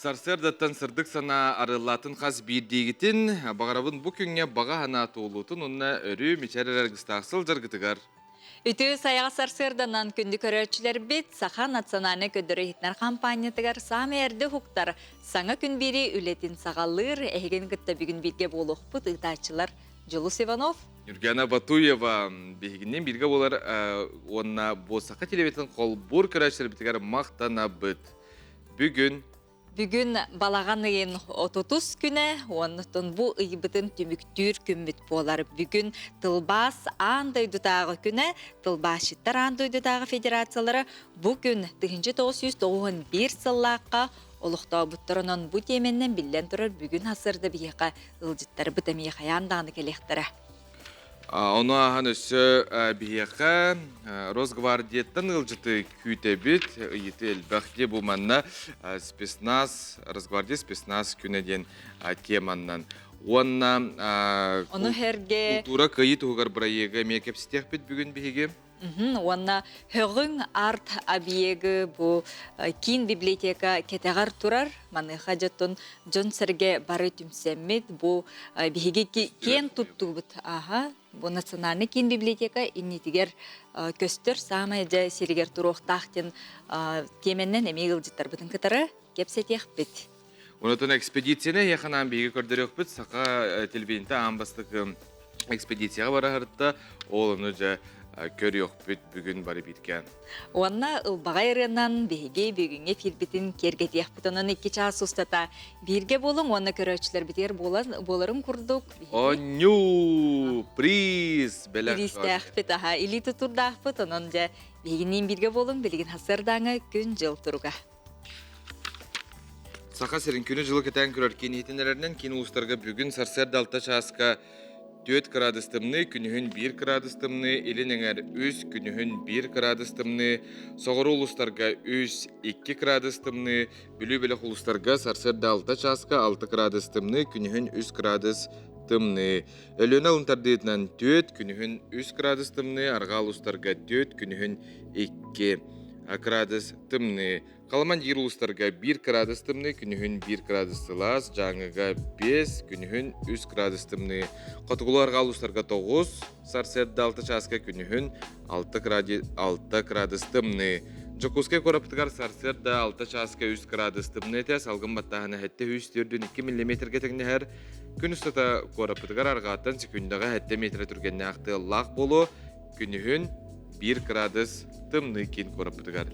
Сарсыардаттан сырдык санаа арыллаатын хас биирдиигитин, баҕарабын бу күҥҥэ баҕа санаа туолуутун уонна өрүү мичээр эрэ аргыстаах сылдьаргытыгар. Үтүө сайаҕа сарсыарданан күндү көрөөччүлэрбит Саха национальнай көрдөрөр-иһитинэр хампаанньатыгар саамай эрдэ уһуктар саҥа күн биэрии үлэтин саҕалыыр эһигин кытта бүгүн бииргэ буолуохпут ыытааччылар Дьулус Иванов, Нюргана Батуева биһигинниин бииргэ буолар уонна бу саха телевизиятын холбуур көрөөччүлэрбитигэр махтанабыт. Бүгүн Бүгүн балаҕан ыйын отутус күнэ, оннуттан бу ыйбытын түмүктүүр күммүт буолар. Бүгүн тылбаас аан дойдутааҕы күнэ, тылбаасчыттар аан дойдутааҕы федерациялара бу күн 1991 сыллаахха олохтообуттар. Онон бу тиэмэннэн биллэн турар бүгүн сарсыарда биһиэхэ ыалдьыттарбыт эмиэ хайаан даҕаны кэлиэхтэрэ. Ону ааһан өссө биһиэхэ Росгвардияттан ыалдьыты күүтэбит, ыйыты элбэх дии. Бу манна спецназ, Росгвардия спецназ күнэ диэн теманнан. Уонна Ону сэргэ култуура кыайыы туһугар бырайыагы эмиэ кэпсэтиэхпит бүгүн биһиги. Уонна Һөҕүҥ арт объегы бу киин библиотека кэтэҕэр турар. Маныаха дьоттон дьон-сэргэ бары түмсэммит бу биһиги киэн туттуубут. Аха, бу национальный киин библиотека иннитигэр көстөр саамай дьэ сиригэр туруохтаах диэн тиэмэннэн эмиэ ыалдьыттарбытын кытары кэпсэтиэхпит. Онотон экспедицияны эһиэхэ биһиги көрдөрүөхпүт. Саха телевидениетэ аан бастакы экспедицияҕа бараһырта ол ону дьэ көрүөхпүт бүгүн бары бииргэ. Уонна ылбаҕай ырыанан биһиги бүгүҥҥү эфирбитин киэргэтиэхпит. Онон 2 чаас устата бииргэ буолуҥ уонна көрөөччүлэрбитигэр буолан буоларын курдук Онньуу! Приз! Бэлэх. Бириистээхпит, аха, илии тутурдаахпыт. Онон дьэ биһигиниин бииргэ буолуҥ. Билигин сарсыардааҥы күн-дьыл туруга. Саха сирин күнү-дьылы кэтээн көрөр киин иһитиннэрэринэн киин улуустарга бүгүн сарсыарда 6 чааска 4 кыраадыс тымныы, күнүһүн 1 кыраадыс тымныы, илин эҥэр 3, күнүһүн 1 кыраадыс тымныы, соҕуруу улуустарга 3, 2 кыраадыс тымныы, Бүлүү бөлөх улуустарга сарсыарда 6 чааска 6 кыраадыс тымныы, күнүһүн 3 кыраадыс тымныы. Өлүөнэ алын тардыытынан 4, күнүһүн 3 кыраадыс тымныы, арҕаа улуустарга 4, күнүһүн 2 кыраадыс тымныы. Халыман диир улуустарга 1 кыраадыс тымныы, күнүһүн 1 кыраадыс сылаас, Дьааҥыга 5, күнүһүн 3 кыраадыс тымныы. Хотугулуу арҕаа улуустарга 9, сарсыарда 6 чааска күнүһүн 6 кыраадыс тымныы. Дьокуускай куораппытыгар сарсыарда 6 чааска 3 кыраадыс тымныы этэ, салгын баттааһына 704 2 миллиметргэ тэҥнэһэр. Күн устата куораппытыгар арҕааттан секундаҕа 7 метрэ түргэннээх тыаллаах буолуо, күнүһүн 1 кыраадыс тымныы киин куораппытыгар.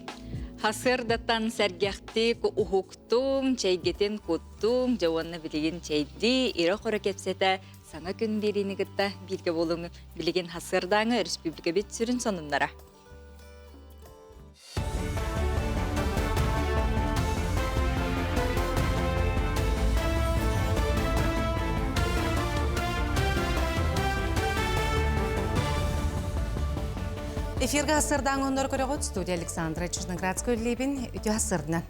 Сарсыардаттан сэргэхтик уһуктуҥ, чэйгитин куттуҥ, дьэ уонна билигин чэйдии, ирэ-хоро кэпсэтэ саҥа күн биэриини кытта бииргэ буолуҥ. Билигин сарсыардааҥы өрөспүүбүлүкэбит сүрүн сонуннара. Эфиргэ сырдаан оннор көрөҕүт студия Александра Черноградская үлэлиибин үтүө сырдынан.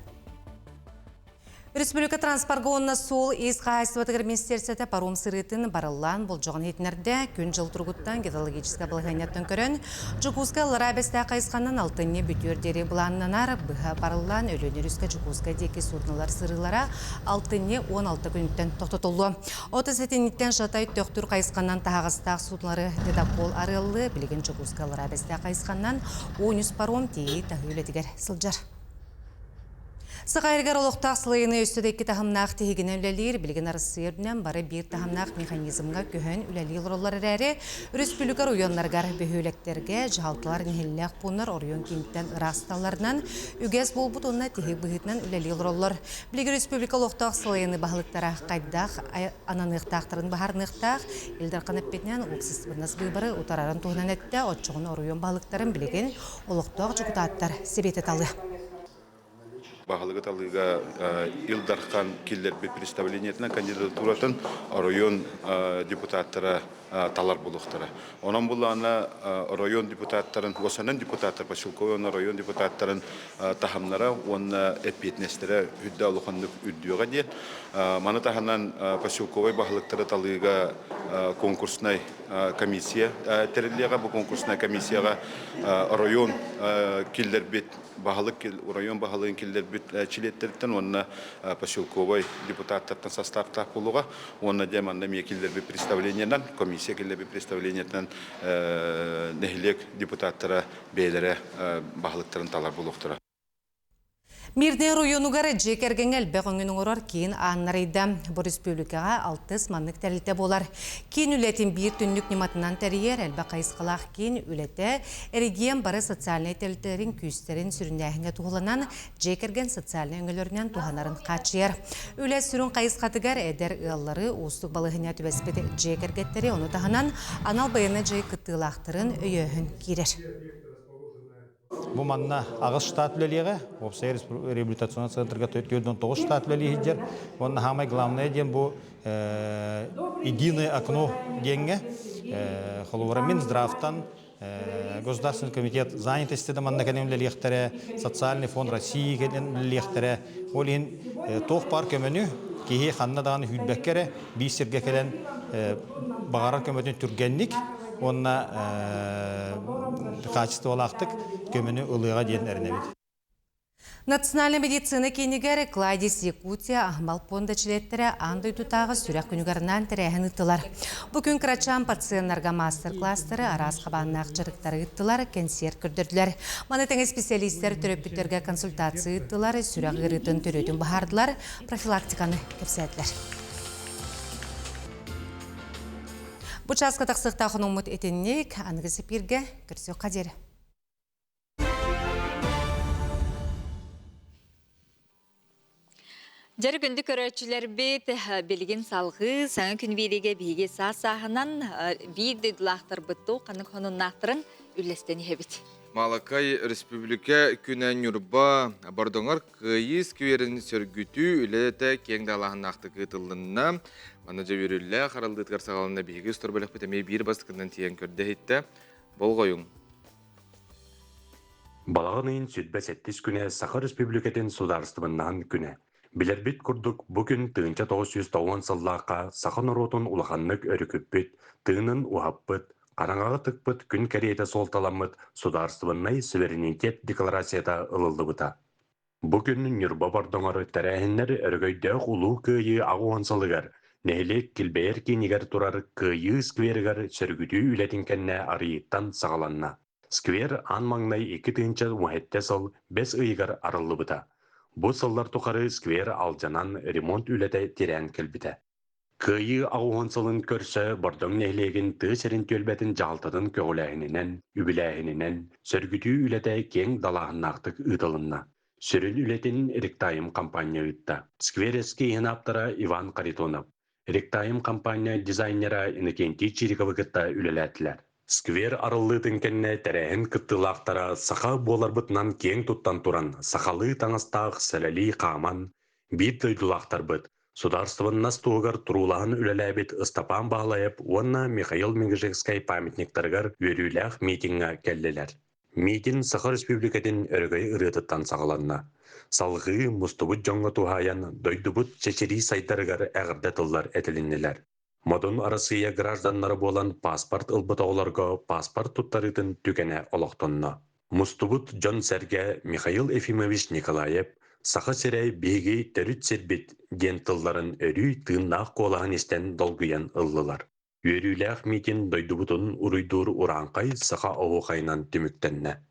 Республика транспорга уонна суол ис хаһаайыстыбатыгар министерствота паром сырыытын барыллаан болдьоҕун иһитиннэрдэ. Күн-дьыл туругуттан гидрологическай балаһыанньаттан көрөн, Дьокуускай Аллараа Бэстээх хайысханан алтынньы бүтүөр диэри былааннанар. Быһа барыллаан Өлүөнэ өрүскэ Дьокуускай диэки суднолар сырыылара алтынньы 16 күнүттэн тохтотуллуо. От сэтинниттэн Жатай Төхтүр хайысханан таһаҕастаах суднолары ледокол арыаллыы, билигин Дьокуускай Аллараа Бэстээх хайысханан 13 паром тиэйии-таһыы үлэтигэр сылдьар. Саха сиригэр олохтоох сылайыны өссө да икки таһымнаах тиһигинэн үлэлиир, билигин Арассыыйа үрдүнэн бары биир таһымнаах механизмҥа көһөн үлэлии олороллор эрээри, өрөспүүбүлүкэ оройуоннарыгар, бөһүөлэктэргэ дьаһалталар нэһилиэнньэлээх пууннар оройуон кииниттэн ыраасталларынан үгэс буолбут уонна тиһик быһыытынан үлэлии олороллор. Билигин республика олохтоох сылайыны баһылыктара хайдах ананыахтаахтарын быһаарыныахтаах. Ил Дархан эппитинэн, уопсастыбаннас быыбары утарарын туһунан эттэ, оччоҕуна оройуон баһылыктарын билигин олохтоох дьокутааттар сэбиэтэ талыа. Баһылыгы талыыга Ил Дархан киллэрбит представлениетынан кандидатуратын оройуон депутаттара талар буолуохтара. Онон буллаҕына оройуон депутаттарын, уосанан депутаттар, поселковай уонна оройуон депутаттарын таһымнара уонна эппиэтинэстэрэ үрдэ улаханнык үрдүөҕэ диэн. Маны таһынан поселковай баһылыктары талыыга конкурснай комиссия тэриллиэҕэ. Бу конкурснай комиссияҕа оройуон киллэрбит баһылык оройуон баһылыгын киллэрбит нэһилиэктэрбит чилиэттэриттэн уонна поселковай депутаттартан састааптаах буолуоҕа. Уонна дьэ манна эмиэ киллэрбит представлениенан, комиссия киллэрбит представлениетынан нэһилиэк депутаттара бэйэлэрэ баһылыктарын талар буолуохтара. Мирнэй оройуонугар дьиэ кэргэҥҥэ элбэх өҥөнү оҥорор киин ааннарыйда. Бу республикаҕа алтыс маннык тэрилтэ буолар. Киин үлэтин биир түннүк ньыматынан тэрийэр элбэх хайысхалаах киин үлэтэ эрэгийиэн бары социальнай тэрилтэлэрин күүстэрин сүрүннээһиҥҥэ туһуланан дьиэ кэргэн социальнай өҥөлөрүнэн туһанарын хааччыйар. Үлэ сүрүн хайысхатыгар эдэр ыаллары, уустук балаһыанньа түбэспит дьиэ кэргэттэри, ону таһынан анал байыаннай дьайыы кыттыылаахтарын өйөөһүн киирэр. Бу манна аҕыс штат үлэлиэҕэ, уопсай реабилитационный центрга 49 штат үлэлии сылдьар. Уонна самое главное диэн бу единое окно диэҥҥэ холобура Минздравтан Государственный комитет занятости да манна кэлэн үлэлиэхтэрэ, Социальный фонд России кэлэн үлэлиэхтэрэ. Ол иһин туох баар көмөнү киһи ханна даҕаны сүүрбэккэ эрэ биир сиргэ кэлэн баҕарар көмөтүн түргэнник уонна хаачыстыбалаахтык көмөнү ылыаҕа диэн эрэнэбит. Национальнай медицина киинигэр Кладис Якутия аһымал пуонда чилиэттэрэ аан дойдутааҕы сүрэх күнүгэр анаан тэрээһин ыыттылар. Бу күн кырачаан пациеннарга маастар-класстары, араас хабааннаах дьарыктары ыыттылар, кэнсиэр көрдөрдүлэр. Маны тэҥэ специалистэр төрөппүттэргэ консультация ыыттылар, сүрэх ыарыытын төрүөтүн быһаардылар, профилактиканы кэпсээтилэр. Бу чааска тахсыахтаах хонуҥмут итинник, аныгы сипииргэ көрсүөххэ диэри. Дьэр күндү көрөөччүлэрбит билигин салҕыы саҥа күн биэриигэ биһиги саас-сааһынан биир дойдулаахтарбыт туу ханнык хонуннаахтарын үллэстэн иһэбит. Малакай Республика күнэ Ньурба Бордоҥор Кыайыы скверин сөргүтүү үлэтэ киэҥ далааһыннаахтык ыытыллынна. Манна дьэ үөрүүлээх арыллыытыгар саҕаланна биһиги устар бөлөхпүт эмиэ биир бастакынан тиийэн көрдө иһиттэ. Болҕойуҥ. Балаҕан ыйын сүрбэ сэттис күнэ Саха Республикатын судаарыстыбаннаһын күнэ. Билэрбит курдук, бу күн 1990 сыллаахха саха норуотун улаханнык өрүкүппүт, тыынын уһаппыт, хараҥаҕа тыкпыт күн кэриэтэ суолталаммыт судаарыстыбаннай суверенитет декларацията ылыллыбыта. Бу күн Ньурба Бордоҥор тэрээһиннэр Өрөгөйдөөх Улуу Кыайыы 80 сылыгар нэһилиэк килбэйэр киинигэр турар Кыайыы скверигэр сөргүтүү үлэтин кэннэ арыйыыттан саҕаланна. Сквер аан маҥнай 2017 сыл бэс ыйыгар арыллыбыта. Бу сыллар тухары сквер алдьанан ремонт үлэтэ тирээн кэлбитэ. Кыайыы 80 сылын көрсө Бордоҥ нэһилиэгин тыа сирин түөлбэтин дьаһалтатын көҕүлээһининэн, үбүлээһининэн сөргүтүү үлэтэ киэҥ далааһыннаахтык ыытылынна. Сүрүн үлэтин Ректайм хампаанньа ыытта. Сквер эскииһин ааптара Иван Харитонов, Ректайм хампаанньа дизайнера Иннокентий Чириковы кытта үлэлээтилэр. Сквер арыллыытын кэннэ тэрээһин кыттыылаахтара саха буоларбытынан киэҥ туттан туран, сахалыы таҥастаах сэлэлии хааман, биир дойдулаахтарбыт, судаарыстыбаннас туһугар туруулаһан үлэлээбит Ыстапаан Баһылайап уонна Михаил Мегежекскэй памятниктарыгар үөрүүлээх митиҥҥэ кэллилэр. Митинг Саха Республикатын өрөгөй ырыатыттан саҕаланна. Салҕыы мустубут дьоҥҥо туһаайан дойдубут чэчирии сайдарыгар эҕэрдэ тыллар этилиннилэр. Модун Арассыыйа гражданнара буолан паспорт ылбыт оҕолорго паспорт туттарыытын түгэнэ олохтонно. Мустубут дьон-сэргэ Михаил Ефимович Николаев «Саха сирэ биһиги төрүт сирбит» диэн тылларын өрүү тыыннаах куолаһын истэн долгуйан ыллылар. Үөрүүлээх митинг дойдубутун уруйдуур урааҥхай саха оһуохайынан түмүктэннэ.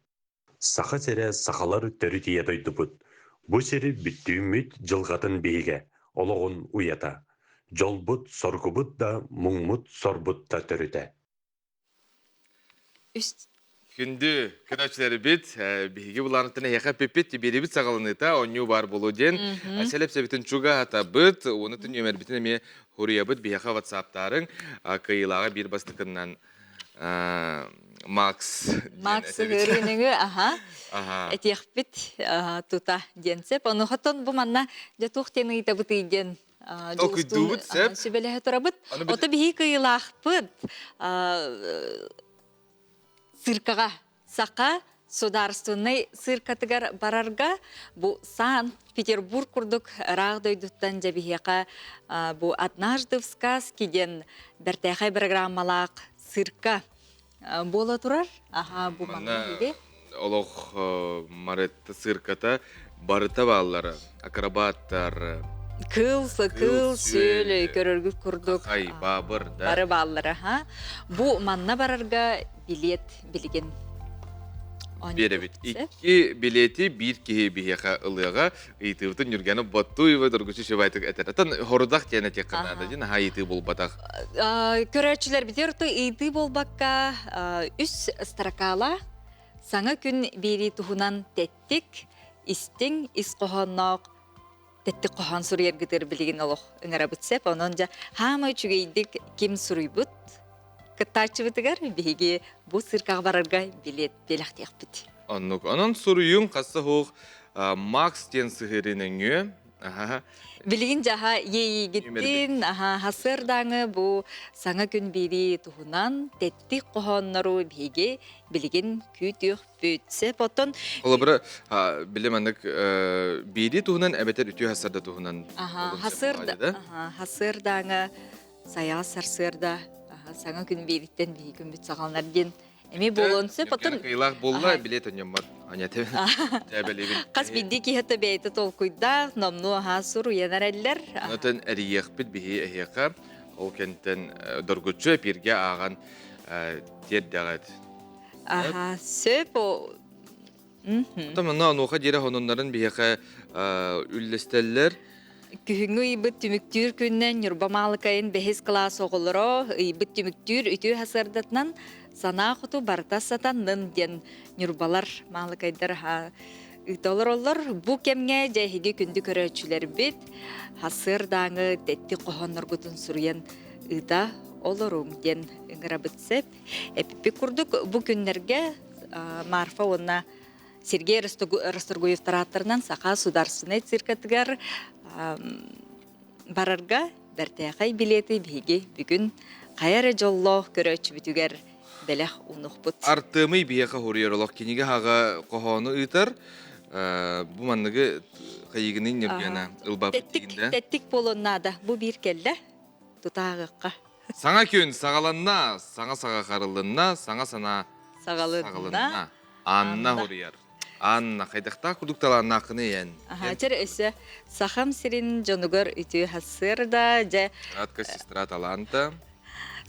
Саха сирэ сахалар төрүт ийэ дойдубут. Бу сири бүттүүммүт дьылҕатын биһигэ, олоҕун уйата. Дьолбут, соргубут да, муҥмут, сорбут да төрүтэ. Күндү көрөөччүлэрбит, биһиги былаанытын эһиэхэ эппиппит, биэрибит саҕаланыыта оонньуу баар буолуо диэн сэлэпсэбитин чугаһатабыт, уонна нүөмэрбитин эмиэ хуруйабыт, биһиэхэ ватсаптаарыҥ, кыайыылааҕа биир бастакыннан Макс Макс ыһыырыыныгы аха этиэхпит тута диэн сеп. Онуохаттан бу манна дьэ туох диэн ыйытабытый диэн Толкуйдуубут сөп. Сүбэлэһэ турабыт. Ото биһи кыйылаахпыт циркаҕа саха судаарственнай циркатыгар барарга бу Санкт-Петербург курдук ыраах дойдуттан дьэ биһиэхэ бу «Однажды в сказке» диэн бэртээхэй программалаах цирка буола турар. Аха, бу манна олох Маретта цирката. Барыта бааллара. Акробаттар. Кыыл, кыыл, сүөл көрөргүт курдук. Хай, баабыр, да. Бары бааллара, ха. Бу манна барарга билет билигин биэрэбит. Икки билети биир киһи биһиэхэ ылыаҕа. Ыйытыыбытын Ньүргэни Боттуева доргучу шыбайтык этэр. Атын хорудах диэн этиэххэ наада дии, наһаа ыйытыы буолбатах. Көрөөччүлэрбитигэр ыйытыы буолбакка үс строкала саҥа күн биэрии туһунан тэттик, истиҥ ис хоһоонноох тэттик хоһоон суруйаргытыгар билигин олох ыҥырабыт сөп. Онон дьэ хаама үчүгэйдик ким суруйбут кыттааччыбытыгар биһиги бу циркаҕа барарга билиэт бэлэхтиэхпит. Оннук. Онон суруйуҥ хасса суох Макс диэн сыһыарыы нөҥүө Билигин дьаһа иэйиигиттин хасыардааҥы бу саҥа күн биэрии туһунан тэттик хоһооннору биһиги билигин күүтүөхпүт. Сөп оттон Холобура, били маннык биэрии туһунан эбэтэр үтүө хасарда туһунан хасыардааҥы сайаҕас сарсыарда саҥа күн биэриттэн биһиги күммүт саҕаланар диэн Эми буолуон сөп, оттон... Кыйлаах буолла, билет өньөммөр. Аня тээбэлибин. Хас биирдии киһи бэйэтэ толкуйдаах, номнуо аһаа суруйан эрэллэр. Оттон эрийиэхпит биһи эһиэхэ, ол кэнтэн доргуччу эпиргэ ааҕан тиэрдэҕит. Аха, сөп. Оттон манна онуоха диэри хонуннарын биһиэхэ үллэстэллэр. Күһүҥҥү ыйбыт түмүктүүр күнүнэн Ньурба Маалыкайын бэһис кылаас оҕолоро ыйбыт түмүктүүр үтүө сарсыардатынан санаа хоту барыта сатаннын диэн ньурбалар маалыкайдар ыыта олороллор. Бу кэмҥэ дьэ эһиги күндү көрөөччүлэрбит хасыардааҥы тэттик хоһоонноргутун суруйан ыыта олоруҥ диэн ыҥырабыт сөп. Эппиппит курдук бу күннэргэ Марфа уонна Сергей Расторгуевтар ааттарынан Саха Сударственнай циркатыгар барарга бэртээхэй билиэти биһиги бүгүн хайа эрэ дьоллоох көрөөччүбүтүгэр бэлэх уунуохпут. Артыамый биһиэхэ хоруйар олох кинигэ хаҕа хоһоону ыытар. Бу манныгы хайыгынын ньыргыана ылбаппыт Тэттик, тэттик буолуон наада. Бу биир кэллэ. Тутааҕыахха. Саҥа күн саҕаланна, саҥа саҕа харылынна, саҥа санаа саҕалынна. Анна хоруйар. Анна, хайдахтаах курдук талааннааххыный эн? Аха, чэр өссө Сахам сирин дьонугар үтүө сарсыарда, дьэ. Братка, сестра таланта.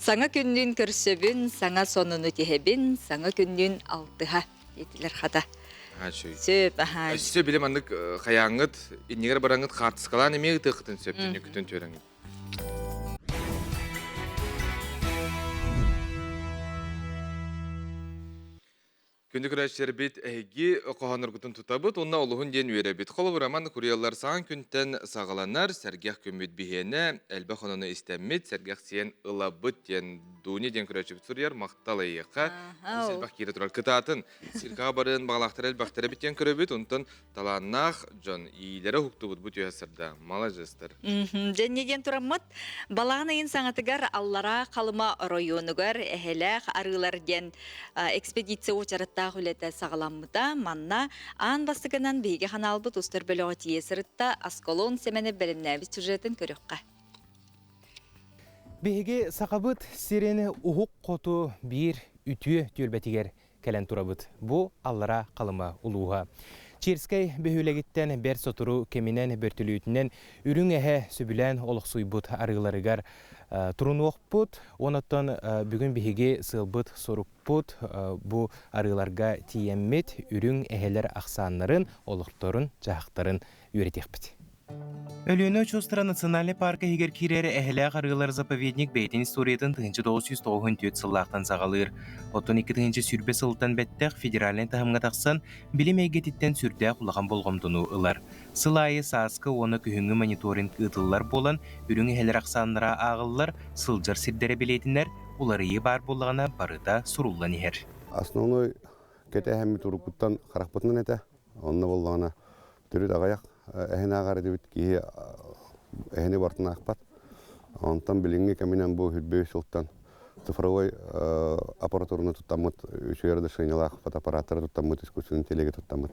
Саҥа күннүүн көрсөбүн, саҥа сонуну тиһэбин, саҥа күннүүн алтыһа диэтилэр хата. Сөп, аха. Өссө били маннык хайааҥҥыт, иннигэр бараҥҥыт хаартыскалаан эмиэ ытыаххытын сөп, түннүккүтүн түөрэҥҥит. Күндү көрөөччүлэрбит, эһиги хоһоонноргутун тутабыт уонна олуһун диэн үөрэбит. Холобура, маннык куруйаллар саҥа күнтэн саҕаланар, сэргэх күммүт биһиэнэ, элбэх онону истэммит, сэргэх сиэн ылабыт диэн Дуня диэн көрөөччүбүт суруйар. Махтал эйиэхэ. Элбэх киирэ турар. Кытаатын, циркаҕа барыан баҕалаахтар элбэхтэр эбит диэн көрөбүт. Онтон талааннаах дьон иилэрэ уһуктубут бу түһэ сырда. Маладьыстар. Дьэнньэ диэн тураммыт, балаҕан ыйын саҥатыгар Аллараа Халыма оройуонугар Эһэлээх арыылар диэн экспедиция уочараттаах үлэтэ саҕаламмыта. Манна аан бастакынан биһиги ханаалбыт устар бөлөҕө тиийэ сырытта Аскалон Сэмэнэ бэлэмнээбит сюжетын көрүөххэ. Биһиги Сахабыт сирин уһук хоту биир үтүө түөлбэтигэр кэлэн турабыт. Бу Аллараа Халыма улууһа. Черскэй бөһүөлэгиттэн бэрт сотору кэминэн бөртөлүөтүнэн үрүҥ эһэ сөбүлээн олохсуйбут арыыларыгар турунуохпут. Онон бүгүн биһиги сыалбыт-сорукпут бу арыыларга тиийэммит үрүҥ эһэлэр ахсааннарын, олохторун-дьаһахтарын үөрэтиэхпит. Өлүөнэ очуостара национальнай парка иһигэр киирэр Эһэлээх арыылар заповедник бэйэтин историятын 1994 сыллаахтан саҕалыыр. Оттон 2020 сылтан бэттэх федеральнай таһымҥа тахсан, билим эйгэтиттэн сүрдээх улахан болҕомтону ылар. Сыл аайы сааскы уонна күһүҥҥү мониторинг ыытыллар буолан, үрүҥ эһэлэр ахсааннара ааҕыллар, сылдьар сирдэрэ билиэтинэр, уларыйыы баар буоллаҕына барыта суруллан иһэр. Основной кэтэһэммит уруккуттан харахпытынан этэ. Онно буоллаҕына төрүт аҕыйах эһэни ааҕар этибит киһи эһэни барытын аахпат. Онтон билиҥҥи кэминэн бу 25 сылтан цифровой аппаратураны туттаммыт, үчүгэй разрешениелаах фотоаппараттары туттаммыт, искусственный интеллеги туттаммыт.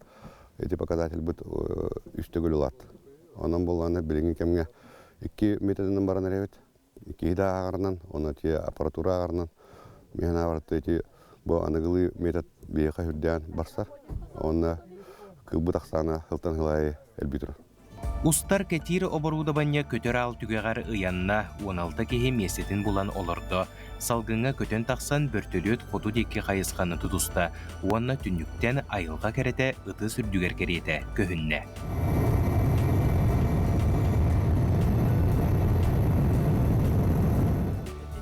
Ити показательбыт үс төгүл улаатта. Онон буоллаҕына билиҥҥи кэмҥэ икки методынан баран эрэбит. Киһи да ааҕарынан, уонна ити аппаратура ааҕарынан миэхэ ити бу аныгылыы метод биһиэхэ үрдээн барсар. Уонна Кыылбыт ахсаана сылтан сыл аайы элбии турар. Устар кэтиир оборудование көтөр аал түгэҕэр ыйанна, 16 киһи миэстэтин булан олордо. Салгыҥҥа көтөн тахсан бөртөлүөт хоту диэки хайысханы тутуста уонна түннүктэн айылҕа кэрэтэ ытыс үрдүгэр кэриэтэ көһүннэ.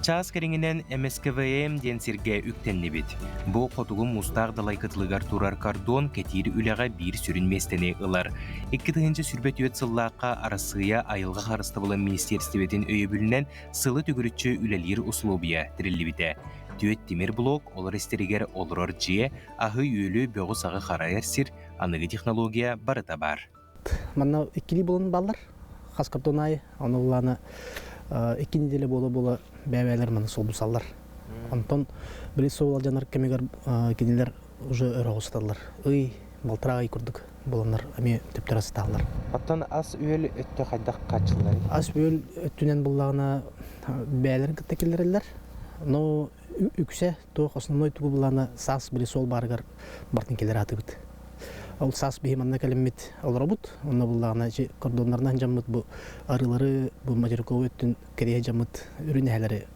Чаас кэриҥинэн МСКВМ диэн сиргэ үктэннибит. Бу хотугу муустаах далай кытылыгар турар кордон кэтиир үлэҕэ биир сүрүн миэстэни ылар. 2024 сыллаахха Арассыыйа айылҕа харыстабылын министиэристибэтин өйөбүлүнэн сылы төгүрүччү үлэлиир усулуобуйа тэриллибитэ. Түөрт тимир блок, олор истэригэр олорор дьиэ, аһы-үөлү, бөҕү-саҕы харайар сир, аныгы технология барыта баар. Манна иккилии буолан бааллар. Хас картон аайы. Ону булаана икки неделя буола-буола бэйэ-бэйэлэр маны солбусаллар. Онтон били суол алдьанар кэмигэр кинилэр уже өрө оҕусталлар. Ый, балтараа ый курдук буоланнар эмиэ төптөрө сыталлар. Оттон ас-үөл өттө хайдах хааччылларый? Ас-үөл өттүнэн буллаҕына бэйэлэрин кытта киллэрэллэр. Но үксэ туох основной тугу булаана саас били суол баарыгар бартын кэлэр аатыбыт. Ол саас биһи манна кэлиммит олоробут. Онно буллаҕына ичи кордоннарынан дьаммыт бу арыылары, бу материковый өттүн кэриэһэ дьаммыт үрүн эһэлэри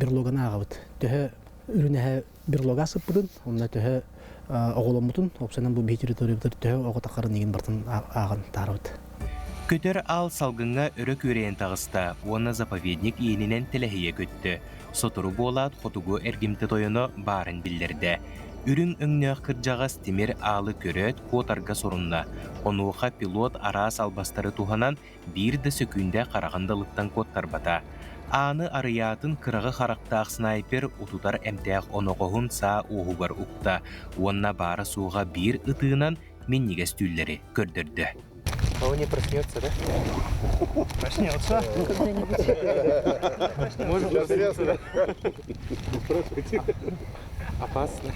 берлоганы ааҕабыт. Төһө үрүн эһэ берлога сыппытын, онно төһө оҕоломмутун, опсанан бу биһи территориябытыгар төһө оҕо тахарын игин бартын ааҕан таарабыт. Көтөр аал салгыҥҥа өрө күөрэйэн таҕыста уонна заповедник иэнинэн тэлэһийэ көттө. Сотору буолаат хотугу эргимтэ тойоно баарын биллэрдэ. Үрүҥ өҥнөөх кырдьаҕас тимир аалы көрөөт куотарга сорунна. Онуоха пилот араас албастары туһанан биир да сөкүүндэ хараҕын далыттан куоттарбата. Ааны арыйаатын кыраҕы харахтаах снайпер утутар эмтээх оноҕоһун саа уоһугар укта уонна баара-суоҕа биир ытыынан минньигэс түүллэри көрдөрдө. Он не проснется, да? Проснется. Может проснется. Опасно.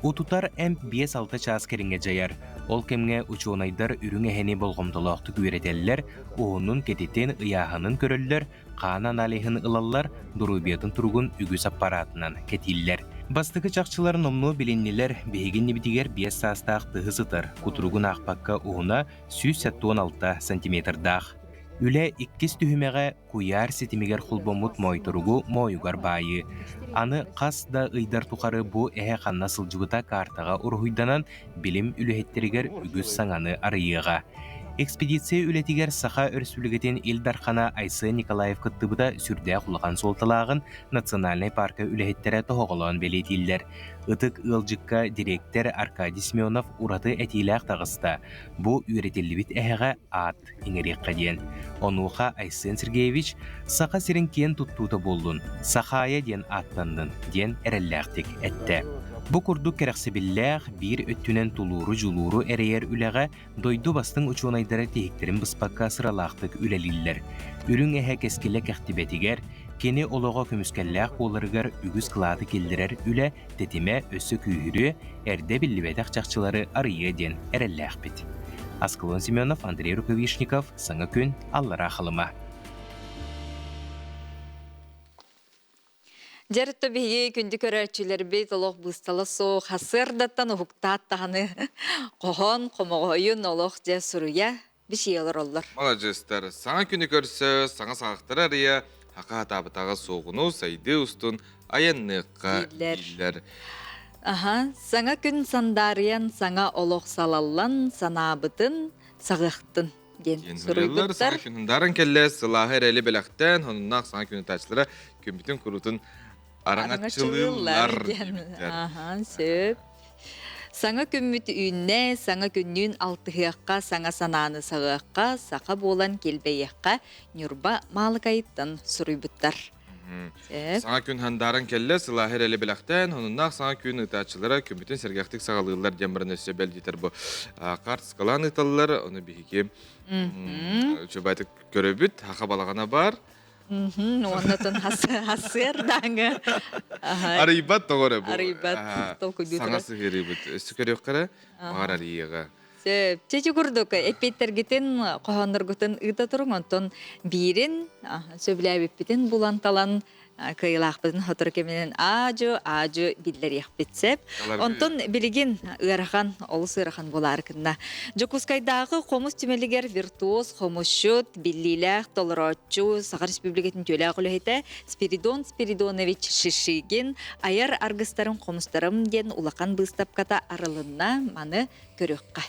Утутар эмп 5-6 чаас кэриҥэ дьайар. Ол кэмҥэ учуонайдар үрүҥ эһэни болҕомтолоохтук үөрэтэллэр, уһунун кэтитин, ыйааһынын көрөллөр, хаан аналиһын ылаллар, доруобуйатын туругун үгүс аппараатынан кэтииллэр. Бастакы чахчылар номнуо билиннилэр, биһиги иннибитигэр биэс саастаах тыһы сытар, кутуругун аахпакка уһуна 176 сантиметрдаах. Үлэ иккис түһүмэҕэ куйаар ситимигэр холбоммут моойторугу моойугар баайыы. Аны хас да ыйдар тухары бу эһэ ханна сылдьыбыта картаҕа уруһуйданан билим үлэһиттэригэр үгүс саҥаны арыйыаҕа. Экспедиция үлэтигэр Саха Өрөспүүбүлүкэтин Ил Дархана Айсен Николаев кыттыбыта сүрдээх улахан суолталааҕын Национальнай паарка үлэһиттэрэ тоһоҕолоон бэлиэтииллэр. Ытык ыалдьыкка дириэктэр Аркадий Семенов ураты этиилээх таҕыста. Бу үөрэтиллибит эһэҕэ аат иҥэриэххэ диэн. Онуоха Айсен Сергеевич Саха сирин киэн туттуута буоллун, Сахаайа диэн ааттаннын диэн эрэллээхтик эттэ. Бу курдук кэрэхсэбиллээх, биир өттүнэн тулууру-дьулууру эрэйэр үлэҕэ дойду бастыҥ учуонайдара тиһиктэрин быспакка сыралаахтык үлэлииллэр. Үрүҥ эһэ кэскилэ кэхтибэтигэр, кини олоҕо көмүскэллээх буоларыгар үгүс кылааты киллэрэр үлэ тэтимэ өссө күүһүрүө, эрдэ биллибэтэх чахчылары арыйыа диэн эрэллээхпит. Аскалон Семенов, Андрей Рукавишников, Саҥа күн, Аллараа Халыма. Дьэртэ биһиги күндү көрөөччүлэрбит олох быыстала суох хасыардаттан уһуктаат даҕаны хоһоон хомоҕойун олох дьэ суруйа бишие олороллор. Маладьыастар, саҥа күнү көрсө, саҥа саҕахтары арыйа, хака хатаабытаҕа суоҕуну сайдыы устун айанныахха дииллэр. Аха, саҥа күн сандаарыйан, саҥа олох салаллан, санаабытын саҕыахтын диэн суруйбуттар. Саҥа күн сандааран кэллэ, сылааһы эрэли бэлэхтээн, сонуннаах саҥа күн ытааччылара күммүтүн курутун араҥаччылыыллар диэн. Аха, сөп. Саҥа күммүт үүннэ, саҥа күннүүн алтыһыахха, саҥа санааны саҕыахха, саха буолан килбэйиэххэ Ньурба Маалыкайыттан суруйбуттар. Саҥа күн хандааран кэллэ, сылааһы эрэлэ бэлэхтээн, онуннаах саҥа күн ыытааччылара күммүтүн сэргэхтик саҕалыыллар диэн баран өссө бэлдитэр бу картскалаан ыыталлар, ону биһиги үчүгэйдик көрөбүт, хаха балаҕана бар. Уоннатын хасыардааҥы. Арыйбат тоҕо эрэ бу. Арыйбат толкуйдуу Саҥа сыһыарыыбыт. Өссө көрүөххэ эрэ, баҕар арыйыаҕа. Сөп. Чэчи курдук эппиэттэргитин, хоһоонноргутун ыыта туруҥ, онтон биирин сөбүлээбиппитин булан талан. Кыайылаахпытын сотору кэминэн аадьу, аадьу биллэриэхпит сөп. Онтон билигин ыарахан, олус ыарахан буолаары кынна. Дьокуускайдааҕы хомус түмэлигэр виртуоз хомусчут, биллиилээх толорооччу, Саха Республикатын үтүөлээх үлэһитэ Спиридон Спиридонович Шишигин айар аргыстарын хомустарым диэн улахан быыстапката арылынна. Маны көрүөххэ.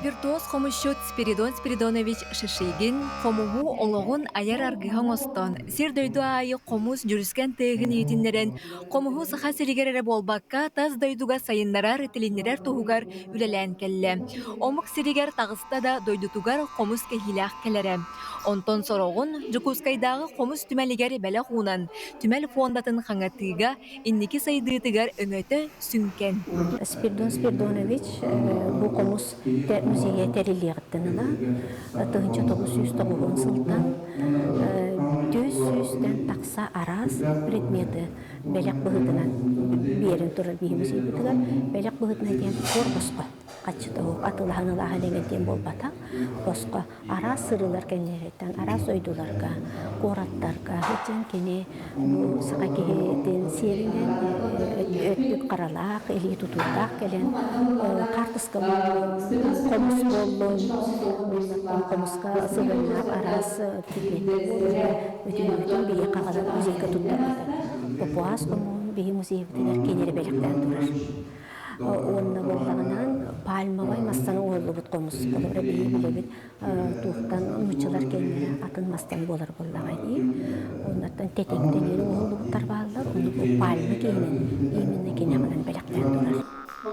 Виртуоз хомусчут Спиридон Спиридонович Шишигин хомуһу олоҕун айар аргыһа оҥостон, сир-дойду аайы хомус дьүрүскэн тыаһын иһитиннэрэн, хомуһу Саха сиригэр эрэ буолбакка, тас дойдуга сайыннарар, тилиннэрэр туһугар үлэлээн кэллэ. Омук сиригэр таҕыста да дойдутугар хомус кэһиилээх кэлэрэ. Онтон сороҕун Дьокуускайдааҕы хомус түмэлигэр бэлэх уунан, түмэл фондатын хаҥатыыга инники сайдыытыгар өҥөтө сүҥкэн. Спиридон Спиридонович бу хомус музейа тэриллиэҕиттэн ыла 1990 сылтан 400-тэн тахса араас предметы бэлэх быһыытынан биэрэн турар биһи музейбытыгар бэлэх быһыытынан диэн куор босхо хаччыта атыылаһан ылааһын эҥин диэн буолбатах босхо араас сырыылар кэннилэриттэн араас дойдуларга, куораттарга сылдьан кини бу саха киһитин сиэринэн өттүк харалаах, илии тутуурдаах кэлэн хаартыска буоллун, хомус буоллун, хомуска сыһыаннаах араас предметтэр буоллун, бүтүннүүтүн биһиэхэ аҕалан музейга туттарбыта. Папуас хомуһун биһи музейбытыгар кинини бэлэхтээн турар. Уонна буоллаҕынан пальмовай мастан оҥоһуллубут хомус. Холобура биһиги билэбит туохтан нууччалар кэннилэрэ атын мастан буолар буоллаҕа дии. Оннуттан тэтиҥтэн оҥоһуллубуттар бааллар. Ону бу пальма киһинэн именно кини аҕалан бэлэхтээн турар.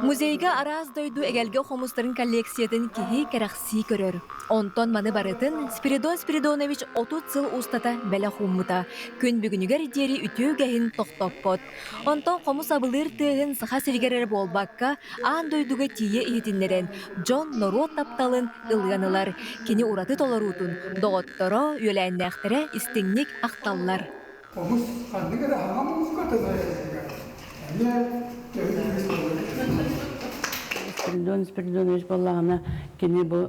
Музейга араас дойду эгэлгэ хомустарын коллекциятын киһи кэрэхсии көрөр. Онтон маны барытын Спиридон Спиридонович 30 сыл устата бэлэх ууммута. Күн бүгүнүгэр диэри үтүө үгэһин тохтоппот. Онтон хомус абылыыр тыаһын Саха сиригэр эрэ буолбакка, аан дойдуга тиийэ иһитиннэрэн, дьон, норуот тапталын ылыан ылар. Кини ураты толоруутун доҕотторо, үөлээннээхтэрэ истиҥник ахталлар. Хомус ханнык эрэ хаҥа музыката эмиэ Спиридон Спиридонович буоллаҕына кини бу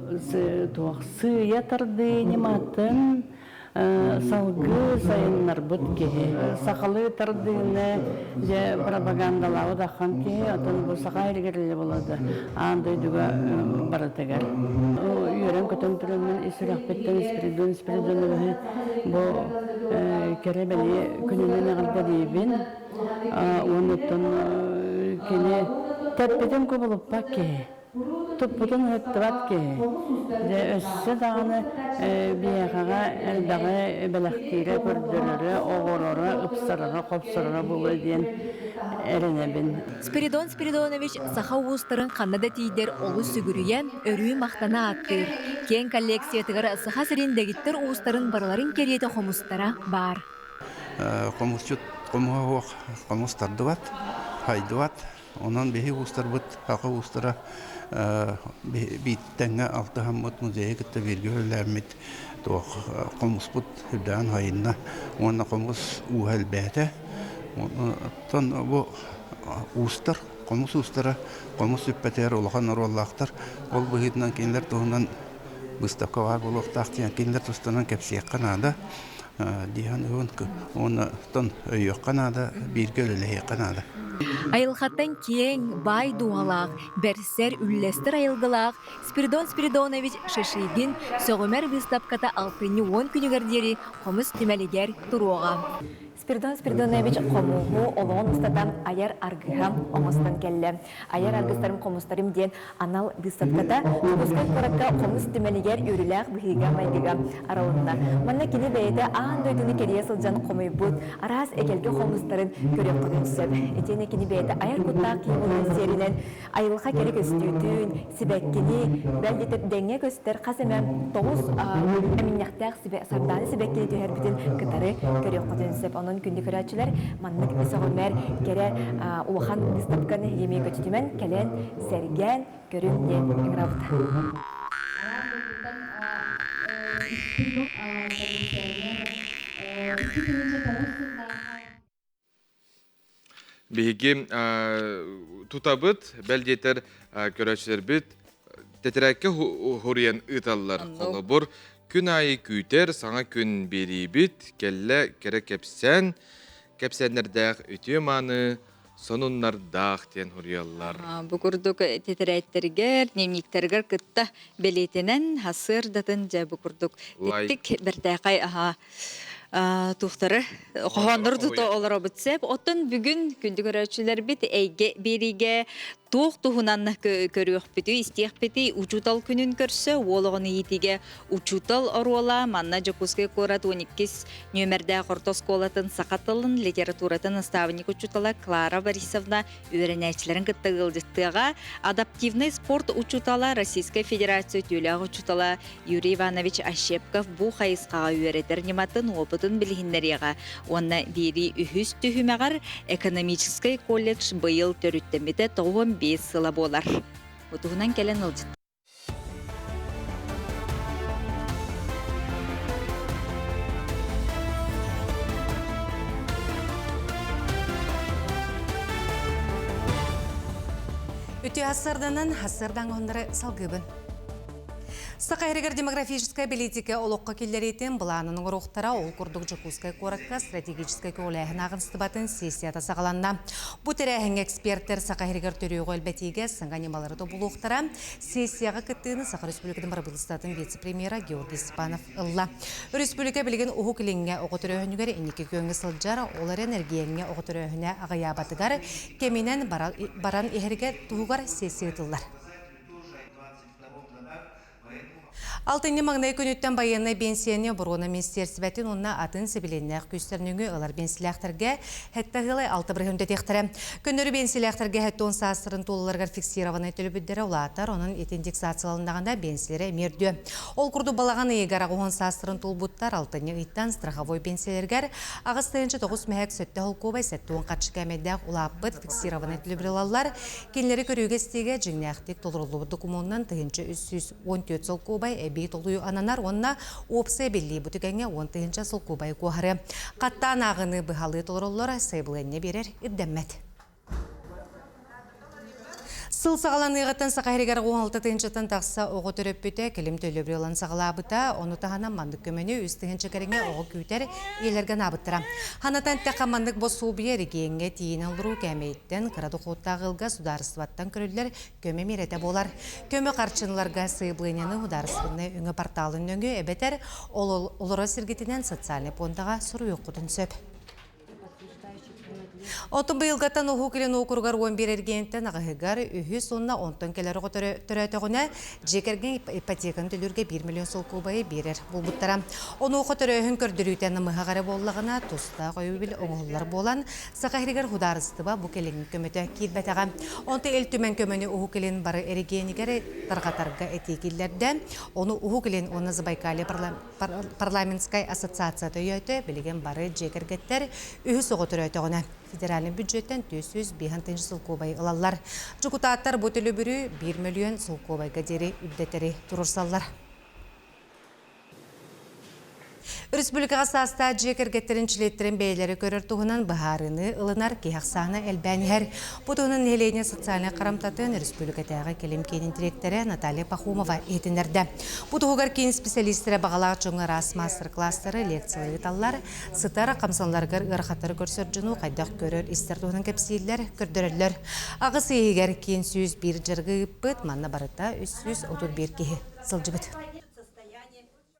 туох сыыйа тардыы ньыматын салгыы сайыннарбыт киһи. Сахалыы тардыыны дьэ пропагандалаабыт ахан киһи, оттон бу саха иһигэр эле болода аан дойдуга барытыгар. Үөрэн-көтөн тураммын ис сүрэхпиттэн Спиридон Спиридоновиһы бу кэрэ бэлиэ күнүнэн эҕэрдэлиибин. Уонуттан кини тэппитин кубулуппат киһи. Туппутун ыһыктыбат киһи. Дьэ өссө даҕаны биһиэхэҕэ элбэҕи бэлэхтиирэ, көрдөрөрө, оҕороро, ыпсарара, хопсороро буолуо диэн эрэнэбин. Спиридон Спиридонович саха уустарын ханна да тиийдэр олус сүгүрүйэн, өрүү махтана ааттыыр. Киэҥ коллекциятыгар Саха сирин дэгиттэр уустарын барыларын кэриэтэ хомустара баар. Хомусчут хомуһа суох хомус тардыбат, хайдыбат. Онон биһи уустарбыт, саха уустара бииртэҥҥэ алтыһаммыт музейы кытта бииргэ үлэлээммит туох хомуспут үрдээн хайынна уонна хомус ууһа элбээтэ. Оттон бу уустар, хомус уустара хомус сүппэтигэр улахан оруоллаахтар. Ол быһыытынан кинилэр туһунан выставка баар буолуохтаах диэн кинилэр тустарынан кэпсиэххэ наада. Дии саныыбын. Уонна оттон өйүөххэ наада, бииргэ үлэлэһиэххэ наада. Айылҕаттан киэҥ, баай дууһалаах, бэрсэр, үллэстэр айылгылаах Спиридон Спиридонович Шишигин сөҕүмэр быыстапката алтынньы уон күнүгэр диэри хомус түмэлигэр туруоҕа. Спиридон Спиридонович хомуһу олоҕун устата айар аргыһа оҥостон кэллэ. Айар аргыстарым хомустарым диэн анал быыстапката Дьокуускай куоракка хомус түмэлигэр үөрүүлээх быһыыга-майгыга арылынна. Манна кини бэйэтэ аан дойдуну кэрийэ сылдьан хомуйбут араас эгэлгэ хомустарын көрүөххүтүн сөп. Итиэннэ кини бэйэтэ айар куттаах киһи буоларын сиэринэн айылҕа кэрэ көстүүтүн, сибэккини, бэл диэтэр дэҥҥэ көстөр хас эмэ тоҕус эминньэхтээх сардаана сибэккини түһэрбитин кытары көрүөххүтүн сөп. Онон күндү көрөөччүлэр маннык сөҕүмэр кэрэ улахан быыстапканы эмиэ көтүтүмэн кэлэн сэргээн көрүҥ диэн ыҥырабыт. Биһиги тутабыт, бэл диэтэр көрөөччүлэрбит. Тэтэрээккэ хуруйан ыыталлар. Холобур, күн аайы күүтэр саҥа күн биэриибит, кэллэ кэрэ кэпсээн, кэпсээннэрдээх үтүө-мааны сонуннардаах диэн суруйаллар. Бу курдук тэтэрээттэригэр, дневниктэригэр кытта бэлиэтэнэн сарсыардатын дьэ бу курдук тэттик бэртээхэй аһа туохтары хоһооннору тута олоробут сеп. Оттон бүгүн күндү көрөөччүлэрбит эйгэ биэриигэ туох туһунан көрүөхпүтүй, истиэхпитий учуутал күнүн көрсө уол оҕону иитиигэ учуутал оруола манна Дьокуускай куорат 12 нүөмэрдээх орто оскуолатын саха тылын, литературатын наставник учуутала Клара Борисовна үөрэнээччилэрин кытта ыалдьыттыаҕа. Адаптивнай спорт учуутала Российскай Федерация үтүөлээх учуутала Юрий Иванович Ощепков бу хайысхаҕа үөрэтэр ньыматын, уопутун билиһиннэриэҕэ уонна биэрии үһүс түһүмэҕэр экономическай колледж быйыл төрүттэммитэ 95 сыла буолар. Бу туһунан кэлэн ыалдьыттар. Үтүө ассарданан, ассардан оһоннары салгыбын. Саха сиригэр демографическай политика олоххо киллэриитин былаанын оҥоруохтара ол курдук Дьокуускай куоракка стратегическай көҕүлээһин ааҕыныстыбатын сессията саҕаланна. Бу тэрээһиҥҥэ экспертэр Саха сиригэр төрүөҕү элбэтиигэ саҥа ньымалары тобулуохтара. Сессияҕа кыттыыны Саха Республикатын бырабыыталыстыбатын вице-премьера Георгий Степанов ылла. Өрөспүүбүлүкэ билигин Уһук Илиҥҥэ оҕо төрөөһүнүгэр инники күөҥҥэ сылдьар, ол эрэн эргиэҥҥэ оҕо төрөөһүнэ аҕыйаабатыгар кэминэн баран иһэригэр туһугар сессия ыытыллар. Алтынньы маҥнай күнүттэн байыаннай биэнсийэни оборуона министиэристибэтин уонна атын сэбилиэннээх күүстэр нөҥүө ылар биэнсилээхтэргэ сэттэ ыалай алта бырыһыан дэтиэхтэрэ. Көннөрү биэнсилээхтэргэ 70 саастарын туолаларыгар фиксированнай төлөбүрдэрэ улаатар, онон ити индексацияланнаҕына биэнсилэрэ эмиэ үрдүө. Ол курдук балаҕан ыйыгар 80 саастарын туолбуттар алтынньы ыйтан страховой биэнсийэлэригэр 8 9 мэһэк сөттө холкуобай 70 харчы кээмэйдээх улааппыт фиксированнай төлөбүр ылаллар. Кинилэри көрүүгэ-истиигэ дьиҥнээхтик толоруллубут докумуонунан 1314 солкуобай эбии толуйу ананар уонна уопсай биллии бу түгэҥҥэ 10 000 солкуобайы куоһарыа. Хаттаан ааҕыныы быһалыы толороллор, сайабылыанньа биэрэр ирдэммэт. Сыл саҕаланыаҕыттан Саха сиригэр 16 тыһыынчаттан тахса оҕо төрөппүтэ кэлим төлөбүр ылан саҕалаабыта. Ону таһынан маннык көмөнү 3 тыһыынча кэриҥэ оҕо күүтэр ийэлэргэ анаабыттара. Ханатан эттэххэ, маннык босуобуйа эрэгийиэҥҥэ тиийинэн олоруу кээмэйиттэн кыра дохуоттаах ыалга судаарыстыбаттан көрүллэр көмө миэрэтэ буолар. Көмө харчыныларга сайабылыанньаны судаарыстыбаннай өҥө порталын нөҥүө эбэтэр олорор сиргитинэн социальнай пуондаҕа суруйуоххутун сөп. Оттон быйылгаттан Уһук Илин уокуругар 11 эргиэнтэн аҕыһыгар үһүс уонна онтон кэлэр оҕо төрөөтөҕүнэ дьиэ кэргэн ипотеканы төлүүргэ 1 миллион солкуобайы биэрэр буолбуттара. Онуоха төрөөһүн көрдөрүүтэ намыһах эрэ буоллаҕына, тустаах өйөбүл оҥоһуллар буолан, Саха сиригэр судаарыстыба бу кэлиҥҥи көмөтө киирбэтэҕэ. Онтон Ил Түмэн көмөнү Уһук Илин бары эрэгийиэнигэр тарҕатарга этии киллэрдэ. Ону Уһук Илин уонна Забайкалье парламентскай ассоциацията өйөөтө, билигин бары дьиэ кэргэттэр үһүс оҕо төрөөтөҕүнэ федеральнай бюджеттэн 405 тыһыынча солкуобайы ылаллар. Дьокутааттар бу төлөбүрү 1 мөлүйүөн солкуобайга диэри үрдэтэри туруорсаллар. Республикаҕа саастаах дьиэ кэргэттэрин чилиэттэрин бэйэлэрэ көрөр туһунан быһаарыыны ылынар киһи ахсаана элбээн иһэр. Бу туһунан нэһилиэнньэ социальнай харамтатын республикатааҕы кэлим киинин дириэктэрэ Наталья Пахомова иһитиннэрдэ. Бу туһугар киин специалистэрэ баҕалаах дьоҥҥо араас маастар-кылаастары, лекциялары ыыталлар, сытар хамсаналарыгар ыарахаттары көрсөр дьону хайдах көрөр-истэр туһунан кэпсииллэр, көрдөрөллөр. Аҕыс ыйыгар киин 101 дьарыгы ыыппыт, манна барыта 331 киһи сылдьыбыт.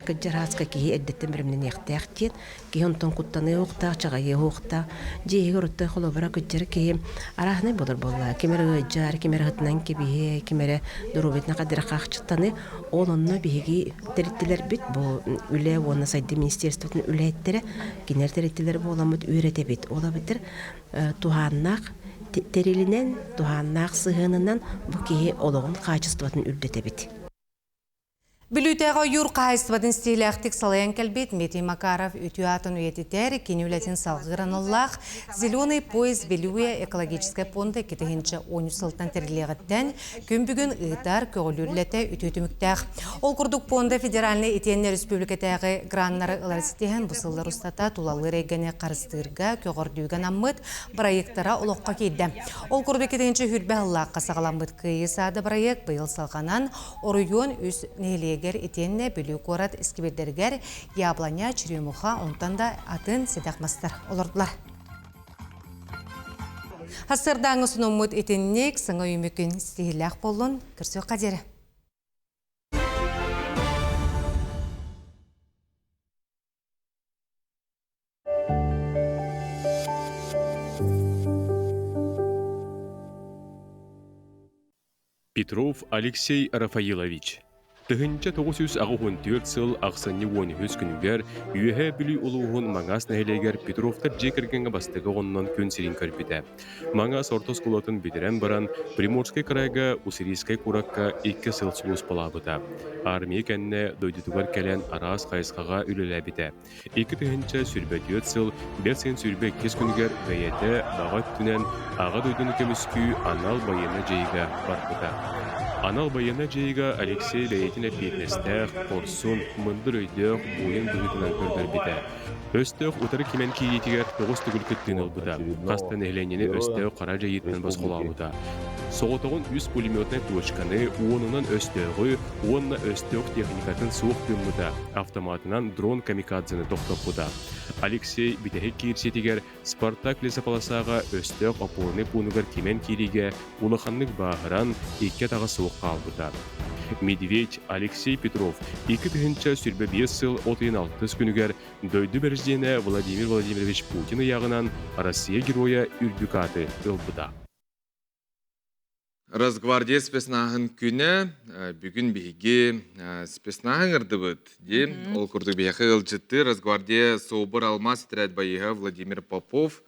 Кыдьараска киһи эрдэттэн бэлэмнэниэхтээх диэн, киһи онтон куттаныа уохтаах, чаҕыйыа уохтаах. Дьиэ иһигэр оттой холобура кыдьар киһи арааһынай буолар буоллаа. Ким эрэ ыалдьар, ким эрэ ыһытынан кэбиһиэ, ким эрэ доруобуйатынан хадырахаахчыттаны. Ол онно биһиги тэрилтэлэрбит бу үлэ уонна сайдыы министерствотын үлэһиттэрэ кинилэр тэрилтэлэр буоламмыт үөрэтэбит. Ол эбэтэр туһааннаах тэрилинэн, туһааннаах сыһыанынан бу киһи олоҕун хаачыстыбатын үрдэтэбит. Бүлүүтээҕи ойуур хаһаайыстыбатын стилээхтик салайан кэлбит Дмитрий Макаров үтүө аатын үйэтитэр, кини үлэтин салгыыр аналлаах «Зеленый пояс Вилюя» экологическай пуонда 2013 сылтан тэриллиэҕиттэн күн бүгүн ыытар, көҕүлүүр үлэтэ үтүө түмүктээх. Ол курдук пуонда федеральнай итиэннэ республикатааҕы граннары ылары ситиһэн бу сыллар устата тулалыыр эйгэни харыстыырга, көҕөрдүүгэ анаммыт бырайыактара олоххо киирдэ. Ол курдук 2020 сыллаахха саҕаламмыт Кыайыы саада бырайыак быйыл салҕанан Оройуон үс нэһилиэгэр итиэннэ Бүлүү куорат искибиэрдэригэр яблоня, черемуха, онтон да атын сэдэх мастар олордулар. Сарсыардааҥҥы сонуммут итинник саҥа үйүмүкүн ситиһиилээх буоллун. Көрсүөххэ диэри. Петров Алексей Рафаилович 1984 сыл ахсынньы 13 күнүгэр Үөһээ Бүлүү улууһун Маҥаас нэһилиэгэр Петровтар дьиэ кэргэҥҥэ бастакы оҕоннон күн сирин көрбүтэ. Маҥаас орто оскуолатын бүтэрэн баран, Приморскай кыраайга Уссурийскай куоракка 2 сыл сулууспалаабыта. Армия кэннэ дойдутугар кэлэн араас хайысхаҕа үлэлээбитэ. 2024 сыл бэс ыйын 22 күнүгэр бэйэтэ баҕа өттүнэн Аҕа дойдуну көмүскүү анал байыаннай дьайыыга барбыта. Анал байыаннай дьайыыга Алексей бэйэтин эппиэтинэстээх, хорсун, мындыр өйдөөх буойун быһыытынан көрдөрбүтэ. Өстөөх утары кимэн киириитигэр тоҕус төгүл кыттыыны ылбыта. Хас да нэһилиэнньэни өстөөх хара дьайыыттан босхолообута. Соҕотоҕун үс пулеметнай точканы, уонунан өстөөҕү уонна өстөөх техникатын суох гыммыта, автоматынан дрон камикадзены тохтоппута. Алексей бүтэһик киирсиитигэр Спартак лесополосаҕа өстөөх опорнай пуунугар кимэн киириигэ улаханнык бааһыран, икки атаҕа суох хаалбыта. Медведь Алексей Петров 2025 сыл от ыйын алтыс күнүгэр дойду бэрэсидьиэнэ Владимир Владимирович Путин ыйааҕынан Россия Геройа үрдүк ааты ылбыта. Росгвардия спецнаһын күнэ бүгүн биһиги спецнаһын ырдыбыт дии. Ол курдук биһиэхэ ыалдьыттыы Росгвардия Собор алмаас отряд байыһа Владимир Попов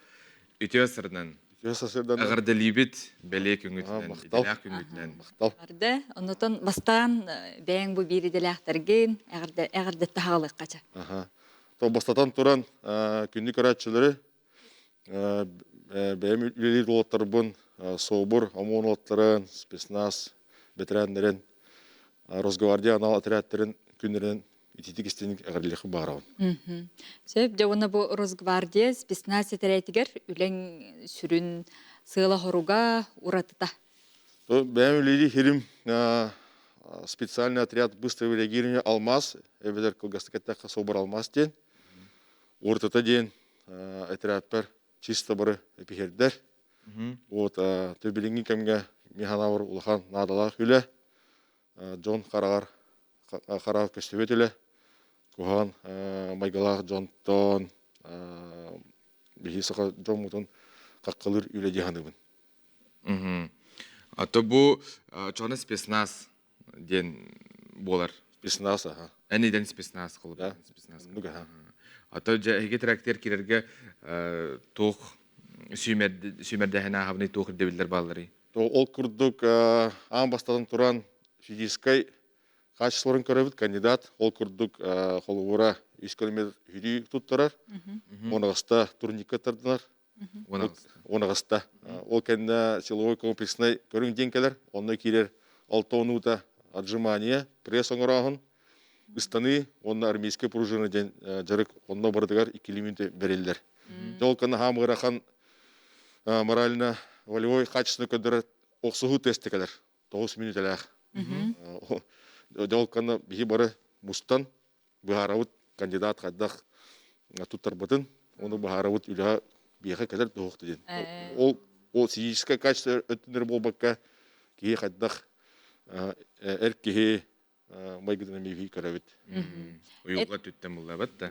үтүө сырынан. Үтүө сырынан. Эҕэрдэлиибит бэлиэ күҥҥүтүнэн, идэлээх күҥҥүтүнэн. Махтал. Эҕэрдэ. Оннотон бастаан бэйэҥ бу биир идэлээхтэргин эҕэрдэ эҕэрдэ таһаалыаххача. Аха. То бастатан туран күндү көрөөччүлэри Бэйэм үлэлиир уолаттарбын СОБУР ОМОН уолаттарын, спецназ бэтэрээннэрин, Росгвардия анал отрядтарын күннэринэн итиитик истиҥник эҕэрдэлиэхпин баҕарабын. Сөп, дьэ уонна бу Росгвардия спецназ этэрээтигэр үлэҥ сүрүн сыала-соруга, уратыта? Бэйэм үлэлиир сирим специальный отряд быстрого реагирования «Алмаз», эбэтэр кылгастык эттэххэ СОБУР «Алмаз» диэн. Уратыта диэн этэрээппэр чисто бары эпиһэрдэр. Вот билиҥҥи кэмҥэ мин улахан наадалаах үлэ. Дьон хараҕар хараҕар көстүбэт үлэ. Куһаҕан майгылаах дьонтон биһи саха дьоммутун хаххалыыр үлэ дии саныыбын. А то бу чоно спецназ диэн буолар. Спецназ, аха. Эн идэн спецназ холобур. Спецназ. А то дьэ эһиги трактир кирэргэ туох сүүмэрдээһин ааһабыный туох ирдэбиллэр баалларый? Ол курдук аан бастатан туран физическай качестволарын көрөбүт кандидат ол курдук холобура үс километр хүрүү туттарар, уон турникка тардынар, Уон аҕыста. Ол кэннэ силовой комплекснай көрүҥ диэн кэлэр. Онно киирэр алта онуута отжимание, пресс оҥорооһун, ыстаныы уонна армейская пружина диэн дьарык онно барытыгар иккилии мүнүүтэ бэриллэр. Ол кэннэ хаам ыарахан морально волевой качествоны көрдөрөр охсуһуу тесте кэлэр. 9 мүнүүтэлээх. Ол кэннэ биһи бары мустан быһаарабыт кандидат хайдах туттарбытын, ону быһаарабыт үлэҕэ биһиэхэ кэлэр туһук диэн. Ол ол физическое качество өттүнэр буолбакка киһи хайдах эр киһи майгытын эмиэ көрөбүт. Уйулҕа өттүттэн буллабат да.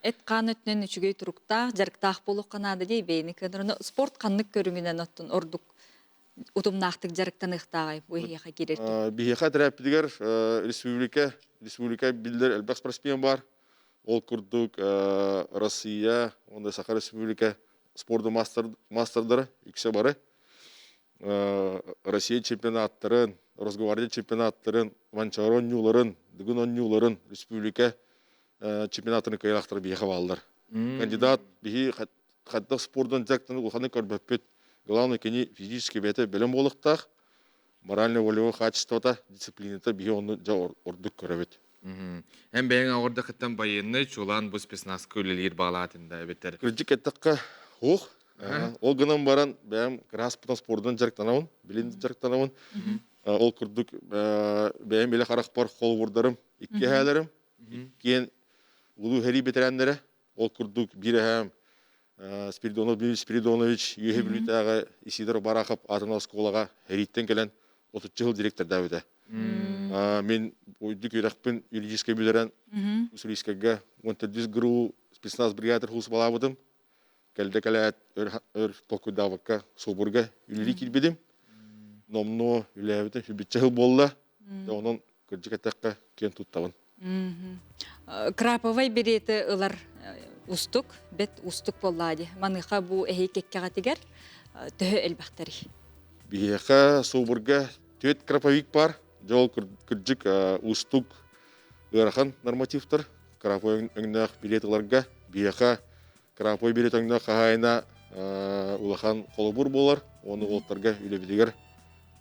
Эт хаан өттүнэн үчүгэй туруктаах, дьарыктаах буолуохха наада дии бэйэни кыанар. Спорт ханнык көрүҥүнэн оттон ордук утумнаахтык дьарыктаныахтааҕай бу эһиэхэ киирэр киһи? Биһиэхэ тэрээппитигэр республика республика биллэр элбэх спортсмен бар. Ол курдук Россия уонна Саха Республика спорду мастердара үксэ бары. Россия чемпионаттарын, Росгвардия чемпионаттарын, Манчаары оонньууларын Дыгын оонньууларын, республика чемпионатын кыайыылаахтара биһиэхэ бааллар. Кандидат биһи хайдах спордун дьарыктаныы улаханнык көрбөппүт. Главное, кини физически бэйэтэ бэлэм буолуохтаах, морально-волевой качествота, дисциплината биһи ону дьэ ордук көрөбүт. Эн бэйэҥ оҕордохыттан байыаннай чулаан бу спецназка үлэлиир баҕалаатын да эбэтэр. Кырдьык эттэххэ, суох. Ол гынан баран бэйэм кырааспытан спордунан дьарыктанабын, билин дьарыктанабын. Ол курдук бэйэм билэ харахпар холобурдарым, икки эһээлэрим, иккиэн улуу сэрии бэтэрээннэрэ. Ол курдук биир эһээм Спиридонов Дмитрий Спиридонович Үөһэ Бүлүүтээҕи Исидор Барахов аатынан оскуолаҕа сэрииттэн кэлэн отучча сыл директордаабыта. Мин үрдүк үөрэхпин юридическай бүтэрэн Уссурийскайга 14 ГРУ спецназ бригадир сулууспалаабытым. Кэлдэ кэлээт өр толкуйдаабакка Собурга үлэлии киирбитим. Номнуо үлээбитим сүүрбүччэ сыл буолла. Онон кырдьык эттэххэ киэн туттабын. Краповай берети ылар устук, бэт устук буоллаа дии. Маныха бу эһи кэккэҕэтигэр төһө элбэхтэрий? Биһиэхэ Собурга түөрт краповик бар. Дьэ ол кырдьык устук ыарахан нормативтар. Краповой өҥнөөх билет ыларга биһиэхэ Краповой билет өҥнөөх хаһаайына улахан холобур буолар. Уонна уолаттарга үлэбитигэр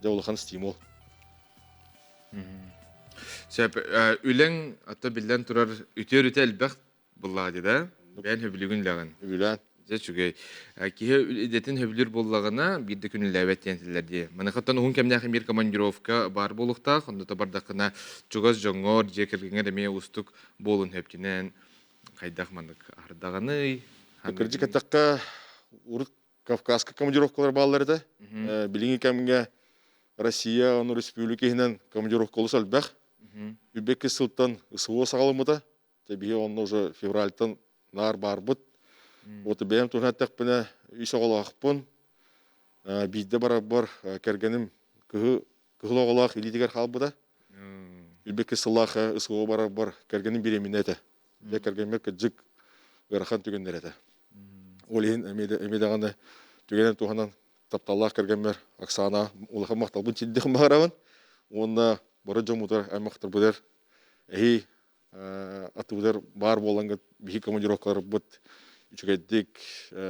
дьэ улахан стимул. Сөп, үлэҥ ата биллэн турар үтүө өрүтэ элбэх буллаҕа да? Бэйэн хөбүлүгүн үлэҕин. Үбүлээн. Дьэ үчүгэй. Киһи идэтин хөбүлүүр буоллаҕына, биир да күн үлэлээбэт диэн этиллэр дии. Маныхаттан уһун кэмнээх эмиэ командировка баар буолуохтаах. Онно да бардаххына чугас дьоҥҥор, дьиэ кэргэҥҥэр эмиэ уустук буолун сөптүнэн хайдах маннык аһардаҕыный? Кырдьык эттэххэ, урут Кавказка командировкалар бааллар этэ. Билиҥҥи кэмҥэ Россия ону республика иһинэн командировка олус элбэх. Үбэкки сылтан СВО саҕаламмыта. Биһи онно уже февральтан наар баарбыт. Вот бэйэм туһунан эттэхпинэ, үс оҕолоохпун. Биирдэ барарбар кэргэним кыһы кыһыл оҕолоох илиитигэр хаалбыта. Үбэкки сыллаах СВО барарбар кэргэним беременна этэ. Дьэ кэргэммэр кырдьык ыарахан түгэннэр этэ. Ол иһин эмиэ даҕаны түгэнэн туһанан тапталлаах кэргэммэр Оксана улахан махталбын тиэрдиэхпин баҕарабын. Уонна бары дьоммутугар, аймахтарбытыгар эһи аттыбытыгар баар буолаҥҥыт биһи командировкаларбыт үчүгэйдик,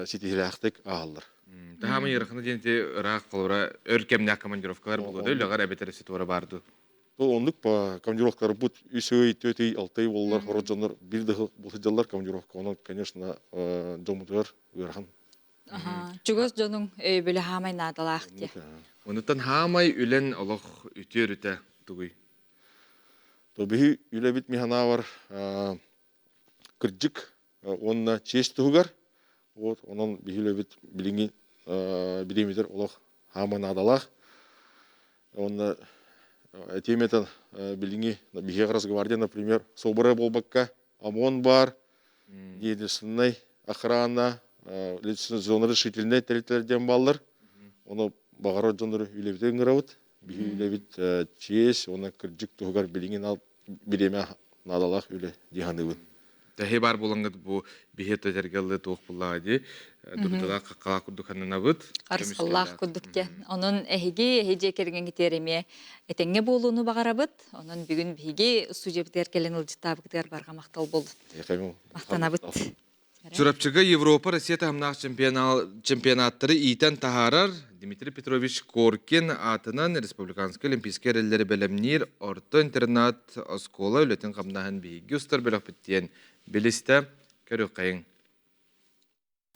ситиһиилээхтик ааһаллар. Таһаамай ыарахана диэн ити ыраах холобура өр кэмнээх командировкалар буолуо да үлэҕэр эбэтэр ситуара баар дуу? Оннук по командировкаларбыт үс ый, түөрт ый, алта ый буоллар, хорот дьоннор биир да сылдьаллар командировка. Онон, конечно, дьоммутугар ыарахан. Чугас дьонуҥ өйөбүлэ хаамай наадалаах диye. Онуттан хаамай үлэн олох үтүө өрүтэ тугуй? То биһи үлэбит миханаавар кырдьык уонна честь туһугар. Вот онон биһи үлэбит билиҥҥи бириэмитэр олох хаама наадалаах. Уонна этиэм этэн билиҥҥи биһиэхэ Росгвардия, например, собора буолбакка ОМОН баар, единственный охрана, зона решительнай тэрилтэлэр диэн бааллар. Ону баҕарар дьоннору үлэбитин ыҥырабыт. Биһи үлэбит чиэс уонна кырдьык туһугар билиҥҥи бириэмэ наадалаах үлэ дии саныыбын. Тэһи бар булаҥҥыт бу биһи тэтэргэллы туох буллаҕа дии дурдалаах хаххалаах курдук ханнанабыт. Харысхаллаах курдук дьэ. Онон эһиги эһи дьиэ кэргэҥҥитигэр эмиэ этэҥҥэ буолууну баҕарабыт. Онон бүгүн биһиги студиябытыгар кэлэн ыалдьыттаабыкытыгар барҕа махтал буоллун. Махтанабыт. Чурапчыга Европа Россия таһымнаах чемпионаттары иитэн таһаарар Дмитрий Петрович Коркин аатынан Республиканскай олимпийскай эрэллэри бэлэмниир орто интернат оскуола үлэтин-хамнаһын биһиги устар бөлөхпүт диэн билистэ. Көрүөххэйиҥ.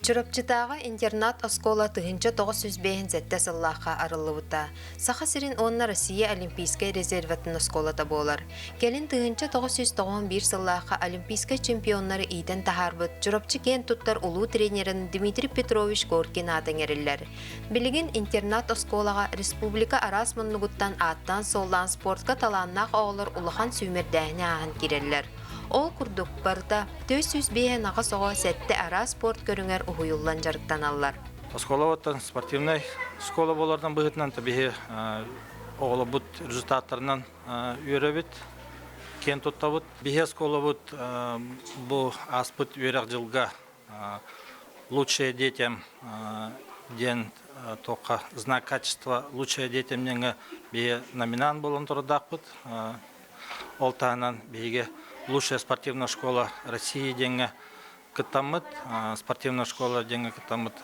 Чурапчытааҕы интернат-оскуола 1957 сыллаахха арыллыбыта. Саха сирин уонна Россия Олимпийскай резервэтин оскуолата буолар. Кэлин 1991 сыллаахха олимпийскай чемпионнары иитэн таһаарбыт Чурапчы киэн туттар улуу тренерин Дмитрий Петрович Коркин аата иҥэриллэр. Билигин интернат-оскуолаҕа республика араас муннугуттан ааттаан-суоллаан спортка талааннаах оҕолор улахан сүүмэрдээһини ааһан киирэллэр. Ол курдук, барыта 458 оҕо сэттэ араас спорт көрүҥэр уһуйуллан дьарыктаналлар. Оскуола спортивнай школа буолардан быһыытынан биһи оҕолорбут результаттарынан үөрэбит, киэн туттабыт. Биһи оскуолабыт бу ааспыт үөрэх дьылга лучшие детям диэн туохха знак качества лучшие детям диэҥҥэ биһи номинант буолан турардаахпыт. Ол таһынан биһиги лучшая спортивная школа России диэҥҥэ кыттаммыт, спортивная школа диэҥҥэ кыттаммыт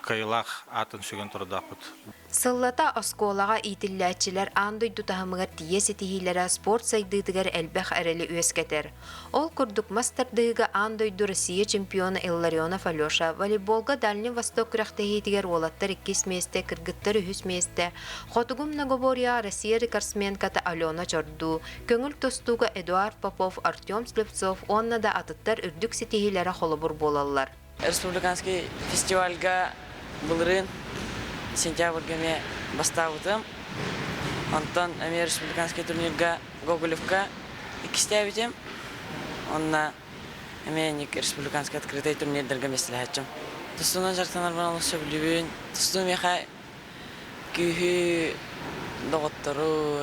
кыайыылаах аатын сүгэн турдаахпыт. Сыллата оскуолаҕа иитиллээччилэр аан дойду таһымыгар тиийэ ситиһиилэрэ спорт сайдыытыгар элбэх эрэли үөскэтэр. Ол курдук мас тардыһыыга аан дойду Россия чемпиона Илларионов Алеша, волейболга Дальний Восток күрэхтэһиитигэр уолаттар иккис миэстэ, кыргыттар үһүс миэстэ, Хотугу многоборьеҕа Россия рекордсменката Алена Чордуу, көҥүл тустууга Эдуард Попов, Артем Слепцов уонна да атыттар үрдүк ситиһиилэрэ холобур буолаллар. Республиканский фестивальга былырыын сентябрьга эмиэ бастаабытым. Онтон эмиэ республиканский турнирга Гоголевка иккистээбитим. Онно эмиэ инник республиканский открытый турнирдарга миэстэлэһээччим. Тустуунан дьарыктанарбын олус сөбүлүүбүн. Тустуу миэхэ күүһү, доҕоттору,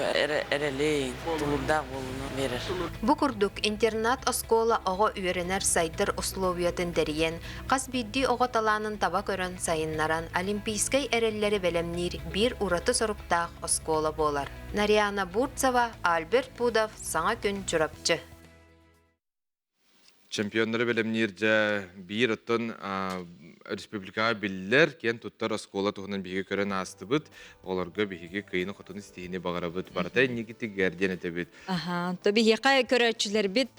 эрэли, тулуурдаах буолууну биэрэр. Бу курдук, интернат-оскуола оҕо үөрэнэр, сайдар условиятын тэрийэн, хас биирдии оҕо талаанын таба көрөн сайыннаран, олимпийскай эрэллэри бэлэмниир биир ураты соруктаах оскуола буолар. Нарьяна Бурцева, Альберт Пудов, Саҥа күн Чурапчы. Чемпионнары бэлэмниир дьэ биир оттон республикаҕа биллэр киэн туттар оскуола туһунан биһиги көрөн аастыбыт. Олорго биһиги кыйыны-хотуну ситиһини баҕарабыт. Барыта инникитигэр диэн этэбит. Аха, то биһиэхэ көрөөччүлэрбит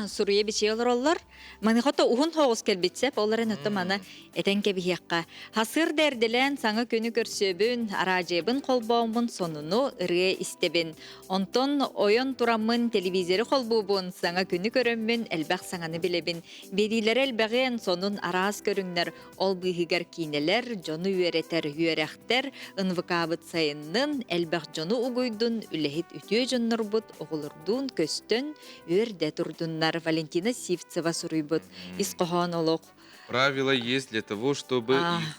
суруйа бичие олороллор. Маныха то уһун соҕус кэлбит сеп, ол эрэн отто маны этэн кэбиһиэххэ. Хасыр да эрдэлээн саҥа күнү көрсүөбүн, араадьыйабын холбооммун сонуну ырыа истэбин. Онтон ойон тураммын телевизоры холбуубун, саҥа күнү көрөммүн элбэх саҥаны билэбин. Биэриилэрэ элбэҕиэн сонун араас көрүҥнэр, ол быыһыгар киинэлэр, дьону үөрэтэр үөрэхтэр, НВК-быт сайыннын, элбэх дьону угуйдун, үлэһит үтүө дьоннорбут оҕолордуун көстөн, үөрдэ турдуннар. Валентина Сивцева суруйбут ис хоһоон олох. Правила есть для того, чтобы их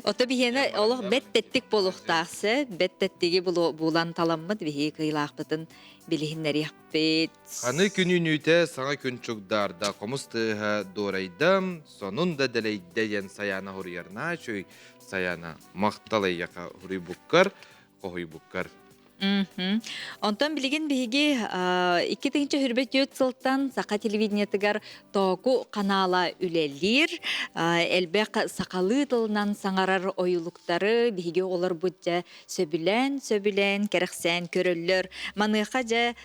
Ото биһиэнэ олох бэт тэттик буолуохтаахсы, бэт тэттиги булан таламмыт биһиги кыйлаахпытын билиһиннэриэхпит. Аны күнүүнүүтэ саҥа күн чугдаарда, хомус тыаһа дуорайдам, сонун да дэлэйдэ диэн Сайаана хоруйар чүй Сайаана махтал эйиэхэ хоруйбуккар, хоһуйбуккар. Онтон билигин биһиги 2024 сылтан саха телевидениетыгар Тооку канала үлэлиир. Элбэх сахалыы тылынан саҥарар ойулуктары биһиги оҕолорбут дьэ сөбүлээн, сөбүлээн, кэрэхсээн көрөллөр. Маныаха дьэ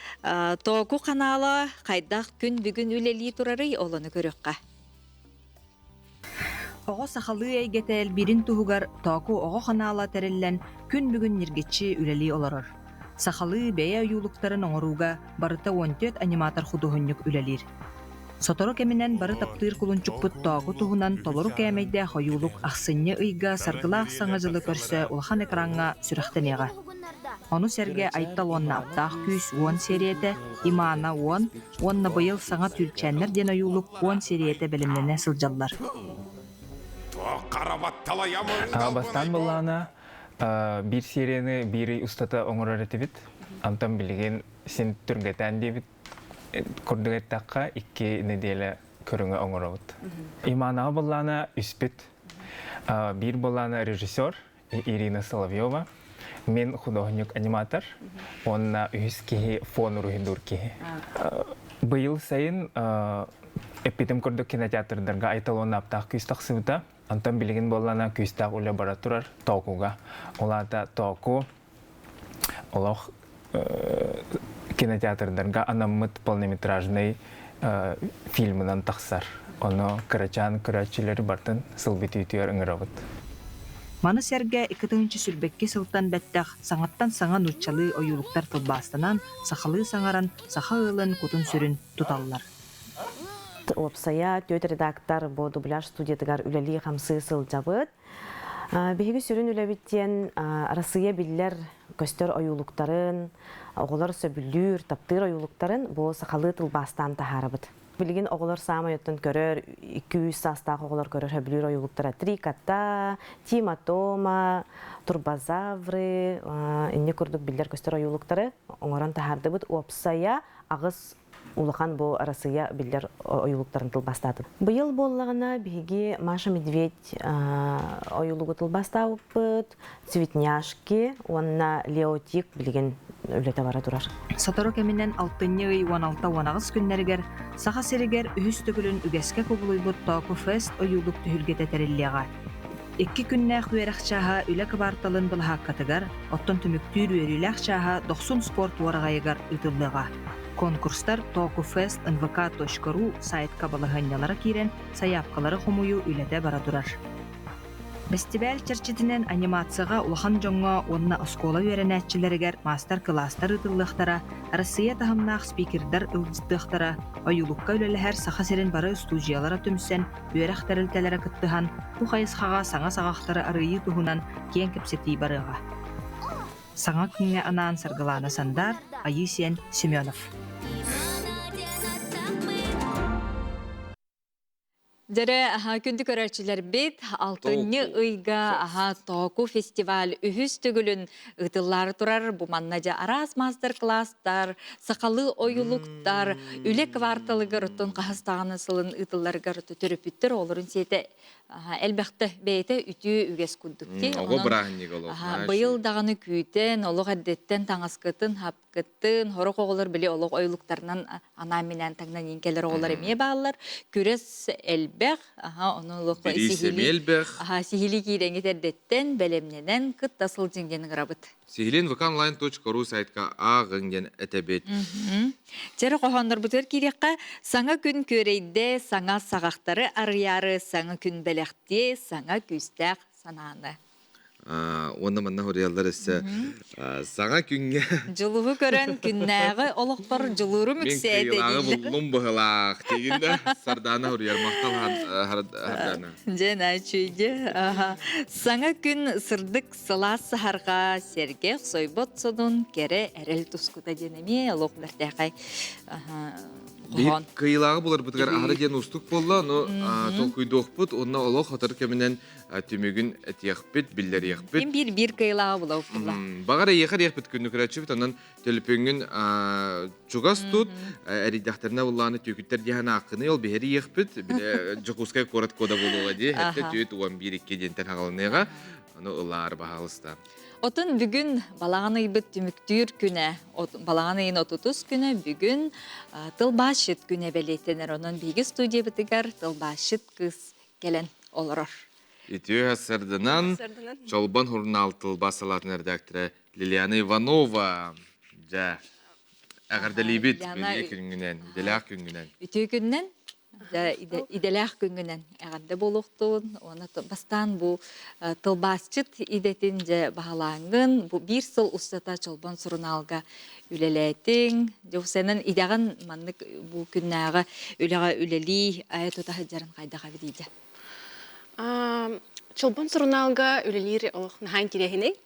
Тооку канала хайдах күн бүгүн үлэлии турарый ол ону көрүөххэ. Оҕо сахалыы эйгэтэ элбиирин туһугар Тооку оҕо ханаала тэриллэн, күн бүгүн ньиргиччи үлэлии олорор. Сахалыы бэйэ ойуулуктарын оҥорууга барыта 14 аниматор-худуоһунньук үлэлиир. Сотору кэминэн бары таптыыр кулунчукпут Тооку туһунан толору кээмэйдээх ойуулук ахсынньы ыйга Саргылаах Саҥа дьылы көрсө улахан экраҥҥа сүрэхтэниэҕэ. Ону сэргэ Айтал уонна Аптаах күүс уон сиэрийэтэ, Имана уон уонна быйыл саҥа Түүлчээннэр диэн ойуулук уон сиэрийэтэ бэлэмнэнэ сылдьаллар. Бастаан былаана биир серияны биир ый устата оҥорор этибит. Антон билигин син түргэтэн диэбит курдук эттэххэ икки нэдиэлэ көрүҥэ оҥоробут. Иманаҕа былаана үспүт. Биир былаана режиссер Ирина Соловьева, мин художник-аниматор уонна үһүс киһи фон уруһуйдуур киһи. Быйыл сайын эппитим курдук кинотеатрдарга Айталон аптаах күүс тахсыбыта. Онтон билигин буоллана күүстээх үлэ бара турар Тоокуга. Ол аата Тооку олох кинотеатрдарга анаммыт полнометражный фильмынан тахсар. Ону кырачаан көрөөччүлэри бартын сыл бүтүүтүгэр ыҥырабыт. Маны сэргэ 2022 сылтан бэттэх саҥаттан саҥа нууччалыы ойуулуктар тылбаастанан, сахалыы саҥаран, саха ыалын кутун-сүрүн туталлар. Уопсайа түөрт редактор бу дубляж студиятыгар үлэлии-хамсыы сылдьабыт. Биһиги сүрүн үлэбит диэн Арассыыйа биллэр көстөр ойуулуктарын, оҕолор сөбүлүүр, таптыыр ойуулуктарын бу сахалыы тылбаастаан таһаарабыт. Билигин оҕолор саамай оттон көрөр, 200 саастаах оҕолор көрөр сөбүлүүр ойуулуктара Три кота, Тима Тома, Турбозавры, инни курдук биллэр көстөр ойуулуктары оҥорон таһаардыбыт. Уопсайа аҕыс улахан бу Арассыыйа биллэр ойуулуктарын тылбаастаатым. Быйыл буоллаҕына биһиги Маша Медведь ойуулугу тылбаастаабыппыт, Цветняшки уонна Леотик билигин үлэтэ бара турар. Сотору кэминэн алтынньы ый 16-18 күннэригэр Саха сиригэр үһүс төгүлүн үгэскэ кубулуйбут Тооку Фест ойуулук түһүлгэтэ тэриллиэҕэ. Икки күннээх үөрэх чааһа үлэ кыбаарталын былаһааккатыгар, оттон түмүктүүр үөрүүлээх чааһа Дохсун спорт уораҕайыгар ыытыллыаҕа. Конкурстар tookufest nvk.ru сайтка балаһыанньалара киирэн, сайаапкалары хомуйуу үлэтэ бара турар. Бэстибээл чэрчитинэн анимацияҕа улахан дьоҥҥо уонна оскуола үөрэнээччилэригэр маастар-кылаастар ыытыллыахтара, Россия таһымнаах спикердэр ыалдьыттыахтара, ойуулукка үлэлэһэр Саха сирин бары устуудьуйалара түмсэн, үөрэх тэрилтэлэрэ кыттыһан, бу хайысхаҕа саҥа саҕахтары арыйыы туһунан киэҥ кэпсэтии барыаҕа. Саҥа күҥҥэ анаан Саргылаана Сандар, Айыы Сиэн Семенов. Дьэрэ, күндү көрөөччүлэрбит, алтынньы ыйга аха Тооку фестиваль үһүс төгүлүн ыытыллаары турар. Бу манна дьэ араас мастер-класстар, сахалыы ойулуктар, үлэ кварталыгар оттон хаһыс даҕаны сылын ыытылларыгар төрөппүттэр оҕолорун сиэтэ элбэхтэ бэйэтэ үтүө үгэс курдук дии. Оҕо бырааһынньыга олох. Быйыл даҕаны күүтэн, олох эрдэттэн таҥаскытын, Кыттын, сорох оҕолор били олох ойулуктарынан анаан-минээн таҥнан иин кэлэр оҕолор эмиэ бааллар. Күрэс элбэх, аха, ону олох сиһили элбэх. Аха, сиһили киирэҥит эрдэттэн бэлэмнэнэн кытта сылдьыҥ диэн ыҥырабыт. Сиһилин vkonline.ru сайтка ааҕыҥ диэн этэбит. Чэрэ хоһооннорбутугар киириэххэ, саҥа күн күөрэйдэ, саҥа саҕахтары арыйаары, саҥа күн бэлэхтиэ, саҥа күүстээх санааны. Уонна манна хоруйаллар өссө саҥа күҥҥэ Дьулуһу көрөн күннээҕи олохпор дьулуурум Мин үксээтэ кыайыылааҕы дииллэр. буллум быһылаах тигин да Сардаана хоруйар махтал Сардаана. Дьэ наачуйдьэ. Саҥа күн сырдык сылаас саһарҕа сэргэх сойбот сонун кэрэ эрэл тускута диэн эмиэ олох бэртээхэй Биһи кыайыылааҕы буларбытыгар аһара диэн уустук буолла, ону толкуйдуохпут уонна олох хотор кэминэн түмүгүн этиэхпит, биллэриэхпит. Ким биир биир кыайылааҕы булабыт Баҕар эйиэхэ эриэхпит күннү көрөөччүбүт, онон төлөпүөҥҥүн чугас тут, эрийдэхтэринэ буллааны түөкүттэр диэһэн ааккыны ол биһэри иэхпит, биле Дьокуускай куорат кода буолуоҕа дии, хэттэ түөт 11 2 диэнтэн хаҕаланыаҕа, ону ылаар баһаалыста. Отун бүгүн балаҕан ыйбыт түмүктүүр күнэ, балаҕан ыйын отутус күнэ бүгүн тылбаасчыт күнэ бэлиэтэнэр. Онон биһиги студиябытыгар тылбаасчыт кыыс кэлэн олорор. Үтүө сарданан Чолбон журнал тылбаас салаатын редактора Лилиана Иванова. Дьэ, эҕэрдэлиибит бэлиэ күҥҥүнэн, идэлээх күҥҥүнэн. Үтүө күннэн, идэлээх күҥҥүнэн эҕэрдэ буолуохтун. Уонна бастаан бу тылбаасчыт идэтин дьэ баһылааҥҥын, бу биир сыл устата Чолбон сурунаалга үлэлээтиҥ. Дьэ, идэҕин маннык бу күннээҕи үлэҕэ үлэлии айа тута сылдьарын хайдах эбитий дьэ? Чолбон сурунаалга үлэлиир олох наһаа интириэһинэй.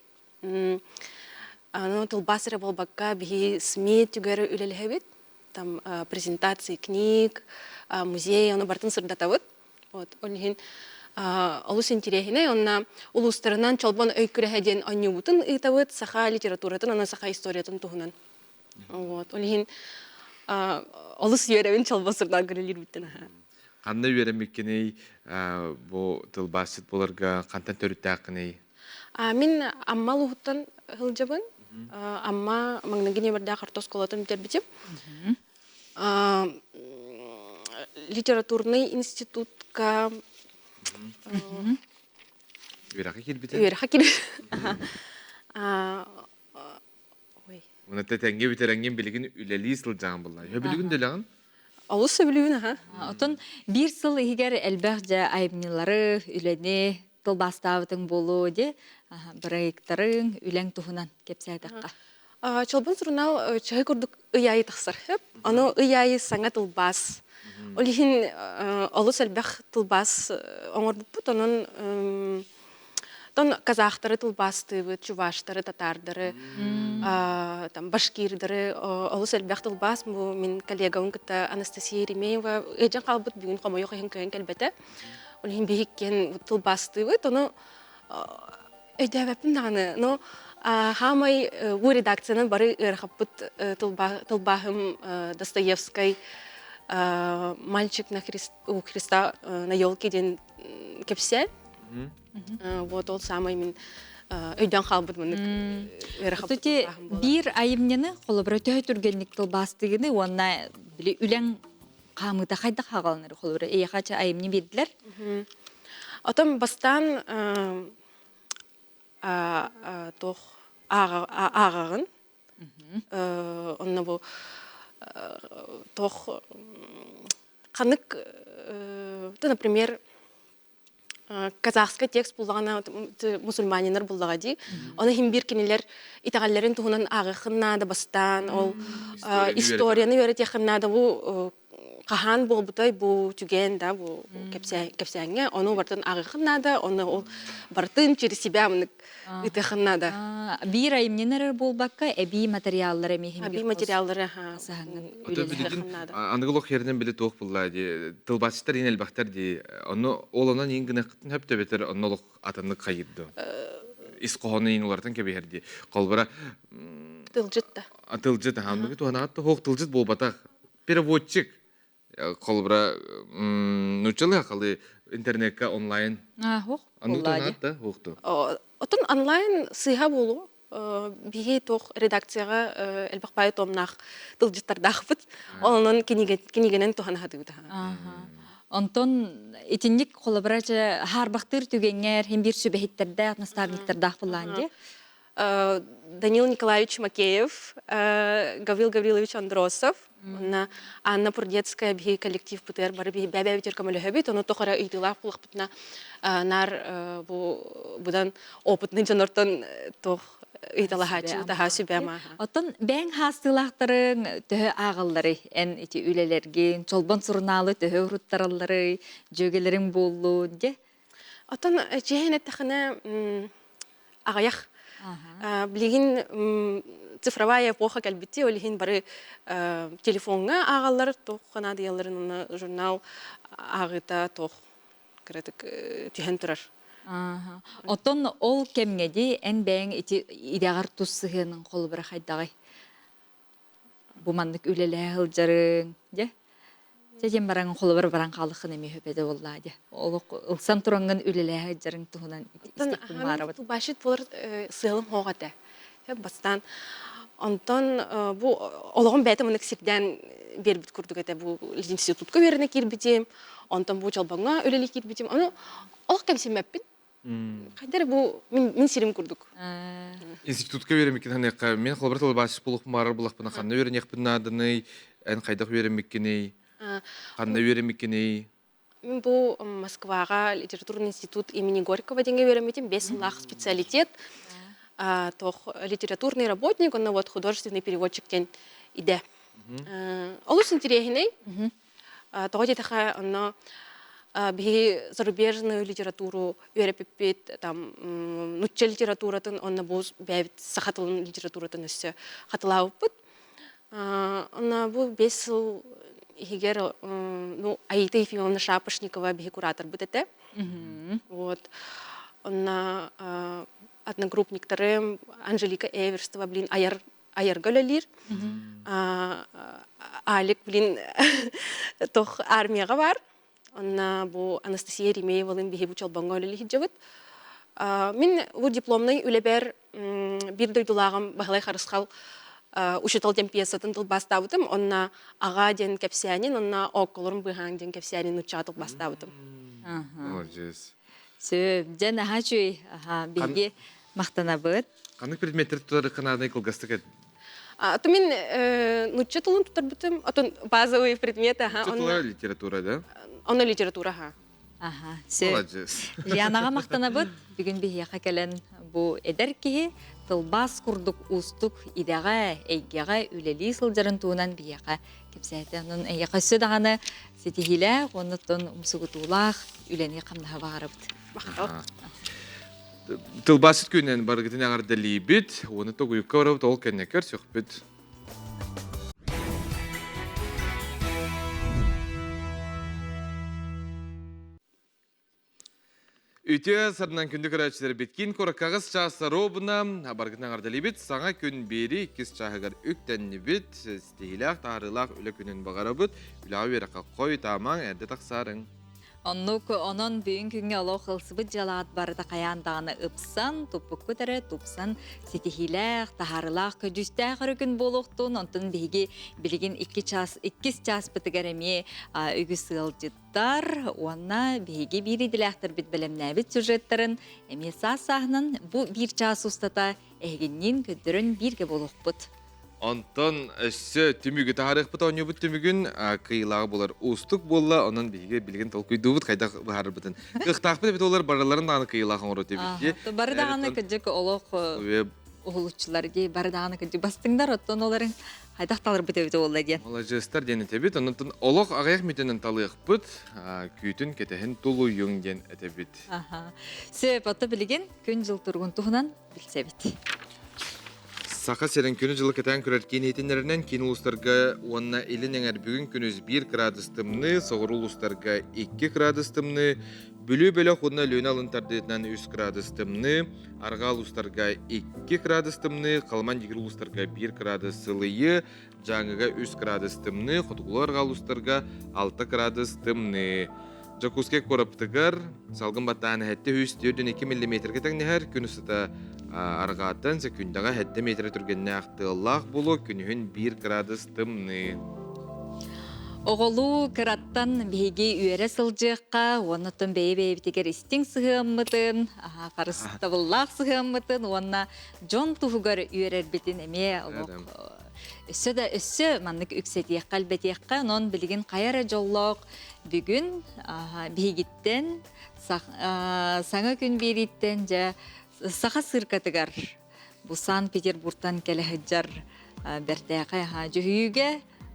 Аны тылбаас эрэ буолбакка, биһи СМИ түгэр үлэлэһэбит. Там презентации книг, музей, ону барытын сырдатабыт. Вот, ол иһин олус интириэһинэй. Онно улуустарынан Чолбон өй күрэһэ диэн оонньуубутун ыытабыт саха литературатын уонна саха историятын туһунан. Вот, ол иһин олус үөрэбин Чолбон сурунаалга үлэлиирбиттэн аһаа. Ханна үөрэммиккиний бу тылбаасчыт буоларга хантан төрүттээххиний? Мин Амма улууһуттан сылдьабын. Амма маҥнайгы нүөмэрдээх орто оскуолатын бүтэрбитим. Литературный институтка Үөрэххэ киирбитэ? Үөрэххэ киирбит. Уна тэҥҥэ бүтэрэҥҥин билигин үлэлии сылдьаҕын булла. Билигин да үлэҕин? Олус сөбүлүүбүн аха. Отон биир сыл иһигэр элбэх дьэ айымньылары, үлэни тылбаастаабытыҥ буолуо дии. Проекттарыҥ, үлэҥ туһунан кэпсээтэххэ. Чолбон сурунаал чаһы курдук ый аайы тахсар. Ону ый аайы саҥа тылбаас. Ол иһин олус элбэх тылбаас оҥорбуппут. Онон тон казахтары тылбаастыыбыт, чуваштары, татаардары, там башкирдары олус элбэх тылбаас. Бу мин коллегабын кытта Анастасия Еремеева ыалдьан хаалбыт бүгүн хомойуох иһин кыайан кэлбэтэ. Ол иһин биһиккиэн тылбаастыыбыт. Ону Өйдөөбөппүн даҕаны, но хаамай бу редакциянан бары ыарахаппыт тылбааһым Достоевскай «Мальчик на Христ, у Христа на елке» диэн кэпсээн. Вот ол самай мин өйдөөн хаалбыт маннык ыарахан. Ити биир айымньыны холобура төһө түргэнник тылбаастыгыны уонна били үлэҥ хаамыыта хайдах хааланар холобура эйиэхэ айымньы биэрдилэр? Отон бастаан туох ааҕаҕын. Онно бу туох ханнык например казахскай текст буллаҕына мусульманиннар буллаҕа дии. Оны иһин биир кинилэр итэҕэллэрин туһунан ааҕыаххын наада бастаан ол историяны үөрэтиэххин наада бу хаһаан буолбутай бу түгэн да бу кэпсээҥҥэ ону барытын ааҕыаххын наада ону ол барытын через себя мынык ыытыаххын наада. Биир айымньыны эрэр буолбакка эбии материаллары эмиэ эбии материаллары Аныгы олох херинен били туох булла ди тылбаасчыттар иин элбэхтэр ди онно ол онон иин гыныаххытын хөп төбөтөр онно олох атыннык хайырды ис хоһоону иин уларытан кэбиһэр ди холбура тылдьыт да тылдьыт аха туһанаат хоох тылдьыт буолбатах переводчик холобура нууччалыы халы интернетка онлайн да хоохту Отон онлайн сыыһа буолуо. Биһи туох редакцияҕа элбэх баай томнаах тылдьыттардаахпыт. Онон кинигэнэн туһана сатыыбыт. Онтон итинник холобура хаарбахтыыр түгэҥҥэр хин биир сүбэһиттэрдээх, наставниктардаах буллаан дии. Данил Николаевич Макеев, Гаврил Гаврилович Андросов, уонна Анна Пурдецкая биһи коллектив бытыар бары биһи бэбэбитер көмөлөһөбүт, ону тоқ эрэ ыйытыылаах булахпытына наар бу будан опытный дьонортон туох ыйыталаһааччы таһаа сүбэ мааха. Оттон бэйэҥ хаастыылаахтарыҥ төһө ааҕалларый? Эн ити үлэлэргин, Чолбон сурунаалы төһө уруттаралларый, дьүөгэлэриҥ буоллун дьэ? Оттон чиэһин эттэххинэ аҕыйах. Билигин цифровая эпоха кэлбитти, ол иһин бары телефоҥҥа ааҕаллар, туох наадыйалларын уонна журнал ааҕыыта туох кыратык түһэн турар. Оттон ол кэмҥэ дии эн бэйэҥ ити идэҕэр тус сыһыаныҥ холобура хайдаҕый? Бу маннык үлэлэһэ сылдьарыҥ, дьэ? Дьэ диэн бараҥ холобур баран хаалыххын эмиэ сөп этэ буоллаа дьэ. Олох ылсан тураҥҥын үлэлэһэ сылдьарыҥ туһунан истиэхпин баарабыт. Тубашит буолар сыалым хоох этэ. Бастаан онтон бу олоҕум бэйэтэ маннык сирдээн биэрбит курдук этэ. Бу институтка үөрэнэ киирбитим, онтон бу Чолбоҥҥо үлэлии киирбитим. Ону олох кэмсиммэппин. Хайдары бу мин сирим курдук. Институтка үөрэммиккин ханыахха мен холобур тылбаасчыт буолуохпун баарар булахпына ханна үөрэниэхпин нааданый, эн хайдах үөрэммиккиний, ханна үөрэммиккиний? Мин бу Москваҕа литературный институт имени Горького диэҥҥэ үөрэммитим, 5 сыллаах специалитет. Тох литературный работник, онно вот художественный переводчик диэн идэ. Олус интириэһинэй. Тоҕо диэтэххэ, онно биһи зарубежную литературу үөрэппиппит, там нучча литературатын, онно бу бэйэбит саха тылын литературатын өссө хатылаабыппыт. Онно бу 5 сыл иһигэр ну, Аита Ефимовна Шапошникова биһи кураторбыт этэ. Вот. Онно одногруппниктарым Анжелика Эверстова, блин, айар айарга үлэлиир. Алик, блин, тох армияҕа бар. Онна бу Анастасия Ремеевалын биһи бу Чолбоҥҥо үлэлии сылдьабыт. Мин бу дипломнай үлэбэр биир дойдулааҕым Баһылай Харысхал учуутал диэн пьесатын тылбаастаабытым. Онна аҕа диэн кэпсээнин, онна оокколорун быыһааҥ диэн кэпсээнин нуччаҕа тылбаастаабытым. Молодец. Сөп, дьэ наһаа үчүгэй. Биһиги махтанабыт. Ханнык предметтер тутарыккын кылгастык эт. А то мин нучча тылын тутарбытым, отон базовый предмет, аха. Нучча тыла литература, да? Оно литература, аха. Аха, Молодец. Лианаҕа махтанабыт. Бүгүн биһиэхэ кэлэн бу эдэр киһи тылбаас курдук уустук идэҕэ, эйгэҕэ үлэлии сылдьарын туһунан биһиэхэ кэпсээтэ. Онон эйиэхэ өссө даҕаны ситиһиилээх уонна оттон умсугутуулаах үлэни-хамнаһы баҕарабыт. Махтал. Тылбаасчыт күнүнэн барыгытын эҕэрдэлиибит, уонна тогуйукка барабыт, ол кэннэ көрсөхпүт. Үтүө сарынан күндү көрөөччүлэрбит киин куоракка чаас робуна баргытын эҕэрдэлиибит. Саҥа күн биэри иккис чааһыгар үктэннибит. Ситиһиилээх, таһаарыылаах үлэ күнүн баҕарабыт. Үлэҕэ үөрэххэ хой таамаҥ, эрдэ тахсаарыҥ. Оннук онон бүгүн күҥҥэ олох ылсыбыт дьыалаҕыт барыта хайаан даҕаны ыпсан, туппуккут эрэ тупсан ситиһиилээх, таһаарыылаах, көдьүүстээх эрэ күн буолуохтун. Онтон биһиги билигин икки час, иккис чааспытыгар эмиэ үгүс ыалдьыттар уонна биһиги биир идэлээхтэрбит бэлэмнээбит сюжеттарын эмиэ саас-сааһынан бу биир чаас устата эһигинниин көрдөрөн бииргэ буолуохпут. Онтон өссө түмүгү таһаарыахпыт оонньуубут түмүгүн кыйылааҕы булар уустук буолла. Онон биһиги билигин толкуйдуубут хайдах быһаарарбытын. Кыахтаахпыт эбит олар барыларын даҕаны кыйылаах оҥоро түбүт. Бары даҕаны кыдьык олох уһулуччулар дии бары даҕаны кыдьык бастыҥдар оттон оларын хайдах таларбыт эбит буолла диэн. Маладьыастар диэн этэбит. Онон олох аҕыйах мүтэнэн талыахпыт. Күүтүн кэтэһин тулуйуҥ диэн этэбит. Сөп, отто билигин күн-дьыл туругун туһунан билсэбит. Саха сирин күнү-дьылы кэтээн көрөр киин иһитиннэринэн киин улуустарга уонна илин эҥэр бүгүн күнүс 1 кыраадыс тымныы, соҕуруу улуустарга 2 кыраадыс тымныы, Бүлүү бөлөх уонна Өлүөнэ алын тардыытынан 3 кыраадыс тымныы, арҕаа улуустарга 2 кыраадыс тымныы, Халыман дьигир улуустарга 1 кыраадыс сылыйыы, Дьааҥыга 3 кыраадыс тымныы, хотугулуу арҕаа улуустарга 6 кыраадыс тымныы. Дьокуускай куораппытыгар салгын баттаан эһэтте 142 миллиметргэ тэҥнэһэр, күн устата арҕааттан секүндэҕэ 7 метр түргэннээх тыаллаах буолуо, күнүһүн 1 градус тымныы. Оҕолуу кыраттан биһиги үөрэ сылдьыахха, уонна бэйэ-бэйэбитигэр истиҥ сыһыаммытын, харыстабыллаах сыһыаммытын уонна дьон туһугар үөрэрбитин эмиэ олох өссө да өссө маннык үксэтиэххэ, элбэтиэххэ. Онон билигин хайа эрэ дьоллоох бүгүн биһигиттэн саҥа күн биэрииттэн дьэ саха циркатыгар бу Санкт-Петербургтан кэлэ сылдьар бэртээхэй дьүһүйүүгэ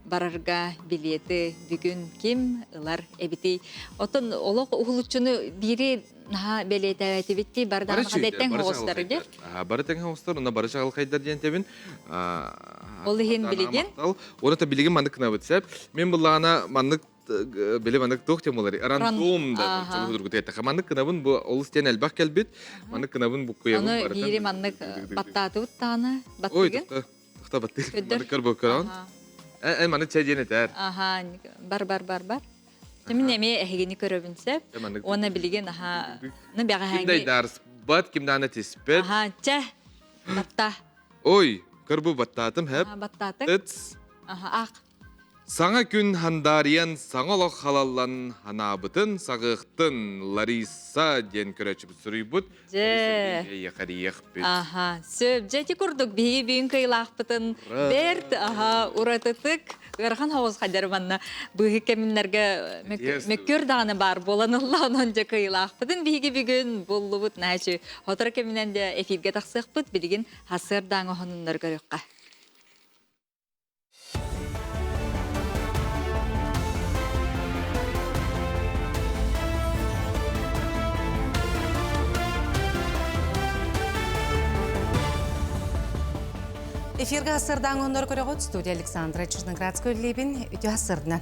барарга билиэти бүгүн ким ылар эбитий? Оттон олох уһулуччуну биири наһаа бэлиэтээбэтибит дии бары даҕаны тэҥ оҕустар дии. Бары тэҥ оҕустар, уна бары чаҕылхайдар диэн тэбин. Ол иһин билигин. Уона та билигин маннык гынабыт сеп. Мен буллаҕына маннык били маннык туох тем болар рандом да чулуһудургут эттэхэ маннык гынабын бу олус диэн элбэх кэлбит маннык гынабын буккуйабын Аны биири маннык баттаатыбыт даҕаны баттыгын. Ой, тохто баттыгын. Маннык көр бу көрөн. Эн маннык чэй диэн этэр. Аха, бар бар бар бар. Мин эмиэ эһигини көрөбүн сөп. Уонна билигин аха, ну бэҕэһээҥи. Ким дайдарспат, ким даана тиспет. Аха, чэ, батта. Ой, көр бу баттаатым хэп. Баттаатыҥ. Ыц. Аха, ах. Саҥа күн хандаарыйан, саҥа олох халаллан, ханаабытын саҕыахтын Лариса диэн көрөөччүбүт суруйбут. Дьэ. Эйэхэрийэхпит. Аха, сөп. Дьэ ити курдук биһиги бүгүн кыйылаахпытын бэрт аха уратытык ыарахан хоҕус хадьар манна быыһы кэминнэргэ мөккүөр даҕаны баар буолан ылла онон дьэ кыйылаахпытын биһиги бүгүн буллубут наачы хоторо кэминэн дьэ эфиргэ тахсыахпыт билигин хасыардааҥ оһонуннар көрүөххэ. Эфиргэ сырдаң оннор көрөҕүт студия Александра Черноградская үллэбин үтүө сырдынан.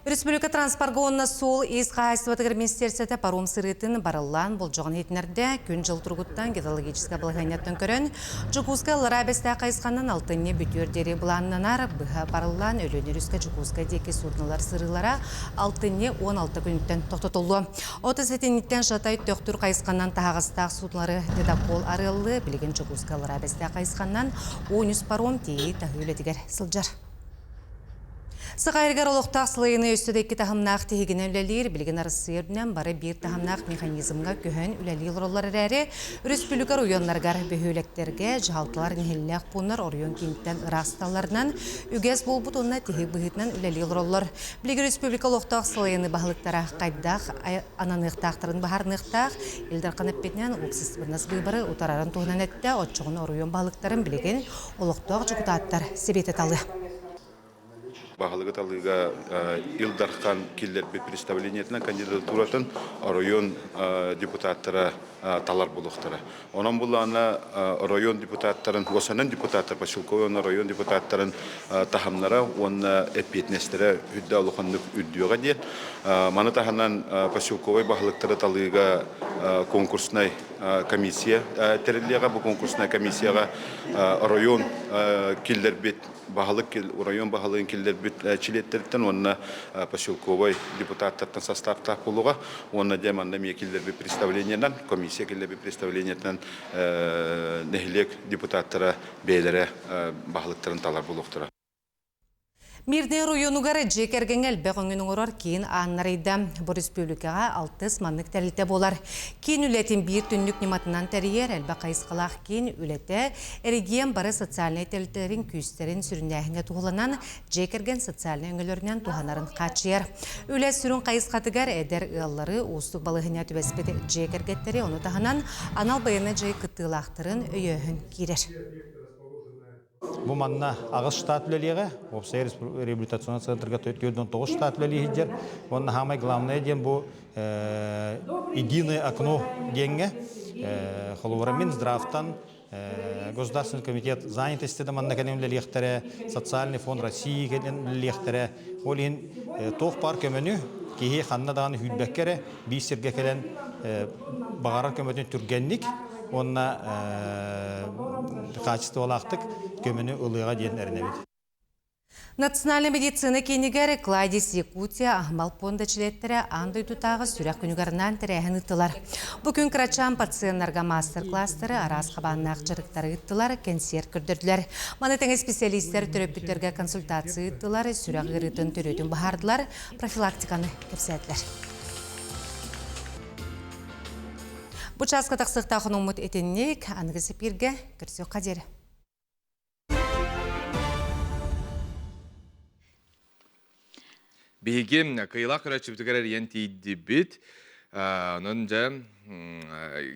Республика транспорга уонна суол ис хаһаайыстыбатыгар министерствота паром сырыытын барыллаан болдьоҕун иһитиннэрдэ. Күн-дьыл туругуттан гидрологическай балаһыанньаттан көрөн, Дьокуускай Аллараа Бэстээх хайысханан алтынньы бүтүөр диэри былааннанар. Быһа барыллаан Өлүөнэ өрүскэ Дьокуускай диэки суднолар сырыылара алтынньы 16 күнүттэн тохтотуллуо. От сэтинниттэн Жатай Төхтүр хайысханан таһаҕастаах суднолары ледокол арыаллыы. Билигин Дьокуускай Аллараа Бэстээх хайысханан 13 паром тиэйии-таһыы үлэтигэр сылдьар. Саха сиригэр олохтоох сылайыны өссө да икки таһымнаах тиһигинэн үлэлиир, билигин Арассыыйа үрдүнэн бары биир таһымнаах механизмҥа көһөн үлэлии олороллор эрээри, өрөспүүбүлүкэ оройуоннарыгар, бөһүөлэктэргэ дьаһалталар нэһилиэк пууннар оройуон кииниттэн ыраасталларынан үгэс буолбут уонна тиһик быһыытынан үлэлии олороллор. Билигин республика олохтоох сылайыны баһылыктара хайдах ананыахтаахтарын быһаарыныахтаах. Ил Дархан эппитинэн, уопсастыбаннас быыбары утарарын туһунан эттэ, оччоҕуна оройуон баһылыктарын билигин олохтоох дьокутааттар сэбиэтэ талыа. Баһылыгы талыыга Ил Дархан киллэрбит представлениетынан кандидатуратын оройуон депутаттара талар буолуохтара. Онон буллаҕына оройуон депутаттарын, уосанан депутаттар, поселковай уонна оройуон депутаттарын таһымнара уонна эппиэтинэстэрэ үрдэ улаханнык үрдүөҕэ диэн. Маны таһынан поселковай баһылыктары талыыга конкурснай комиссия тэриллиэҕэ. Бу конкурснай комиссияҕа оройуон киллэрбит баһылык оройуон баһылыгын киллэрбит чилиэттэриттэн уонна поселковай депутаттартан састааптаах буолуоҕа уонна дьэ манна эмиэ киллэрбит представлениенан комиссия киллэрбит представлениетынан нэһилиэк депутаттара бэйэлэрэ баһылыктарын талар буолуохтара. Мирнэй оройуонугар дьиэ кэргэҥҥэ элбэх өҥөнү оҥорор киин ааннарыйда. Бу республикаҕа алтыс маннык тэрилтэ буолар. Киин үлэтин биир түннүк ньыматынан тэрийэр элбэх хайысхалаах киин үлэтэ эрэгийиэн бары социальнай тэрилтэлэрин күүстэрин сүрүннээһиҥҥэ туһуланан дьиэ кэргэн социальнай өҥөлөрүнэн туһанарын хааччыйар. Үлэ сүрүн хайысхатыгар эдэр ыаллары, уустук балаһыанньа түбэспит дьиэ кэргэттэри, ону таһынан анал байыаннай дьайыы кыттыылаахтарын өйөөһүн киирэр. Бу манна аҕыс штат үлэлиэҕэ, уопсай реабилитационный центрга 49 штат үлэлии сылдьар. Уонна самое главное диэн бу единое окно диэҥҥэ холобура Минздравтан Государственный комитет занятости да манна кэлэн үлэлиэхтэрэ, Социальный фонд России кэлэн үлэлиэхтэрэ. Ол иһин туох баар көмөнү киһи ханна даҕаны сүүрбэккэ эрэ биир сиргэ кэлэн баҕарар көмөтүн түргэнник уонна хаачыстыбалаахтык көмөнү ылыаҕа диэн эрэнэбит. Национальнай медицина киинигэр Кладис Якутия аһымал пуонда чилиэттэрэ аан дойдутааҕы сүрэх күнүгэр анаан тэрээһин ыыттылар. Бу күн кырачаан пациеннарга маастар-класстары, араас хабааннаах дьарыктары ыыттылар, кэнсиэр көрдөрдүлэр. Маны тэҥэ специалистэр төрөппүттэргэ консультация ыыттылар, сүрэх ыарыытын төрүөтүн быһаардылар, профилактиканы кэпсээтилэр. Бу чааска тахсыахтаах хонуҥмут итинник, аныгы сипииргэ көрсүөххэ диэри. Биһиги кыйылаах көрөөччүбүтүгэр эрийэн тиийдибит. Онон дьэ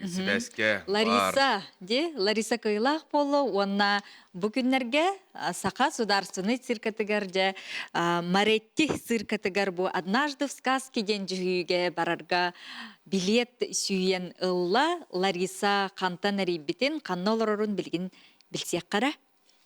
сибээскэ Лариса, де Лариса Кыйлаах буолла уонна бу күннэргэ Саха судаарственнай циркатыгар дьэ Маретти циркатыгар бу «Однажды в сказке» диэн дьүһүйүүгэ барарга билиэт сүүйэн ылла. Лариса хантан эрийбитин, ханна олорорун билигин билсиэххэ эрэ.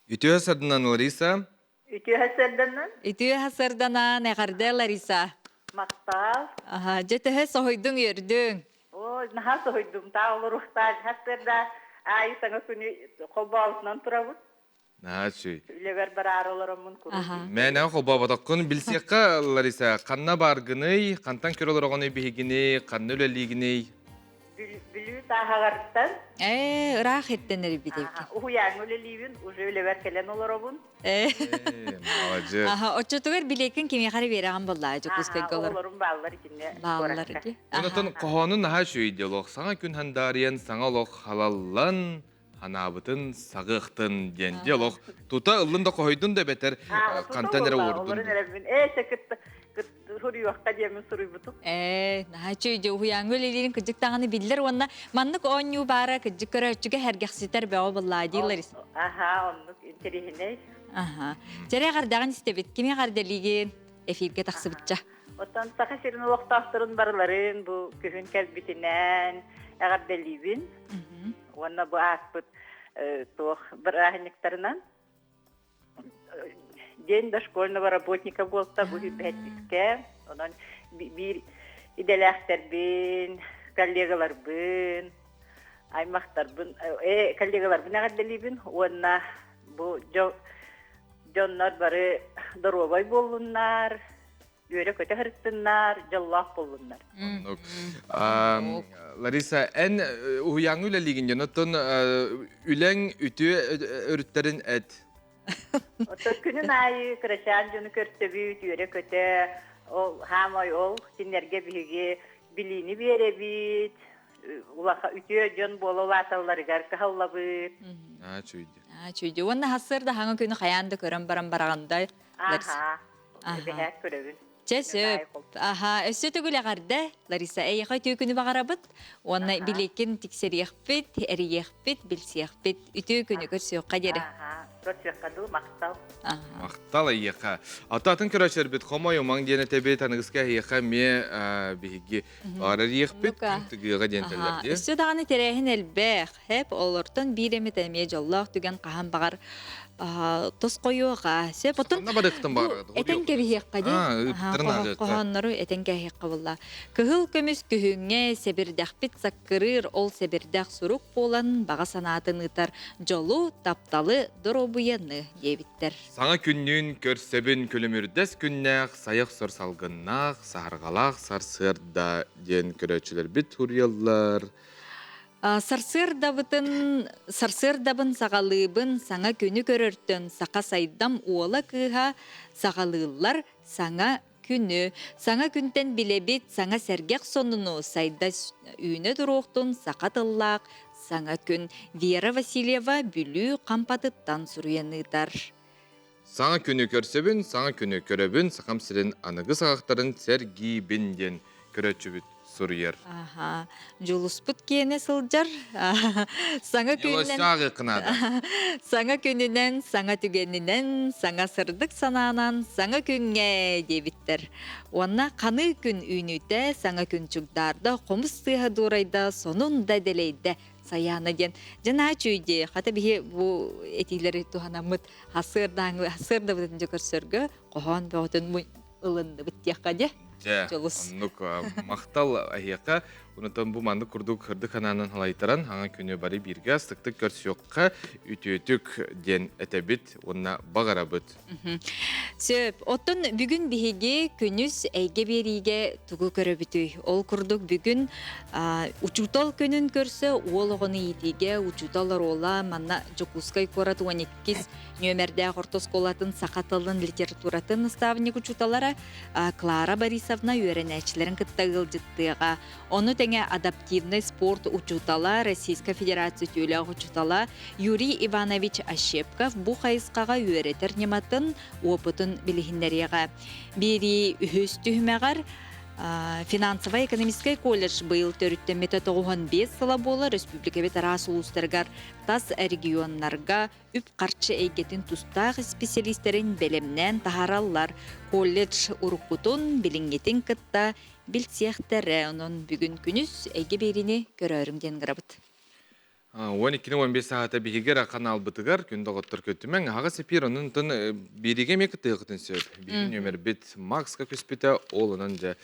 Үтүө сарданан, Лариса. Үтүө сарданан. Үтүө сарданан, эҕэрдэ, Лариса. Махтал. Аха, дьэ төһө соһуйдуҥ, үөрдүҥ? Ой, наһаа соһуйдум. Таа олоруохтаах сарсыарда аайы саҥа күнү холбообутунан турабыт. Наһаа үчүгэй. Үлэбэр бараары олороммун куруук. Мээнэ холбооботоххун билсиэххэ, Лариса, ханна бааргыный, хантан көрө олороҕунуй биһигини, ханна үлэлиигиний? Бүлүү Тааһаҕарыттан. Ээ, ыраах иртэн эрийбит эбиккин. Уһуйааҥҥа үлэлиибин, уже үлэбэр кэлэн олоробун. Ээ. Маладьыас. Аха, оччотугар билиэккин кимиэхэ эрэ биэрэҕин буоллаа, Дьокуускайга олор. Оҕолорум бааллар итиннэ Бааллар ити. Онтон хоһоонун наһаа үчүгэй диэлох. Саҥа күн хандаарыйан, саҥа олох халаллан, ханаабытын саҕыахтын диэн диалог тута ыллын да хоһуйдун да эбэтэр хантан эрэ уордун. Ээ, кытта суруйуохха диэмин суруйбутум. Ээ, наһаа үчүгэй уһуйааҥҥа үлэлиирин кырдьык даҕаны биллэр уонна маннык оонньуу баара кырдьык көрөөччүгэ сэргэхситэр бөҕө буоллаа дииллэр. Аха, оннук интэриэһинэй. Аха. Чэрэ эҕэрдэҕин истэбит. Кими эҕэрдэлиигин? Эфиргэ тахсыбытча. Оттон Саха сирин олохтоохторун барыларын бу күһүн кэлбитинэн эҕэрдэлиибин. Уонна бу ааспыт туох бырааһынньыктарынан День дошкольного работника буолта бу бэһэттискэ. Онон биир идэлээхтэрбин, коллегаларбын, аймахтарбын, коллегаларбын эҕэрдэлиибин уонна бу дьоннор бары доруобай буоллуннар, үөрэ-көтө сырыттыннар, дьоллоох буоллуннар. Оннук. Лариса, эн уһуйааҥҥа үлэлиигин диэн, оттон үлэҥ үтүө өрүттэрин эт. Оттон күнүн аайы кырачаан дьону көрсөбүт, үөрэ-көтө, ол хаамай ол кинилэргэ биһиги билиини биэрэбит, улахан үтүө дьон буола улааталларыгар кыһаллабыт. Аа, чүйдү. Аа, чүйдү. Уонна хассыарда хаҥа күнү хайаан да көрөн баран бараҕандай. Аха. Эбэһээт көрөбүн. Чэ сөп. Аха, өссө төгүл эҕэрдэ, Лариса, эйиэхэ үтүө күнү баҕарабыт. Уонна билиэккин тиксэриэхпит, эрийиэхпит, билсиэхпит. Үтүө күнү көрсүөххэ диэри. Аха. Көрсүөххэ дуу, махтал. Махтал эйиэхэ. Атын көрөөччүлэрбит хомойумаҥ диэн этэбит, аныгыска эһиэхэ эмиэ биһиги баҕарар иэхпит, тыгыаҕа диэн этэллэр дии. Өссө даҕаны тэрээһин элбэх, хэп олортон биир эмит эмиэ дьоллоох түгэн хаһан баҕар тосхойуоҕа. Сөп, отун этэн кэбиһиэххэ дии. Хоһооннору этэн кэбиһиэххэ буолла. Кыһыл көмүс күһүҥҥэ сэбирдэхпит саккырыыр, ол сэбирдэх сурук буолан баҕа санаатын ыытар дьолу, тапталы, доруобуйаны диэбиттэр. Саҥа күннүүн көрсөбүн күлүмүрдэс күннээх, сайах сор салгыннаах, саһарҕалаах сарсыарда диэн көрөөччүлэрбит суруйаллар. Сарсыардабытын, сарсыардабын саҕалыыбын, саҥа күнү көрөртөн саха сайдам уола кыыһа саҕалыыллар саҥа күнү. Саҥа күнтэн билэбит, саҥа сэргэх сонуну сайда үүнэ туруохтун саха тыллаах саҥа күн. Вера Васильева Бүлүү Хампатыттан суруйан ыытар. Саҥа күнү көрсөбүн, саҥа күнү көрөбүн, сахам сирин аныгы саҕахтарын сэргиибин диэн көрөөччүбүт суруйар. Аха, дьулуспут киэнэ сылдьар. Саҥа күнүнэн Саҥа күнүнэн, саҥа түгэнинэн, саҥа сырдык санаанан, саҥа күҥҥэ диэбиттэр. Уонна ханыы күн үүнүүтэ, саҥа күн чугдаарда, хомус сыыһа дуорайда, сонун да дэлэйдэ Сайаана диэн. Дьэ чүйдee, хата биһи бу этиилэри туһанаммыт хасыардааҥы хасыардабытын дьэ көрсөргө хоһоон бөҕөтүн ылынныбыт диэххэ дьэ. Дьэ, оннук махтал эһиэхэ. Онтон бу маннык курдук кырдык ханаанан халайтаран, хаҥа күнү бары бииргэ астыктык көрсүөххэ, үтүөтүк диэн этэбит уонна баҕарабыт. Сөп. Оттон бүгүн биһиги күнүс эйгэ биэриигэ тугу көрөбүтүй? Ол курдук бүгүн учуутал күнүн көрсө уол оҕону иитиигэ учуутал оруола манна Дьокуускай куорат 12 нүөмэрдээх орто оскуолатын саха тылын литературатын наставник учууталара Клара Борисовна үөрэнээччилэрин кытта ыалдьыттыаҕа. Ону тэҥэ адаптивнай спорт учуутала, Российскай Федерация үтүөлээх учуутала Юрий Иванович Ощепков бу хайысхаҕа үөрэтэр ньыматын, опытын билиһиннэриэҕэ. Биэрии үһүс түһүмэҕэр Финансовай-экономическай колледж быйыл төрүттэммитэ 95 сыла буолар республикабыт араас улуустарыгар тас регионнарга үп-харчы эйгэтин тустаах исписэлиистэрин бэлэмнээн таһаараллар. Колледж уруккутун, билиҥҥитин кытта билсиэхтэрэ. Онон бүгүн күнүс эйгэ биэриини көрөөрүҥ диэн ыҥырабыт. 12-15 саата биһиги эрэ каналбытыгар күн доҕоттор көтүмэҥ аһаҕас эпир онон биэриигэ эмиэ кыттыахытын сөп. Биһиги нүөмэрбит Макска көспүтэ, ол онон дьэ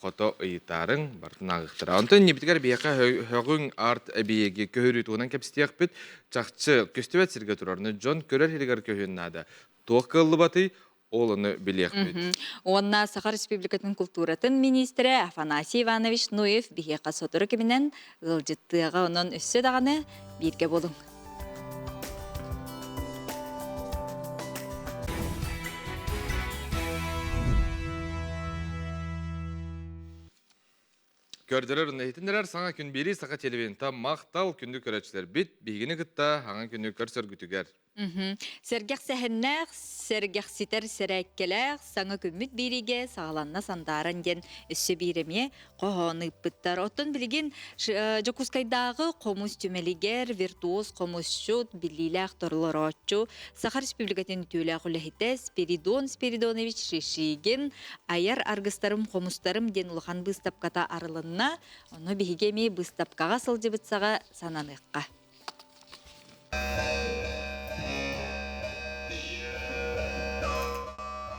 хото ыйытаарыҥ, барытын ааҕыахтара. Онтон иннибитигэр биһиэхэ һөҕүҥ арт эбийиэги көһөрүү туһунан кэпсэтиэхпит. Чахчы, көстүбэт сиргэ турар, дьон көрөр сиригэр көһүөн наада. Туох кыаллыбатый, ол ону билиэхпит. Уонна Саха Республикатын култууратын миниистирэ Афанасий Иванович Ноев биһиэхэ сотору кэминэн ыалдьыттыаҕа. Онон өссө даҕаны бииргэ буолуҥ. Көрдөрөр, иһитиннэрэр саҥа күн биэрии Саха телевидениета махтал күндү көрөөччүлэрбит биһигини кытта хаҥа күнү көрсөргүтүгэр. Сэргэх сэһэннээх, сэргэхситэр сэрээккэлээх саҥа күммүт биэриигэ саҕаланна сандааран диэн өссө биир эмиэ хоһоон ыыппыттар. Оттон билигин Дьокуускайдааҕы хомус түмэлигэр виртуоз хомусчут, биллиилээх толорооччу, Саха Республикатын үтүөлээх үлэһитэ Спиридон Спиридонович Шишигин айар аргыстарым хомустарым диэн улахан быыстапката арылынна. Ону биһиги эмиэ быыстапкаҕа сылдьыбыт саҕа сананыахха.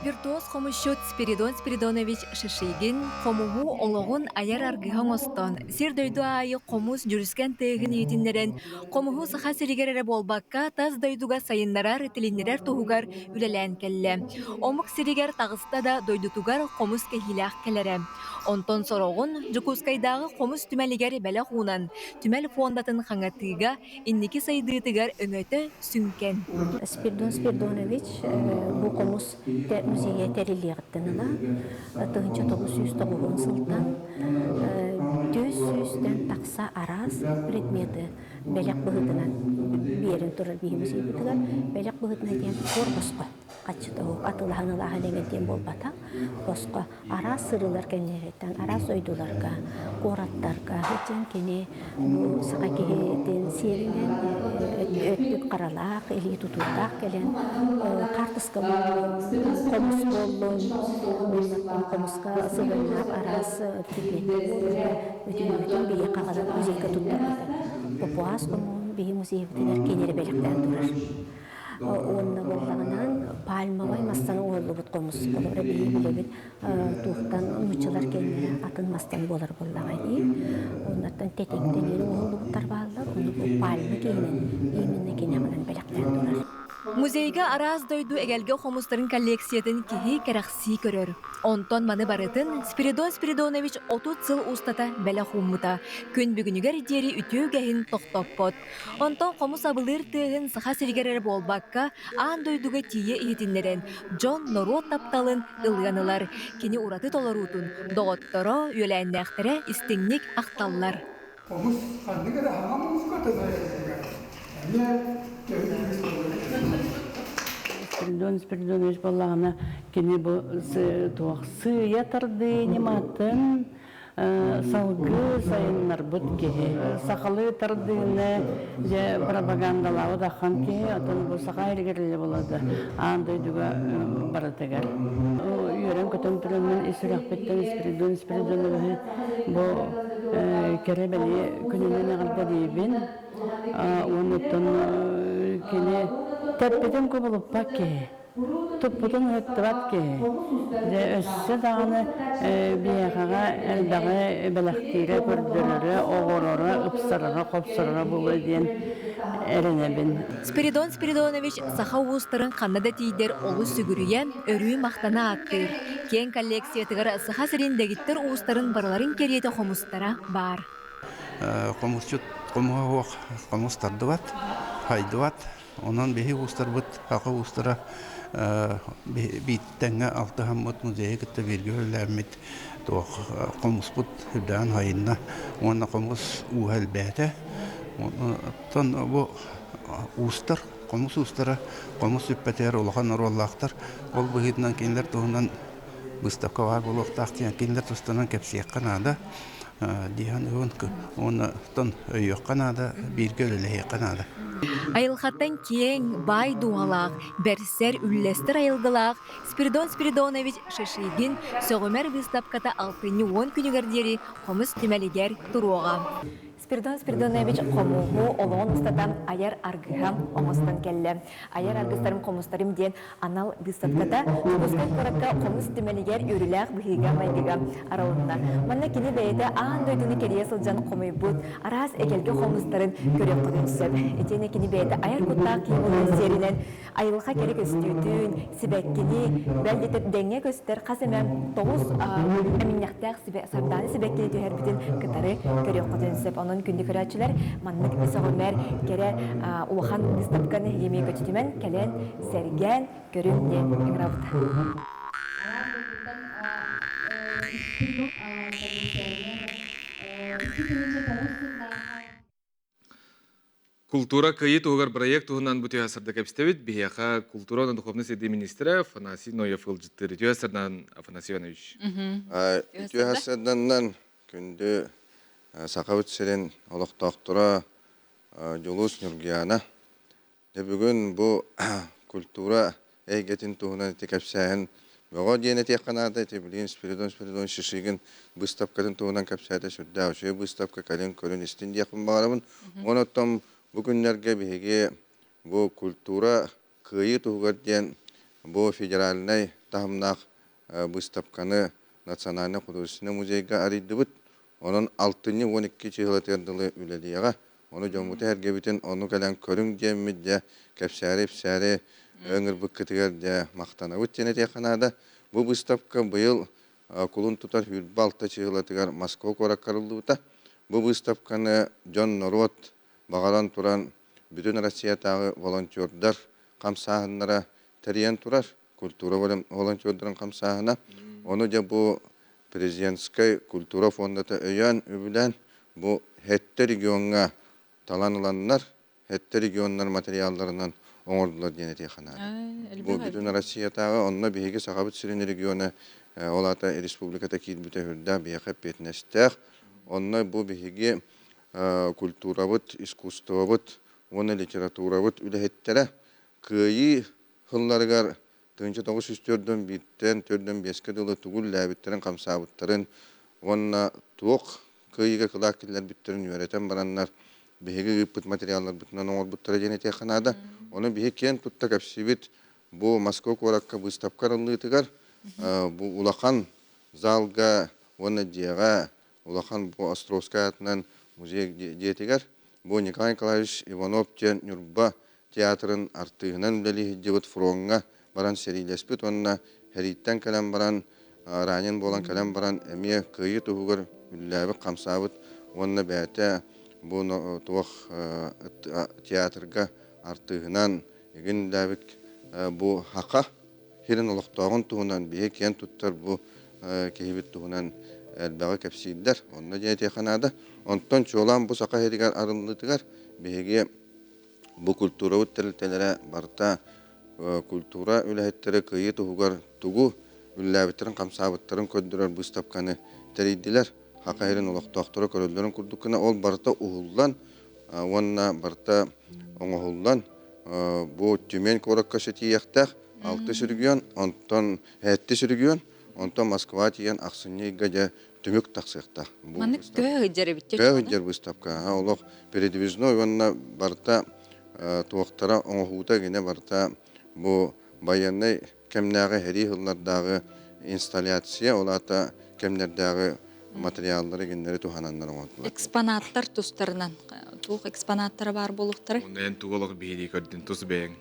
Виртуоз хомусчут Спиридон Спиридонович Шишигин хомуһу олоҕун айар аргыһа оҥостон, сир-дойду аайы хомус дьүрүскэн тыаһын иһитиннэрэн, хомуһу Саха сиригэр эрэ буолбакка, тас дойдуга сайыннарар, тилиннэрэр туһугар үлэлээн кэллэ. Омук сиригэр таҕыста да дойдутугар хомус кэһиилээх кэлэрэ. Онтон сороҕун Дьокуускайдааҕы хомус түмэлигэр бэлэх уунан, түмэл фондатын хаҥатыыга инники сайдыытыгар өҥөтө сүҥкэн. Спиридон Спиридонович бу хомус музейа тэриллиэҕиттэн ыла 1909 сылтан 400-тэн тахса араас предметы бэлэх быһыытынан биэрэн турар биһи музейбытыгар бэлэх быһыытынан диэн корпуска. хаччыта суох атыылаһан ылааһын эҥин диэн буолбатах. Босхо араас сырыылар кэннилэриттэн араас дойдуларга, куораттарга сылдьан кини бу саха киһитин сиэринэн өттүк харалаах, илии тутуурдаах кэлэн хаартыска буоллун, хомус буоллун, уонна хомуска сыһыаннаах араас предметтэр буоллун, бүтүннүүтүн биһиэхэ аҕалан музейга туттарбыта. Папуас хомуһун биһи музейбытыгар кинилэри бэлэхтээн турар. Уонна буоллаҕынан пальмовай мастан оҥоһуллубут хомус. Холобура биһи билэбит туохтан нууччалар кэннилэрэ атын мастан буолар буоллаҕа дии. Оннуттан тэтиҥтэн оҥоһуллубуттар бааллар. Ону бу пальма киһинэн именно кини аҕалан бэлэхтээн турар. Музейга араас дойду эгэлгэ хомустарын коллекциятын киһи кэрэхсии көрөр. Онтон маны барытын Спиридон Спиридонович 30 сыл устата бэлэх ууммута. Күн бүгүнүгэр диэри үтүө үгэһин тохтоппот. Онтон хомус абылыыр тыаһын Саха сиригэр эрэ буолбакка, аан дойдуга тиийэ иһитиннэрэн, дьон, норуот тапталын ылыан ылар. Кини ураты толоруутун доҕотторо, үөлээннээхтэрэ истиҥник ахталлар. Хомус ханнык эрэ хаҥа мууска эмиэ Спиридон Спиридонович буоллаҕына кини бу туох сыыйа тардыы ньыматын салгыы сайыннарбыт киһи. Сахалыы тардыыны дьэ пропагандалаабыт ахан киһи, оттон бу саха иһигэр эле буолада аан дойдуга барытыгар. Үөрэн-көтөн тураммын ис сүрэхпиттэн Спиридон Спиридоновиһы бу кэрэ бэлиэ күнүнэн эҕэрдэлиибин. Уонуттан кини тэппитин кубулуппат киһи. Туппутун ыһыктыбат киһи. Дьэ өссө даҕаны биһиэхэҕэ элбэҕи бэлэхтиирэ, көрдөрөрө, оҕороро, ыпсарара, хопсороро буолуо диэн эрэнэбин. Спиридон Спиридонович саха уустарын ханна да тиийдэр олус сүгүрүйэн, өрүү махтана ааттыыр. Киэҥ коллекциятыгар Саха сирин дэгиттэр уустарын барыларын кэриэтэ хомустара баар. Хомусчут хомуһа суох хомус тардыбат, хайдыбат. Онон биһи уустарбыт, саха уустара бииттэҥҥэ алтыһаммыт музейы кытта бииргэ үлэлээммит туох хомуспут үрдээн хайынна уонна хомус ууһа элбээтэ. Оттон бу уустар, хомус уустара хомус сүппэтигэр улахан оруоллаахтар. Ол быһыытынан кинилэр туһунан выставка баар буолуохтаах диэн кинилэр тустарынан кэпсиэххэ наада. Диэн уонна оттон өйүөххэ наада, бииргэ үлэлэһиэххэ наада. Айылҕаттан киэҥ, баай дууһалаах, бэрсэр, үллэстэр айылгылаах Спиридон Спиридонович Шишигин сөҕүмэр быыстапката алтынньы уон күнүгэр диэри хомус түмэлигэр туруоҕа. Спиридон Спиридонович хомуһу олоҕун устата айар аргыһа оҥостон кэллэ. Айар аргыстарым хомустарым диэн анал быыстапката Дьокуускай куоракка хомус түмэлигэр үөрүүлээх быһыыга-майгыга арылынна. Манна кини бэйэтэ аан дойдуну кэрийэ сылдьан хомуйбут араас эгэлгэ хомустарын көрүөххүтүн сөп. Итиэннэ кини бэйэтэ айар куттаах киһи буоларын сиэринэн айылҕа кэрэ көстүүтүн, сибэккини, бэл диэтэр дэҥҥэ көстөр хас эмэ тоҕус эминньэхтээх сардаана сибэккини түһэрбитин кытары көрүөххүтүн сөп. Онон күндү көрөөччүлэр маннык сөҕүмэр кэрэ улахан быыстапканы эмиэ көтүтүмэн кэлэн сэргээн көрүҥ диэн ыҥырабыт. Култуура кыайыы туһугар бырайыак туһунан бу түһэ сырда кэпсэтэбит. Биһиэхэ култуура уонна духовнай сайдыы министрэ Афанасий Ноев ыалдьыттыыр. Үтүө сырдан Афанасий Иванович. Үтүө сырданнан күндү Сахабыт сирин олохтоохторо Дьулус Ньургуйаана. Дьэ бүгүн бу культура эйгэтин туһунан ити кэпсээһин бөҕө диэн этиэххэ наада. Ити билигин Спиридон Спиридонович Шишигин быыстапкатын туһунан кэпсээтэ сүрдээх үчүгэй быыстапка кэлин көрүн истин диэхпин баҕарабын. Уонна оттон бу күннэргэ биһиги бу культура кыайыы туһугар диэн бу федеральнай таһымнаах быыстапканы Национальнай художественнай музейга арыйдыбыт. Онон алтынньы 12 чыһылатыгар дылы үлэлиэҕэ. Ону дьоммутун-сэргэбитин ону кэлэн көрүҥ диэммит дьэ кэпсээри-ипсээри ыҥырбыккытыгар дьэ махтанабыт диэн этиэххэ наада. Бу быыстапка быйыл кулун тутар 26 чыһылатыгар Москва куоракка арыллыбыта. Бу быыстапканы дьон-норуот баҕаран туран бүтүн Россиятааҕы волонтердар хамсааһыннара тэрийэн турар, культура волонтердарын хамсааһына. Ону дьэ бу президентскай культура фондата өйөөн, үбүлээн бу сэттэ региоҥҥа талан ыланнар, сэттэ регионнар материалларынан оҥордулар диэн этиэххэ наада. Бу бүтүн Россиятааҕы, онно биһиги Сахабыт сирин региона, ол аата республиката киирбитэ сүрдээх биһиэхэ эппиэтинэстээх. Онно бу биһиги культурабыт, искусствобыт уонна литературабыт үлэһиттэрэ Кыайыы сылларыгар 1904-тэн 45-кэ дылы тугу үлэлээбиттэрин, хамсаабыттарын уонна туох кыайыыга кылаат киллэрбиттэрин үөрэтэн бараннар, биһиги ыыппыт материалларбытынан оҥорбуттара диэн этиэххэ наада. Ону биһи киэн тутта кэпсиибит. Бу Москва куоракка быыстапка арыллыытыгар бу улахан залга уонна дьиэҕэ улахан бу Островскай аатынан музей дьиэтигэр бу Николай Николаевич Иванов диэн Ньурба театрын артыыһынан үлэлии сылдьыбыт фроҥҥа баран сэриилэспит уонна сэрииттэн кэлэн баран ранен буолан кэлэн баран эмиэ кыайыы туһугар үлэлээбит-хамсаабыт уонна бэйэтэ бу туох театрга артыыһынан игин үлэлээбит бу Хаха сирин олохтооҕун туһунан биһи киэн туттар бу киһибит туһунан элбэҕи кэпсииллэр. Онно дьиэ этиэххэ наада. Онтон чуолаан бу Саха сиригэр арыллыытыгар биһиги Бу культурабыт тэрилтэлэрэ барыта культура үлэһиттэрэ кыайыы туһугар тугу үлэлээбиттэрин, хамсаабыттарын көрдөрөр быыстапканы тэрийдилэр. Хака сирин олохтоохторо көрөллөрүн курдук гына ол барыта уһуллан уонна барыта оҥоһуллан бу Тюмень куоракка ситиэхтээх алтыс регион, онтон сэттис регион, онтон Москва тиийэн ахсынньы ыйга дьэ түмүк тахсыахтаах. Маннык көһө сылдьар эбит. Көһө сылдьар выставка. Олох передвижной уонна барыта туохтара оҥоһуута гинэ барыта бу байыаннай кэмнээҕи сэрии сыллардааҕы инсталляция, ол аата кэмнэрдээҕи материаллары гиннэри туһананнар оҥордулар. Экспонаттар тустарынан туох экспонаттара баар буолуохтарай? Онно эн тугу олох биһирии көрдүн тус бэйэҥ?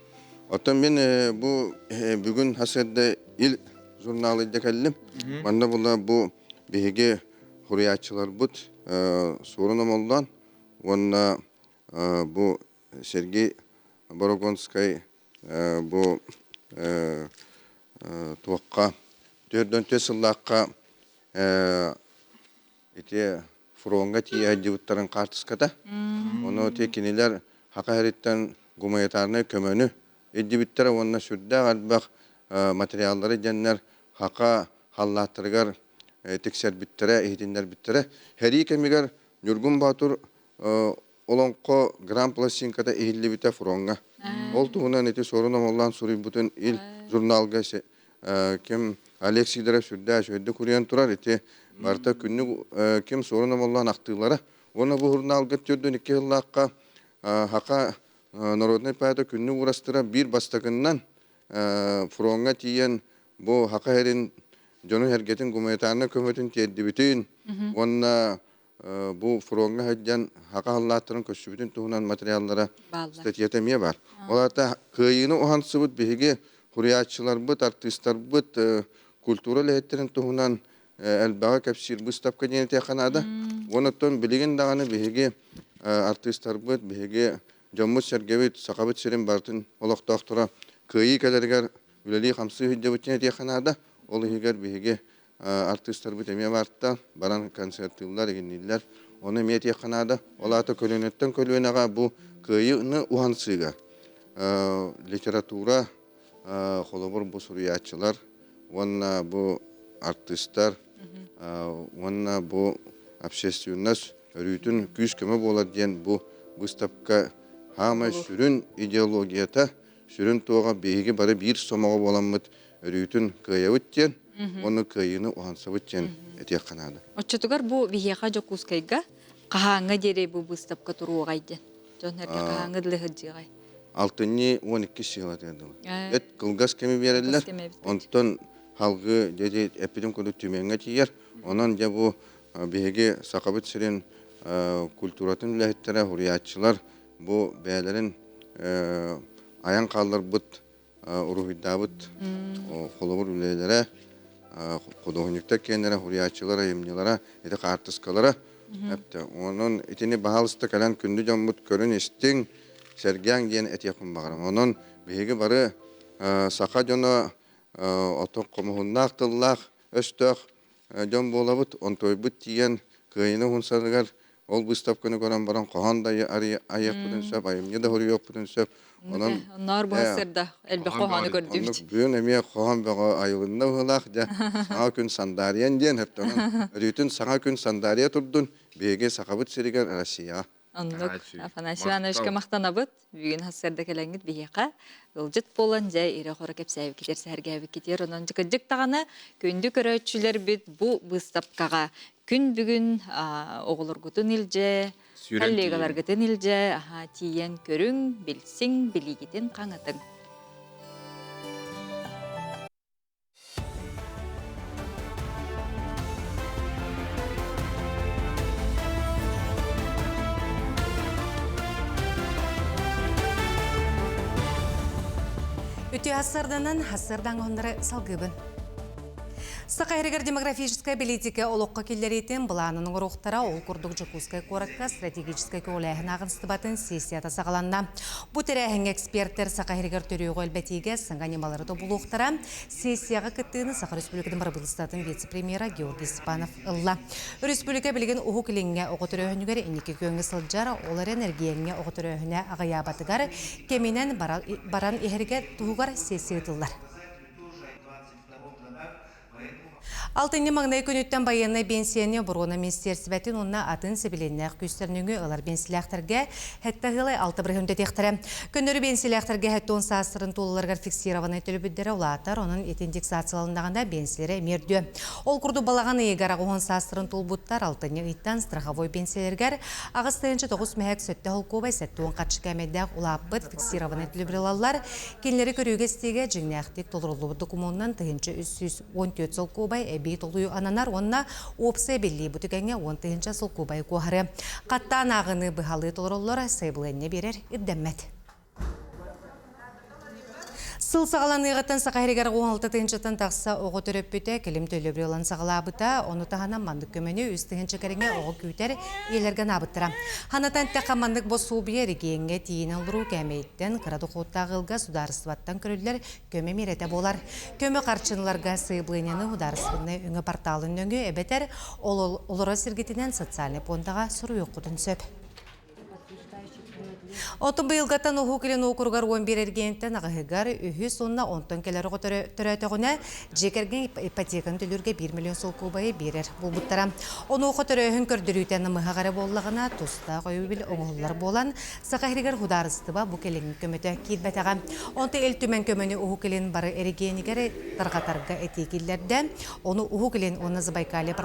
Оттон мин бу бүгүн хасыарда Ил журналы илдьэ кэллим. Манна була бу биһиги суруйааччыларбыт Суорун Омоллоон уонна бу Сергей Борогонскай бу туохха 44 сыллаахха ити фроҥҥа тиийэ сылдьыбыттарын хаартыската. Ону ити кинилэр Хака сириттэн гуманитарнай көмөнү илдьибиттэрэ уонна сүрдээх элбэх материаллары дьэннэр Хака халлааттарыгар тиксэрбиттэрэ, иһитиннэрбиттэрэ. Сэрии кэмигэр Ньургун Боотур олоҥхо гран пластинката иһиллибитэ фроҥҥа. Ол туһунан ити Суорун Омоллоон суруйбутун Ил журналга ким Олег Сидоров сүрдээх үчүгэйдик уруйан турар. Ити барыта күннүк ким Суорун Омоллоон ахтыылара. Уонна бу журналга 42 сыллаахха Хака народнай поэта Күннүк Уурастыра биир бастакыннан фроҥҥа тиийэн бу Хака сирин дьону-сэргэтин гуманитарнай көмөтүн тиэрдибитин уонна бу фроҥҥа сылдьан хака халлааттарын көрсүбүтүн туһунан материаллара статьята эмиэ баар. Ол аата кыайыыны уһансыбыт биһиги суруйааччыларбыт, артыыстарбыт культура үлэһиттэрин туһунан элбэҕи кэпсиир быыстапка диэн этиэххэ наада. Уонна оттон билигин даҕаны биһиги артыыстарбыт, биһиги дьоммут-сэргэбит, Сахабыт сирин барытын олохтоохторо кыайыы кэлэригэр үлэлии-хамсыы сылдьабыт диэн этиэххэ наада. Ол иһигэр биһиги артыыстарбыт эмиэ баарта, баран концертыыллар, игиннииллэр. Ону эмиэ этиэххэ наада. Ол аата көлүөнэттэн көлүөнэҕэ бу кыайыыны уһансыыга литература, холобур, бу суруйааччылар уонна бу артыыстар уонна бу общественность өрүүтүн күүс-көмө буолар диэн бу быыстапка хаамай сүрүн идеологията, сүрүн туоҕа биһиги бары биир сомоҕо буоламмыт өрүүтүн кыайабыт диэн уонна кыайыыны уһансабыт диэн этиэххэ наада. Оччотугар бу биһиэхэ Дьокуускайга хаһааҥҥа диэри бу быыстапка туруоҕай диэн? Дьон эргэ хаһааҥҥа дылы сылдьыаҕай? Алтынньы 12 сыала дылы. Эт кылгас кэми биэрэллэр. Онтон халгы дьэ эппитим курдук Түмэҥҥэ тиийэр. Онон дьэ бу биһиги Сахабыт сирин культуратын үлэһиттэрэ, суруйааччылар бу бэйэлэрин айан хаалларбыт уруһуйдаабыт холобур үлэлэрэ, худуоһунньуктар киэннэрэ, суруйааччылар айымньылара, ити хаартыскалара эптэ. Онон итини баһаалыста кэлэн күндү дьоммут көрүн-истиҥ, сэргээҥ диэн этиэхпин баҕарабын. Онон биһиги бары саха дьоно отон хомуһуннаах тыллаах өстөөх дьон буолабыт. Онтуойбут тиийэн кыайыыны уһунсарыгар Ол выставканы көрөн баран хоһоон да айыахпытын сөп, айымньы да суруйуохпутун сөп. Онон Онноор бу сырда элбэх хоһоону көрдүбүт. Бүгүн эмиэ хоһоон бөҕө айылынна быһыылаах дьэ саҥа күн сандаарыйан диэн өптөнөн өрүүтүн саҥа күн сандаарыйа турдун биһиги Сахабыт сиригэр Россияҕа. Оннук Афанасий Ивановичка махтанабыт. Бүгүн хассарда кэлэҥҥит биһиэхэ ыалдьыт буолан дьэ ирэ-хоро кэпсээбиккитигэр сэһэргээбиккитигэр онон кырдьык даҕаны күндү көрөөччүлэрбит бу быыстапкаҕа күн бүгүн оҕолоргутун илдьэ, коллегаларгытын илдьэ тиийэн көрүҥ, билсиҥ, билиигитин хаҥатыҥ. Үтүө ассарданан, ассардан оһоннары салгыбын. Саха сиригэр демографическай бэлиитикэ олоххо киллэриитин былаанын оҥоруохтара ол курдук Дьокуускай куоракка стратегическай көҕүлээһин ааҕыныстыбатын сессията саҕаланна. Бу тэрээһиҥҥэ экспертэр Саха сиригэр төрүөҕү элбэтиигэ саҥа ньымалары тобулуохтара. Сессияҕа кыттыыны Саха Республикатын бырабыыталыстыбатын вице-премьера Георгий Степанов ылла. Өрөспүүбүлүкэ билигин Уһук Илиҥҥэ оҕо төрөөһүнүгэр инники күөҥҥэ сылдьар, ол эрэн эргиэҥҥэ оҕо төрөөһүнэ аҕыйаабатыгар кэминэн баран иһэригэр туһугар сессия ыытыллар. Алтынньы маҥнай күнүттэн байыаннай биэнсийэни оборуона министиэрсибэтин уонна атын сэбилиэннээх күүстэр нөҥүө ылар биэнсилээхтэргэ сэттэ ыалай 6% дэтиэхтэрэ. Көннөрү биэнсилээхтэргэ 70 саастарын туолаларыгар фиксированнай төлөбүрдэрэ улаатар, онон ити индексацияланнаҕына биэнсилэрэ эмиэ үрдүө. Ол курдук балаҕан ыйыгар 80 саастарын туолбуттар алтынньы ыйтан страховой биэнсийэлэригэр 8 9 мэһэк сөттө холкуобай 70 харчы кээмэйдээх улааппыт фиксированнай төлөбүр ылаллар. Кинилэри көрүүгэ-истиигэ дьиҥнээхтик толоруллубут докумуонунан 1314 солкуобай эбии толуйу ананар уонна уопсай эбиллии бу түгэҥҥэ 10 000 солкуобайы куоһарыа. Хаттаан ааҕыныы быһалыы толороллор, сайабылыанньа биэрэр ирдэммэт. Сыл саҕаланыаҕыттан Саха сиригэр 16 тыһыынчаттан тахса оҕо төрөппүтэ кэлим төлөбүрү ылан саҕалаабыта. Ону таһынан маннык көмөнү 3 тыһыынча кэриҥэ оҕо күүтэр ийэлэргэ анаабыттара. Ханатан эттэххэ, маннык босуобуйа эрэгийиэҥҥэ тиийинэн олоруу кээмэйиттэн кыра дохуоттаах ыалга судаарыстыбаттан көрүллэр көмө миэрэтэ буолар. Көмө харчыныларга сайабылыанньаны судаарыстыбаннай өҥө порталын нөҥүө эбэтэр олорор сиргитинэн социальнай пуондаҕа суруйуоххутун сөп. Оттон быйылгаттан Уһук Илин уокуругар 11 эргиэнтэн аҕыһыгар үһүс уонна онтон кэлэр оҕо төрөөтөҕүнэ дьиэ кэргэн ипотеканы төлүүргэ 1 миллион солкуобайы биэрэр буолбуттара. Онуоха төрөөһүн көрдөрүүтэ намыһах эрэ буоллаҕына, тустаах өйөбүл оҥоһуллар буолан, Саха сиригэр судаарыстыба бу кэлиҥҥи көмөтө киирбэтэҕэ. Онтон Ил Түмэн көмөнү Уһук Илин бары эрэгийиэнигэр тарҕатарга этии киллэрдэ. Ону Уһук Илин уонна Забайкалье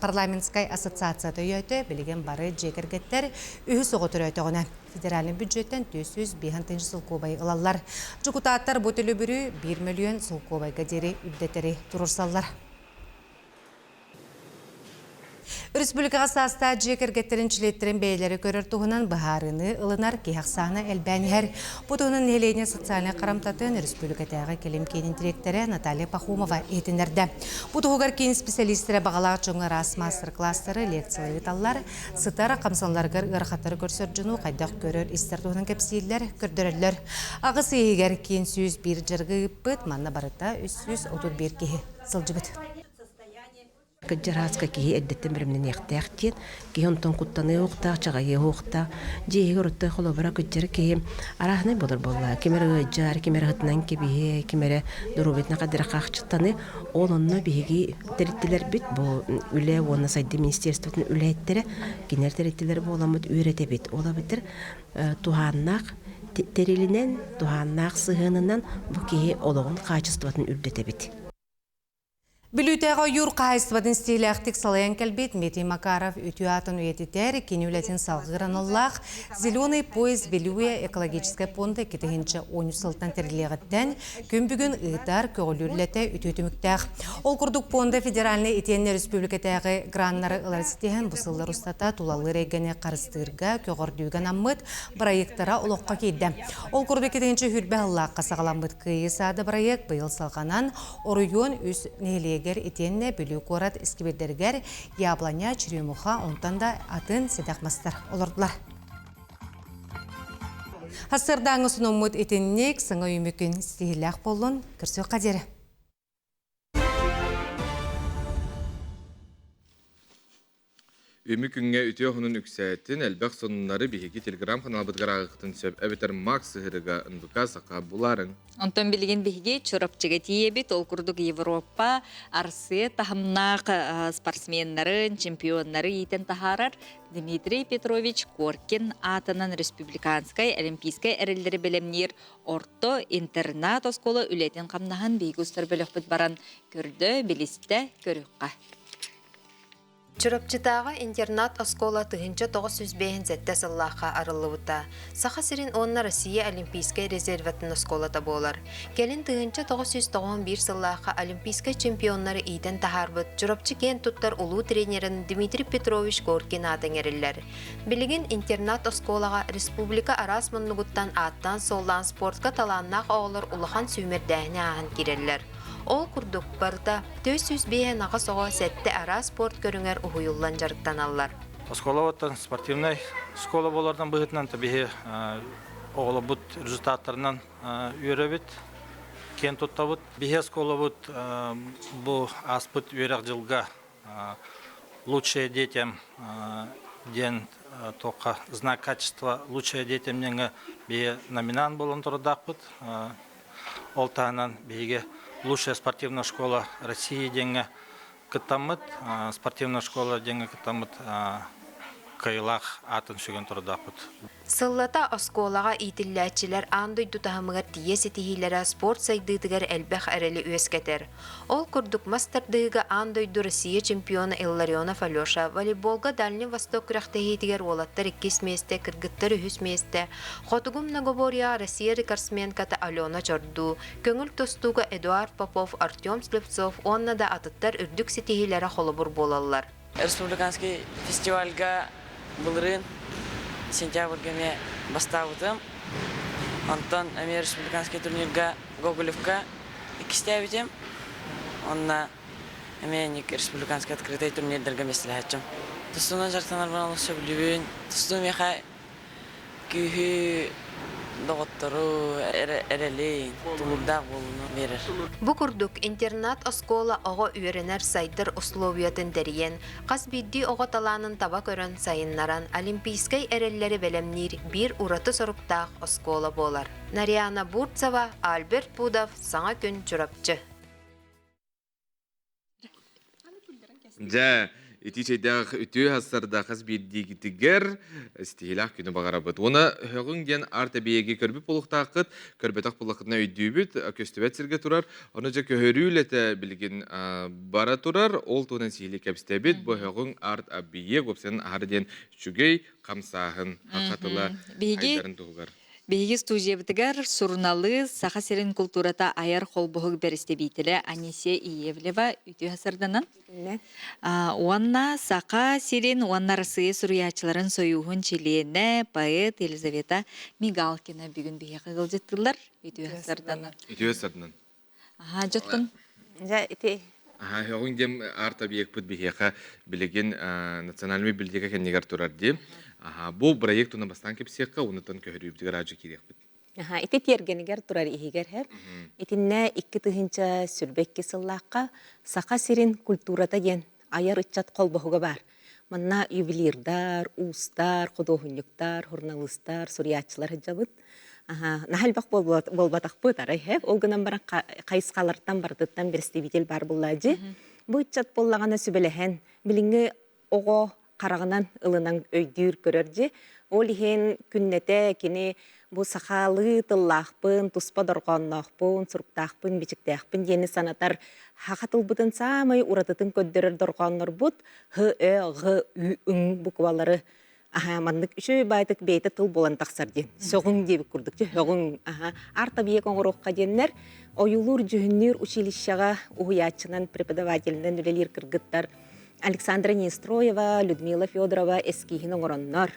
парламентскай ассоциацията өйөөтө, билигин бары дьиэ кэргэттэр үһүс оҕо төрөөтөҕүнэ федеральнай бюджеттэн 405 тыһыынча солкуобайы ылаллар. Дьокутааттар бу төлөбүрү 1 мөлүйүөн солкуобайга диэри үрдэтэри туруорсаллар. Республикаҕа саастаах дьиэ кэргэттэрин чилиэттэрин бэйэлэрэ көрөр туһунан быһаарыыны ылынар киһи ахсаана элбээн иһэр. Бу туһунан нэһилиэнньэ социальнай харамтатын республикатааҕы кэлим киинин дириэктэрэ Наталья Пахомова иһитиннэрдэ. Бу туһугар киин специалистэрэ баҕалаах дьоҥҥо араас маастар-кылаастары, лекциялары ыыталлар, сытар хамсаналарыгар ыарахаттары көрсөр дьону хайдах көрөр-истэр туһунан кэпсииллэр, көрдөрөллөр. Аҕыс ыйыгар киин 101 дьарыгы ыыппыт, манна барыта 331 киһи сылдьыбыт. Кыдьараска киһи эрдэттэн бэлэмнэниэхтээх диэн, киһи онтон куттаныа уохтаах, чаҕыйыа уохтаах. Дьиэ иһигэр оттон холобура кыдьар киһи арааһынай буолар буоллаа. Ким эрэ ыалдьар, ким эрэ аһытынан кэбиһиэ, ким эрэ доруобуйатынан хаддара хаахчыттаны. Ол онно биһиги тэрилтэлэрбит, бу үлэ уонна сайдыы министерствотын үлэһиттэрэ, кинилэр тэрилтэлэр буоламмыт үөрэтэбит. Ол эбэтэр туһааннаах тэрилинэн, туһааннаах сыһыанынан бу киһи олоҕун хаачыстыбатын үрдэтэбит. Бүлүүтээҕи ойуур хаһаайыстыбатын стилээхтик салайан кэлбит Дмитрий Макаров үтүө аатын үйэтитэр, кини үлэтин салҕыыр аналлаах «Зеленый пояс Вилюя» экологическай пуонда 2013 сылтан тэриллиэҕиттэн күн бүгүн ыытар, көҕүлүүр үлэтэ үтүө түмүктээх. Ол курдук пуонда федеральнай итиэннэ республикатааҕы граннары ылары ситиһэн бу сыллар устата тулалыыр эйгэни харыстыырга, көҕөрдүүгэ анаммыт бырайыактара олоххо киирдэ. Ол курдук 2020 сыллаахха саҕаламмыт Кыайыы саада бырайыак быйыл салҕанан Оройуон үс нэһилиэгэр итиэннэ Бүлүү куорат искибиэрдэригэр яблоня, черемуха, онтон да атын сэдэх мастар олордулар. Сарсыардааҥҥы сонуммут итинник саҥа үйүмүкүн ситиһиилээх буоллун, көрсүөххэ диэри. Үмү күҥҥэ үтүө хонун үксээтин, элбэх сонуннары биһиги телеграм-ханаалбытыгар ааҕыаххытын сөп эбэтэр Макс сыһыарыга НВК Саха булаарыҥ. Онтон билигин биһиги Чурапчыга тиийэбит. Ол курдук Европа, Арсыа таһымнаах спортсменнарын, чемпионнары иитэн таһаарар Дмитрий Петрович Коркин аатынан республиканскай олимпийскай эрэллэри бэлэмниир орто интернат оскуола үлэтин-хамнаһын биһиги устар бөлөхпүт баран көрдө, билистэ, көрүөххэ. Чурапчытааҕы интернат-оскуола 1957 сыллаахха арыллыбыта. Саха сирин уонна Россия Олимпийскай резервэтин оскуолата буолар. Кэлин 1991 сыллаахха олимпийскай чемпионнары иитэн таһаарбыт Чурапчы киэн туттар улуу тренерин Дмитрий Петрович Коркин аата иҥэриллэр. Билигин интернат-оскуолаҕа республика араас муннугуттан ааттаан-суоллаан спортка талааннаах оҕолор улахан сүүмэрдээһини ааһан киирэллэр. Ол курдук, барыта 458 оҕо сэттэ араас спорт көрүҥэр уһуйуллан дьарыктаналлар. Оскуола спортивнай школа буолардан быһыытынан биһи оҕолорбут результаттарынан үөрэбит, киэн туттабыт. Биһи оскуолабыт бу ааспыт үөрэх дьылга лучшие детям диэн туохха знак качества лучшие детям диэҥҥэ биһи номинант буолан турардаахпыт. Ол таһынан биһиги лучшая спортивная школа России диэҥҥэ кыттаммыт, спортивная школа диэҥҥэ кыттаммыт кыайыылаах аатын сүгэн турардаахпыт. Сыллата оскуолаҕа иитиллээччилэр аан дойду таһымыгар тиийэ ситиһиилэрэ спорт сайдыытыгар элбэх эрэли үөскэтэр. Ол курдук мас тардыһыыга аан дойду Россия чемпиона Илларионов Алеша, волейболга Дальний Восток күрэхтэһиитигэр уолаттар иккис миэстэ, кыргыттар үһүс миэстэ, Хотугу многоборьеҕа Россия рекордсменката Алена Чордуу, көҥүл тустууга Эдуард Попов, Артем Слепцов уонна да атыттар үрдүк ситиһиилэрэ холобур буолаллар. Республиканский фестивальга былырыын сентябрьга эмиэ бастаабытым. Онтон эмиэ республиканский турнирга Гоголевка иккистээбитим. Онно эмиэ инник республиканский открытый турнирдарга миэстэлэһээччим. Тустуунан дьарыктанарбын олус сөбүлүүбүн. Тустуу миэхэ күүһү, доҕоттору, эрэли, тулуурдаах буолууну биэрэр. Бу курдук, интернат-оскуола оҕо үөрэнэр, сайдар условиятын тэрийэн, хас биирдии оҕо талаанын таба көрөн сайыннаран, олимпийскай эрэллэри бэлэмниир биир ураты соруктаах оскуола буолар. Нарьяна Бурцева, Альберт Пудов, Саҥа күн, Чурапчы. Дьэ, ити чэйдээх үтүө хассарда хас биирдиигитигэр ситиһиилээх күнү баҕарабыт. Уона һөҕүҥ диэн арт эбийиэги көрбүт буолуохтааххыт, көрбөтөх буоллаххытына өйдүүбүт, көстүбэт сиргэ турар. Ону дьэ көһөрүү үлэтэ билигин бара турар. Ол туһунан сиһилии кэпсэтэбит. Бу һөҕүҥ арт объект уопсайынан аһара диэн үчүгэй хамсааһын хатыла айдарын туһугар. Биһиги студиябытыгар суруналыыс, Саха сирин култуурата айар холбоһук бэрэстэбиитэлэ Анисия Иевлева үтүө сарданан. Уонна Саха сирин уонна Арассыыйа суруйааччыларын сойууһун чилиэнэ, поэт Елизавета Мигалкина бүгүн биһиэхэ ыалдьыттыыллар. Үтүө сарданан. Үтүө сарданан. Аха, дьоттон. Дьэ, ити Аха, һөҕүҥ диэн арт-объекпыт биһиэхэ билигин национальный библиотека кэннигэр турар дии. Аха, бу проект туна бастаан кэпсиэххэ, онутан көһөрүүбүтүгэр аадьы киириэхпит. Аха, ити тиэргэнигэр турар иһигэр һэп. Итиннэ 2022 сыллаахха Саха сирин культурата диэн айар ыччат холбоһуга баар. Манна ювелирдар, уустар, худуоһунньуктар, суруналыыстар, суруйааччылар сылдьабыт. Наһаа элбэх буолбатахпыт арай һэп. Ол гынан баран хайысхалартан барытыттан представитель баар буллаадьы. Бу ыччат буоллаҕына сүбэлэһэн, билиҥҥи оҕо хараҕынан ылынан өйдүүр көрөр дьи. Ол иһин күннэтэ кини бу сахалыы тыллаахпын, туспа дорҕоонноохпун, суруктаахпын, бичиктээхпин диэни санатар саха тылбытын саамай уратытын көрдөрөр дорҕооннорбут һ, ө, ҕ, ү, ҥ буквалары аха маннык үчүгэй баайтык бэйэтэ тыл буолан тахсар диэн сөҕүҥ диэбит курдук сөҕүҥ аха арт-объект оҥоруохха диэннэр ойуулуур дьүһүннүүр училищеҕа уһуйааччынан преподавателинэн үлэлиир кыргыттар Александра Нестроева, Людмила Федорова эскиһин оҥороннор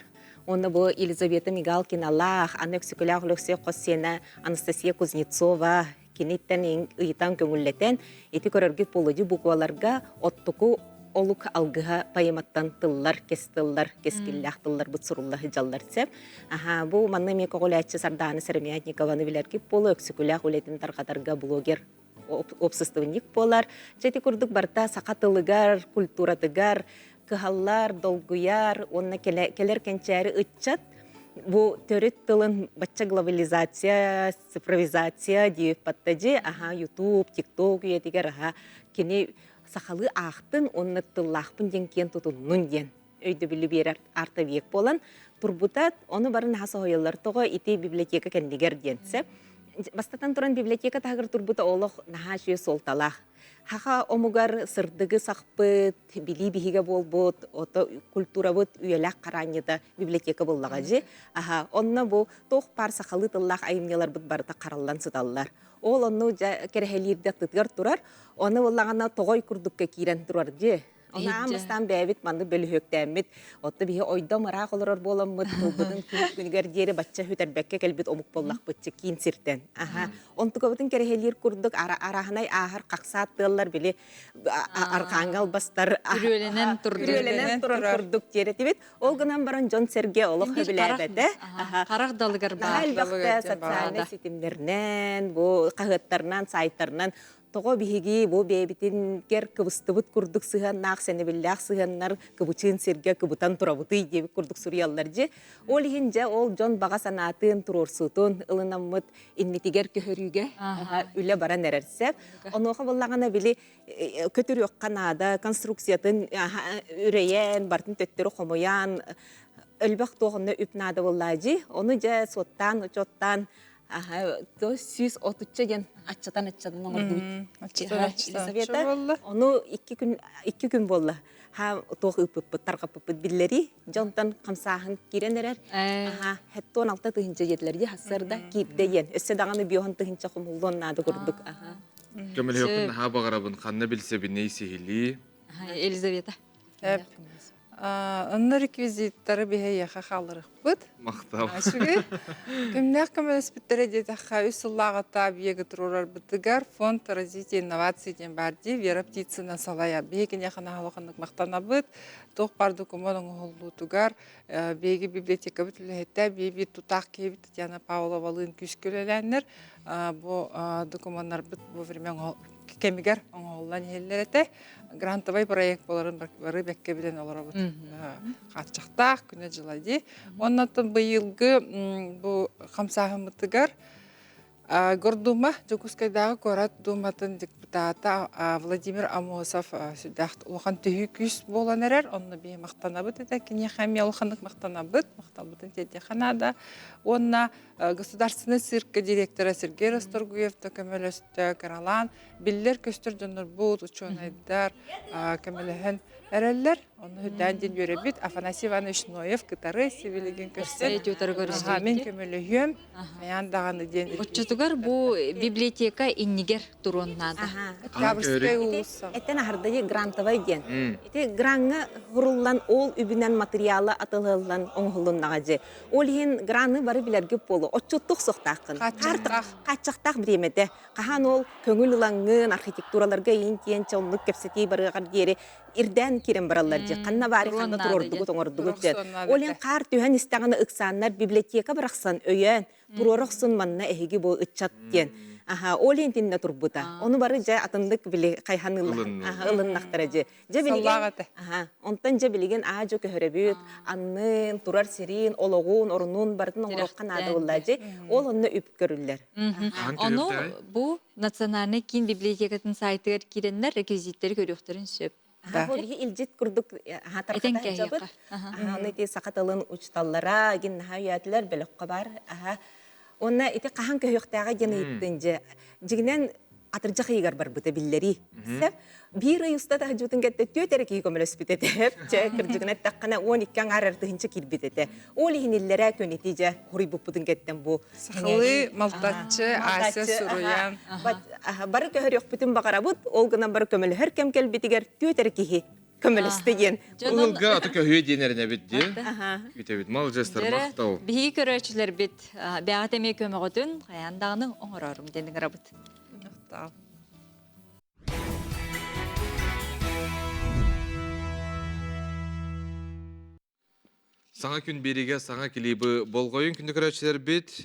Уонна бу Елизавета Мигалкиналаах, Анна Өксөкүлээх Өлөксөй хос сиэнэ Анастасия Кузнецова киниттэн ыйытан көҥүллэтэн, ити көрөргүт полудью букваларга оттуку олук алгыһа поэматтан тыллар, кэс тыллар, кэскиллээх тылларбыт сурулла сылдьаллар сөп. Аха, бу манна эмиэ көҕүлээччи Сардаана Сыромятникованы билэргит буолуо, Өксөкүлээх үлэтин тарҕатарга блогер уопсастыбанньык буолар. Дьэ ити курдук барыта саха тылыгар, культуратыгар, кыһаллар, долгуйар уонна кэлэр кэнчээри ыччат бу төрүт тылын бачча глобализация, цифровизация диэбиппаттажи, аха YouTube, TikTok үйэтигэр аха кини сахалыы аахтын уонна тыллаахпын диэн киэн тутуннун диэн өйдөбүлү биэрэр арт-объект буолан турбута. Ону бары наһаа соһуйаллар. Тоҕо ити библиотека кэннигэр диэн сөп. Бастатан туран библиотека таһыгар турбута олох наһаа үчүгэй суолталаах. Хаха омугар сырдыгы сахпыт, билии биһигэ буолбут, ото культурабыт үйэлээх хараанньыта библиотека буллаҕа дьи. Аха, онно бу туох паар сахалыы тыллаах айымньыларбыт барыта хараллан сыталлар. Ол онну дьэ кэрэһэлиирдэ аттытыгар турар, оны буллаҕына тоҕой курдукка киирэн турар дьи. Анаан бастаан бэйэбит маннык бөлүһүөктээммит, отто биһи ойдом ыраах олорор буоламмыт, тылбытын күн күнүгэр диэри бачча сүтэрбэккэ кэлбит омук буоллахпытчы киин сиртэн. Аха. Онтукабытын кэрэһэлиир курдук араһынай ааһар хахсаат тыаллар били арҕааҥҥа албастар Үрүөлэнэн турду. Үрүөлэнэн турар курдук диэрэтибит. Ол гынан баран дьон-сэргэ олох сөбүлээбэтэ. Харах далыгар баар. Элбэхтэ социальнай ситимнэринэн, бу хаһыаттарынан, сайтарынан Тоҕо биһиги бу бэйэбитингэр кыбыстыбыт курдук сыһыаннаах, сэнэбиллээх сыһыаннар кыбычыын сиргэ кыбытан турабытый диэбит курдук суруйаллар дьи. Ол иһин дьэ ол дьон баҕа санаатын, туруорсуутун ылынаммыт иннитигэр көһөрүүгэ үлэ баран эрэр сөп. Онуоха буоллаҕына били көтүрүөххэ наада, конструкциятын үрэйэн, бартын төттөрү хомуйан, өлбөх туох онно үп наада буоллаа дьи. Ону дьэ суоттаан, учуоттаан Аха, то 130 диэн аччатан аччатан оҥордубут. Елизавета, ону 2 күн буолла. Ха туох ыыппыппыт, тарҕаппыппыт биллэри. Дьонтон хамсааһын киирэн эрэр. Аха, 76 тыһыынча диэтилэр дии, хассарда киирдэ диэн. Өссө даҕаны 50 тыһыынча хомуллуон наада курдук. Аха. Көмөлөһүөхпүн наһаа баҕарабын, ханна билсэбиний сиһилии. Елизавета. Онно реквизиттары биһиэхэ хаалларыахпыт. Махтал. Үчүгэй. Кимнээх көмөлөспүттэрэ диэтэххэ, үс сыллааҕыта объегы туруорарбытыгар Фонд развития инноваций диэн баар дии, Вера Птицына салайар. Биһиги киниэхэ наһаа улаханнык махтанабыт. Туох баар докумуон оҥоһуллуутугар биһиги библиотекабыт үлэһитэ, биир тутаах киһибит Татьяна Павловалыын күүскэ үлэлээннэр бу докумуоннарбыт бу время кэмигэр оҥоһуллан иһэллэр этэ. Грантовай проект боларын бары бэккэ билэн олоробут. Хааччахтаах күнэ-дьыла дии. Оннан быйылгы бу хамсааһыммытыгар Гордума, Дьокуускайдааҕы куорат Дууматын депутата Владимир Амосов сүрдээх улахан төһүү күүс буолан эрэр. Онно биһи махтанабыт этэ. Киниэхэ эмиэ улаханнык махтанабыт. Махталбытын тиэрдиэххэ наада. Уонна Государственный циркэ директора Сергей Расторгуев да көмөлөстө, кыралаан биллэр-көстөр дьоннорбут, учуонайдар көмөлөһөн эрэллэр. Онно үрдээн диэн үөрэбит. Афанасий Иванович Ноев кытары сибилигин көрсөн, мин көмөлөһүөм, хайаан даҕаны диэн. Оччотугар бу библиотека иннигэр туруон наада. Октябрьская уулусса. Эттен аһардайы грантовай диэн. Ити граҥҥа хуруллан ол үбүнэн материала атылыллан оҥоһулуннаҕа дьи. Ол иһин граны бары билэргит буолуо. Отчуттук суохтааххын. Хааччахтаах бириэмэтэ. Хаһан ол көҥүл ылаҥҥын, архитектураларга иин тиэнчэ оннук кэпсэтии барыаҕар диэри ирдээн киирэн бараллар дьэ. Ханна баары ханна туруордугут оҥордугут дьэ. Ол иһин хаар түһэн истэҕинэ ыксааннар библиотека барахсан өйөөн туруора охсун манна эһиги бу ыччат диэн. Аха, ол иһин тиннэ турбута. Ону бары дьэ атыннык били хайхан ылыннахтара дьэ. Дьэ билигин аха, онтон дьэ билигин аа-дьо көһөрөбүт, аннын, турар сирин, олоҕун, орунун барытын оҥоруохха наада буолла дьи. Ол онно үп көрүллэр. Ону бу Национальнай киин библиотекатын сайтыгар киирэннэр реквизиттэри көрүөхтэрин сөп. Бу биһи илдьит курдук аха тархата сылдьабыт. Аха, оны ити саха тылын учуталлара гин наһаа үйээтилэр бөлөххө бар. Аха. Уонна ити хаһан көһүөхтээҕэ диэн ыйыттын дьэ. Дьигинэн атырдьах ыйыгар барбыта биллэрии. Сөп. Биир ый устата сылдьыбытын кэннэ түөрт эрэ киһи көмөлөспүт этэ. Чэ, кырдьыгын эттэххинэ, 12 аҥаар тыһыынча киирбит этэ. Ол иһин иллэрээ күн ити дьэ хоруйбуппутун кэттэн бу Сахалыы малтаччы Ася суруйан. Бары көһөрүөхпүтүн баҕарабыт, ол гынан бары көмөлөһөр кэм кэлбитигэр түөрт эрэ киһи көмөлөстө диэн. Ылга аты көһүө диэн эрэнэбит дии. Күтэбит. Молодецтар, махтал. Биһиги көрөөччүлэрбит бэҕэт эмиэ көмөҕүтүн хайаан даҕаны оҥорорум диэн ыҥырабыт. Махтал. Саҥа күн биэриигэ саҥа клибы болҕойун күндү көрөөччүлэрбит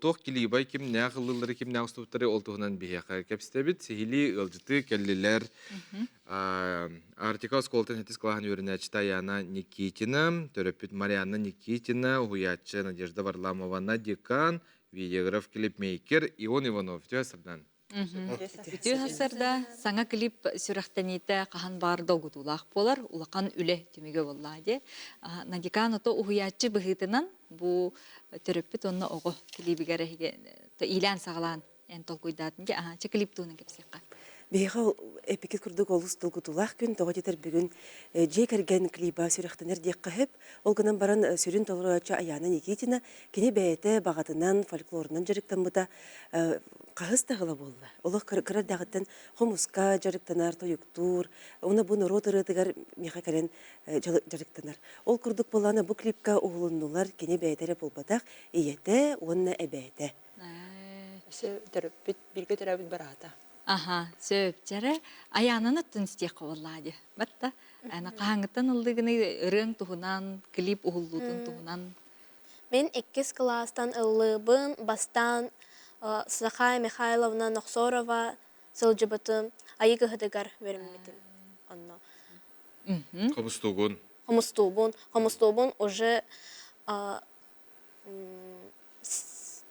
туох клибай кимнээх ыллыыллары кимнээх устубуттары ол туһунан биһиэхэ кэпсэтэбит. Сиһилии ыалдьыты кэллилэр. Арктика оскуолатын хетис кылааһын үөрэнээччитэ Аяна Никитина, төрөппүт Марианна Никитина, уһуйааччы Надежда Варламована, декан, видеограф, клипмейкер Ион Иванов. Үтүө сырдан. Үтүө сырда саҥа клип сүрэхтэниитэ хаһан баар долгутуулаах буолар, улахан үлэ түмүгэ буоллаа дии. Надикан ото уһуйааччы быһыытынан бу төрөппүт уонна оҕо клибигэр эһиги иилээн-саҕалаан эн толкуйдаатын дии. Аха, чэ клип туһунан кэпсиэххэ. Биһиэхэ эпикит курдук олус долгутуулаах күн, тоҕо диэтэр бүгүн дьиэ кэргэн клиба сүрэхтэнэр диэххэ сөп. Ол гынан баран сүрүн толорооччу Айаана Никитина, кини бэйэтэ баҕатынан фольклорунан дьарыктаммыта хаһыс да ыла буолла. Олох кыра эрдэҕиттэн хомуска дьарыктанар, тойуктуур, уонна бу норуот ырыатыгар миэхэ кэлэн дьарыктанар. Ол курдук буоллаҕына бу клипка уһулуннулар кини бэйэтэ эрэ буолбатах, ийэтэ уонна эбээтэ. Төрөппүт, бииргэ төрөөбүт быраата. Аха, сөп. Дьэрэ, Айаананы аттын истиэххэ буоллаа дии. Батта, ана хаһааҥҥыттан ыллыгыный ырыаҥ туһунан, клип уһуллуутун туһунан? Мин иккис кылаастан ыллыыбын, бастаан Сахая Михайловна Нохсорова сылдьыбытым, Айыы кыһытыгар үөрэммитим. Онно. Хомустуугун. Хомустуубун. Хомустуубун уже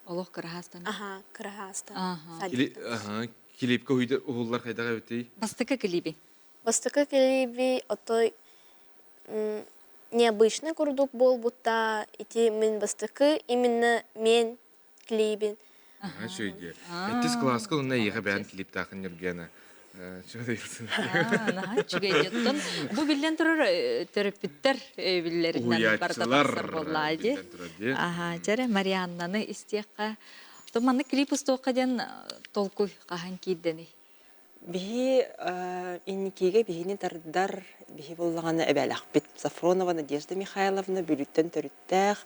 Олох кыраһаастан. Аха, кыраһаастан. Аха, клипка уһуллар хайдах эбитий? Бастакы клиби. Бастакы клиби отой необычный курдук буолбута. Ити мин бастакы именно мен клибин. Аха, үчүгэй. Эттис класска онно эйиэхэ бэйэн клиптаахын Ньургена. Үчүгэй дьоттон бу биллэн турар төрөппүттэр өйөбүллэринэн барыта тахсар буоллаа дии. Аха, дьэрэ Марианнаны истиэххэ. То маннык клип устуохха диэн толкуй хаһан киирдэний? Биһи инникигэ биһини тардар биһи буоллаҕына эбээлэхпит. Сафронова Надежда Михайловна Бүлүүттэн төрүттээх,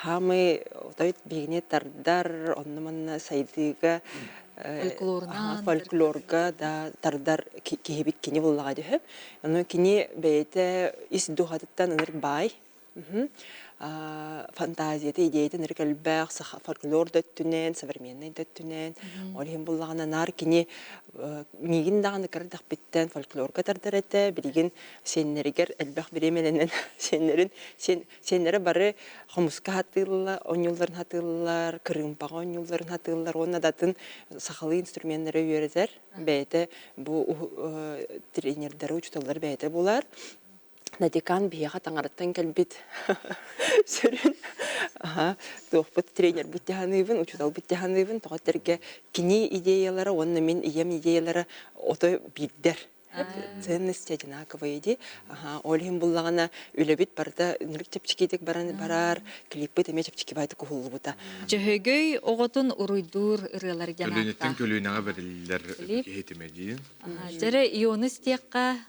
хаамый отой биһигини тардар, онно-манна сайдыыга фольклорга да тардар киһибит кини буоллаҕа дөһө. Ону кини бэйэтэ ис дууһатыттан ынырык баай фантазията, идеята нырык элбэх, саха фольклор да өттүнэн, современный да өттүнэн. Ол иһин буллаҕына наар кини миигин даҕаны кырдахпиттэн фольклорга тардар этэ, билигин сиэннэригэр элбэх бириэмэлэнэн сиэннэрин сиэннэрэ бары хомуска хатыыллар, оонньуулларын хатыыллар, кырыымпаҕа оонньуулларын хатыыллар уонна да атын сахалыы инструменнары үөрэтэр. Бэйэтэ бу тренердары, учууталлары бэйэтэ булар. Надикан биһиэхэ таҥараттан кэлбит сүрүн туохпут тренербит дьаһаныыбын, учууталбыт дьаһаныыбын, тоҕо этэргэ кини идеялара уонна мин ийэм идеялара ото биирдэр. Ценности одинаковые дии. Ол иһин буллаҕына үлэбит барыта нүрүк чэпчэкитик баран барар, клиппит эмиэ чэпчэки баайдык уһуллубута. Дьөһөгөй оҕотун уруйдуур ырыалар диэн Көлүөнэттэн көлүөнэҕэ бэриллэр киһитимэ диин. Дьэрэ Ионы истиэххэ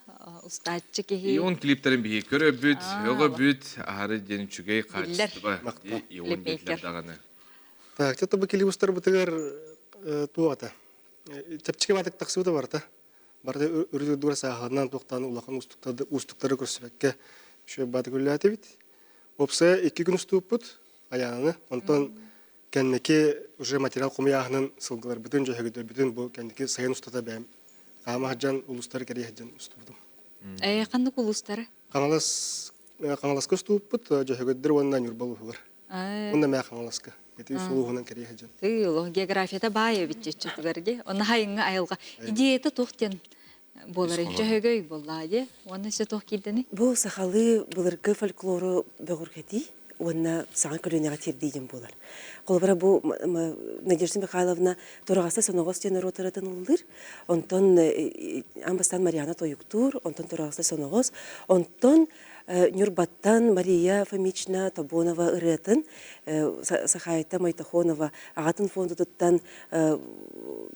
устааччы киһи. Ион клиптэрин биһи көрөбүт, өҕөбүт, аһары диэн үчүгэй хаачыстыба Ион диэтилэр даҕаны. Так, чэ тобу клип устарбытыгар туох ата? Чэпчэки баатык тахсыбыта барыта. Барыта үрүт-үрдүгэр сааһыланан туохтаан улахан уустуктары көрсүбэккэ үчүгэй баатык үлэлээтибит. Уопсайа икки күн устууппут Айаананы. Онтон Кэнники уже материал хомуйааһынын сылгыларбытын, дьөһөгөйдөрбүтүн бу кэнники сайын устата бэйэм хаама сылдьан улуустары кэрийэ сылдьан устубутум. Э, ханнык улуустары? Хаҥалас Хаҥаласка устубуппут, Дьөһөгөйдөр уонна Ньурба улууһугар. Уонна мээ Хаҥаласка. Ити үс улууһунан кэрийэ сылдьан. Тыы, олох географията баай эбит чеччетигэр ди. Онно хайыҥҥа айылҕа. Идеята туох диэн буолар Дьөһөгөй буоллаа ди. Уонна өссө туох киирдэний? Бу сахалыы былыргы фольклору бөҕөргөтии уонна саҥа көлүөнэҕэ тиэрдии диэн буолар. Холобура бу Надежда Михайловна Тураҕаста соноҕос диэн норуот ырыатын ыллыыр. Онтон аан бастаан Мариана тойуктуур, онтон Тураҕаста соноҕос, онтон Ньурбаттан Мария Фомична Тобонова ырыатын Сахаайта Мойтохонова аҕатын фондутуттан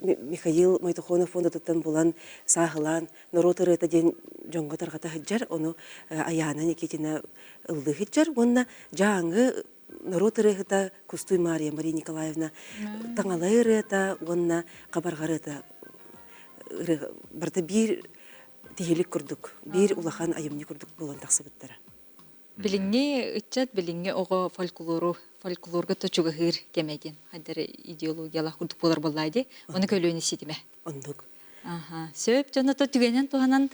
Михаил Мойтохонов фондутуттан булан сааһылаан норуот ырыата диэн дьоҥҥо тарҕата сылдьар, ону Айаана Никитина ыллыы сылдьар уонна Дьааҥы норуот ырыаһыта Кустуй Мария Мария Николаевна таҥалай ырыата уонна хабарҕа ырыата барыта биир тиһилик курдук, биир улахан айымньы курдук буолан тахсыбыттара. Билиҥҥи ыччат, билиҥҥи оҕо фольклору, фольклорга то чугаһыыр кэмэ диэн хайдары идеологиялаах курдук буолар буоллаа дии. Ону көлүөнэ ситимэ. Оннук. Сөп дьоно то түгэнэн туһанан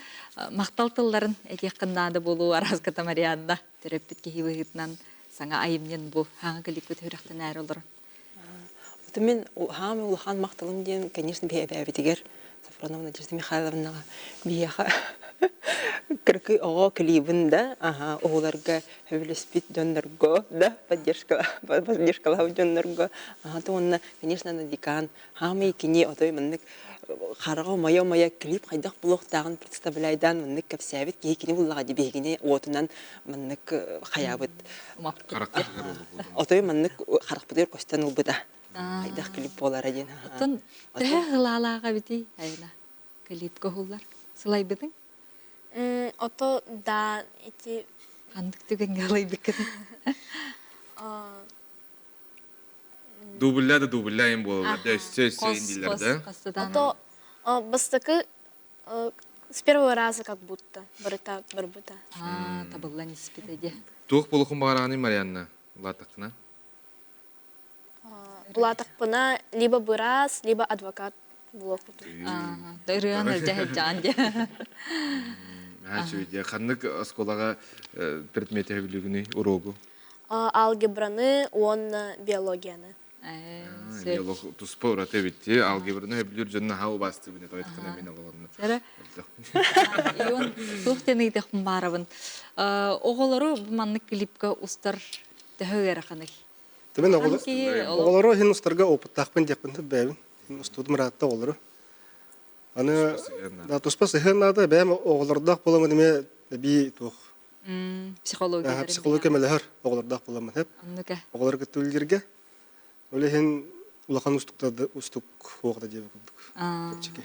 махтал тылларын этиэххин наада буолуу араската Марианна төрөппүт киһи быһыытынан саҥа айымньын бу хаҥа клиппит сүрэхтэнээр олорон. Мин хаамай улахан махталым диэн, конечно, биһи эбээбитигэр Сафронова Надежда Михайловнаҕа биһиэхэ кыракый оҕо клибын да, аха, оҕолорго сөбүлэспит дьоннорго да поддержка поддержкалаабыт дьоннорго, аха, уонна, конечно, Надикан хаамай кини отой маннык хараҕа умайа-умайа клип хайдах буолуохтааҕын представляйдаан маннык кэпсээбит киһи кини буллаҕа дии биһигини уотунан маннык хайаабыт отой маннык харахпытыгар көстөн ылбыта хайдах клип буолара диэн. Оттон төһө ылаалаах эбитий айына клипка уһуллар сылайбытыҥ? Ото да ити ханнык түгэҥҥэ ылайбыккын? Дублля да дублля им буолалар да өссө өссө индилер да. Ото бастакы с первого раза как будто барыта барбыта. Табыллан испитэ де. Туох болохун баҕараҕыный Марианна улаатаххына? Улаатахпына либо быраас, либо адвокат буолуохпутун. Ырыан ылдьаһылдьаан де. Үчүгэй Ханнык оскуолаҕа предмети сөбүлүүгүнүй уруогу? Алгебраны уонна биологияны. Биолог туспа ураты эбит. Алгебраны сөбүлүүр дьон наһаа убаастыыбын это айтхана мин олоҕунна. Сэрэ. Ион туох диэн ыйытыахпын баарабын. Оҕолору маннык клипка устар төһө ыараханый? Мен оҕолору иһин устарга опыттаахпын диэхпин бэйэбин. Устуудум ыраатта оҕолору. Аны туспа сыһыан наада бэйэм оҕолордоох буоламмын эмиэ эбии туох психология психология көмөлөһөр оҕолордоох буоламмын хэп оҕолор кытта үлэлииргэ ол иһин улахан устуктарды устук хуоҕда диэбит курдук чэпчэки.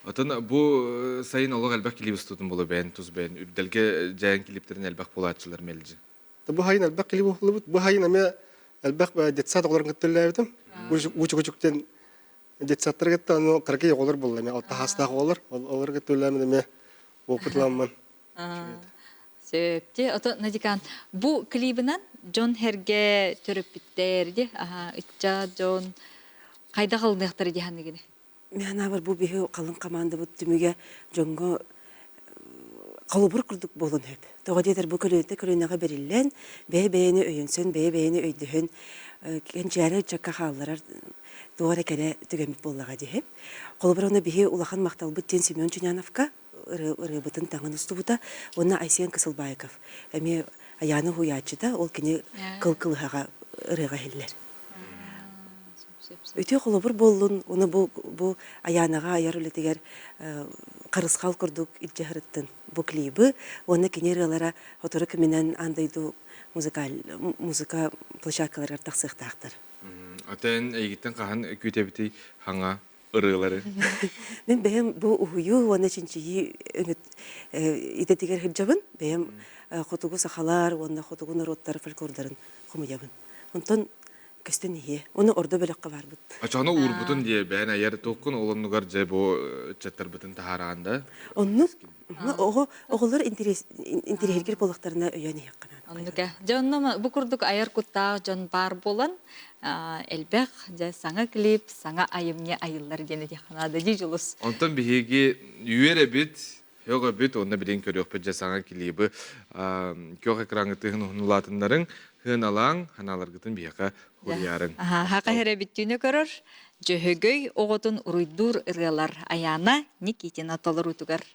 Отон бу сайын олох элбэх клип устутун боло бэйэн тус бэйэн үрдэлгэ дьээн клиптерин элбэх буолааччылар мэлдьи. Бу хайын элбэх клип уһуллубут. Бу хайын эмиэ элбэх детсад оҕолорун кытта үлэлээбитим. Учук-учуктен детсадтар кытта ону кыракый оҕолор буолла эмиэ алта хаастаах оҕолор. Олор кытта үлэлээмин эмиэ опыт ыламмын. Сөп. Те ото Надикан бу клибынан дьон herге төрөппүттэр ди ычча дьон хайдах ылыныахтара ди ханныгыны? Мен бар бу биһи халын командабыт түмүгэ дьоҥҥо холобур курдук буолун сөп. Тоҕо диэтэр бу көлүөнэтэ көлүөнэҕэ бэриллэн, бэйэ-бэйэни өйөнсөн, бэйэ-бэйэни өйдөһөн, кэнчээри ыччакка хаалларар туох эрэ кэрэ түгэммит буоллаҕа диһи. Холобур, ону биһи улахан махталбыт диэн Семен Чуняновка ырыабытын таҥан устубута уонна Айсен Кысылбаиков эмиэ Айаана уһуйааччыта, ол кини кыл кылыһаҕа ырыаҕа иһиллэр. Үтүө холобур буоллун, уну бу, бу Айаанаҕа айар үлэтигэр харысхал курдук илдьэ сырыттын бу клибы уонна кини ырыалара сотору кэминэн аан дойду музыкаль музыка площадкаларыгар тахсыахтаахтар. Отон эйигиттэн хаһан күүтэбитий хаҥа ырыалары? Мин бэйэм бу уһуйуу уонна чинчийии идэтигэр сылдьабын. Бэйэм хотугу сахалар уонна хотугу норуоттар фольклордарын хомуйабын. Онтон көстөн иһиэ. Ону ордо бөлөххө барбыт. Очону уурбутун дии бэйэн айар туохкун ол оннугар дьэ бу ыччаттарбытын таһаараан да. Оннук оҕо оҕолор интириэһиргир буоллахтарына өйөөн иһиэххэ наада. Оннук ээ. Дьэ онно бу курдук айар куттаах дьон баар буолан элбэх дьэ саҥа клип, саҥа айымньы айыллар диэн этиэххэ наада дии Дьулус. Онтон биһиги үөрэбит, һөҕөбүт уонна билигин көрүөхпүт дьэ саҥа клибы күөх экраҥҥа тыһын уһун улаатыннарыҥ, сыаналааҥ, ханааларгытын биһиэхэ хуруйаарыҥ. Хака эрэбит түүнэ көрөр, Дьөһөгөй оҕотун уруйдуур ырыалар Аяна Никитина толоруутугар.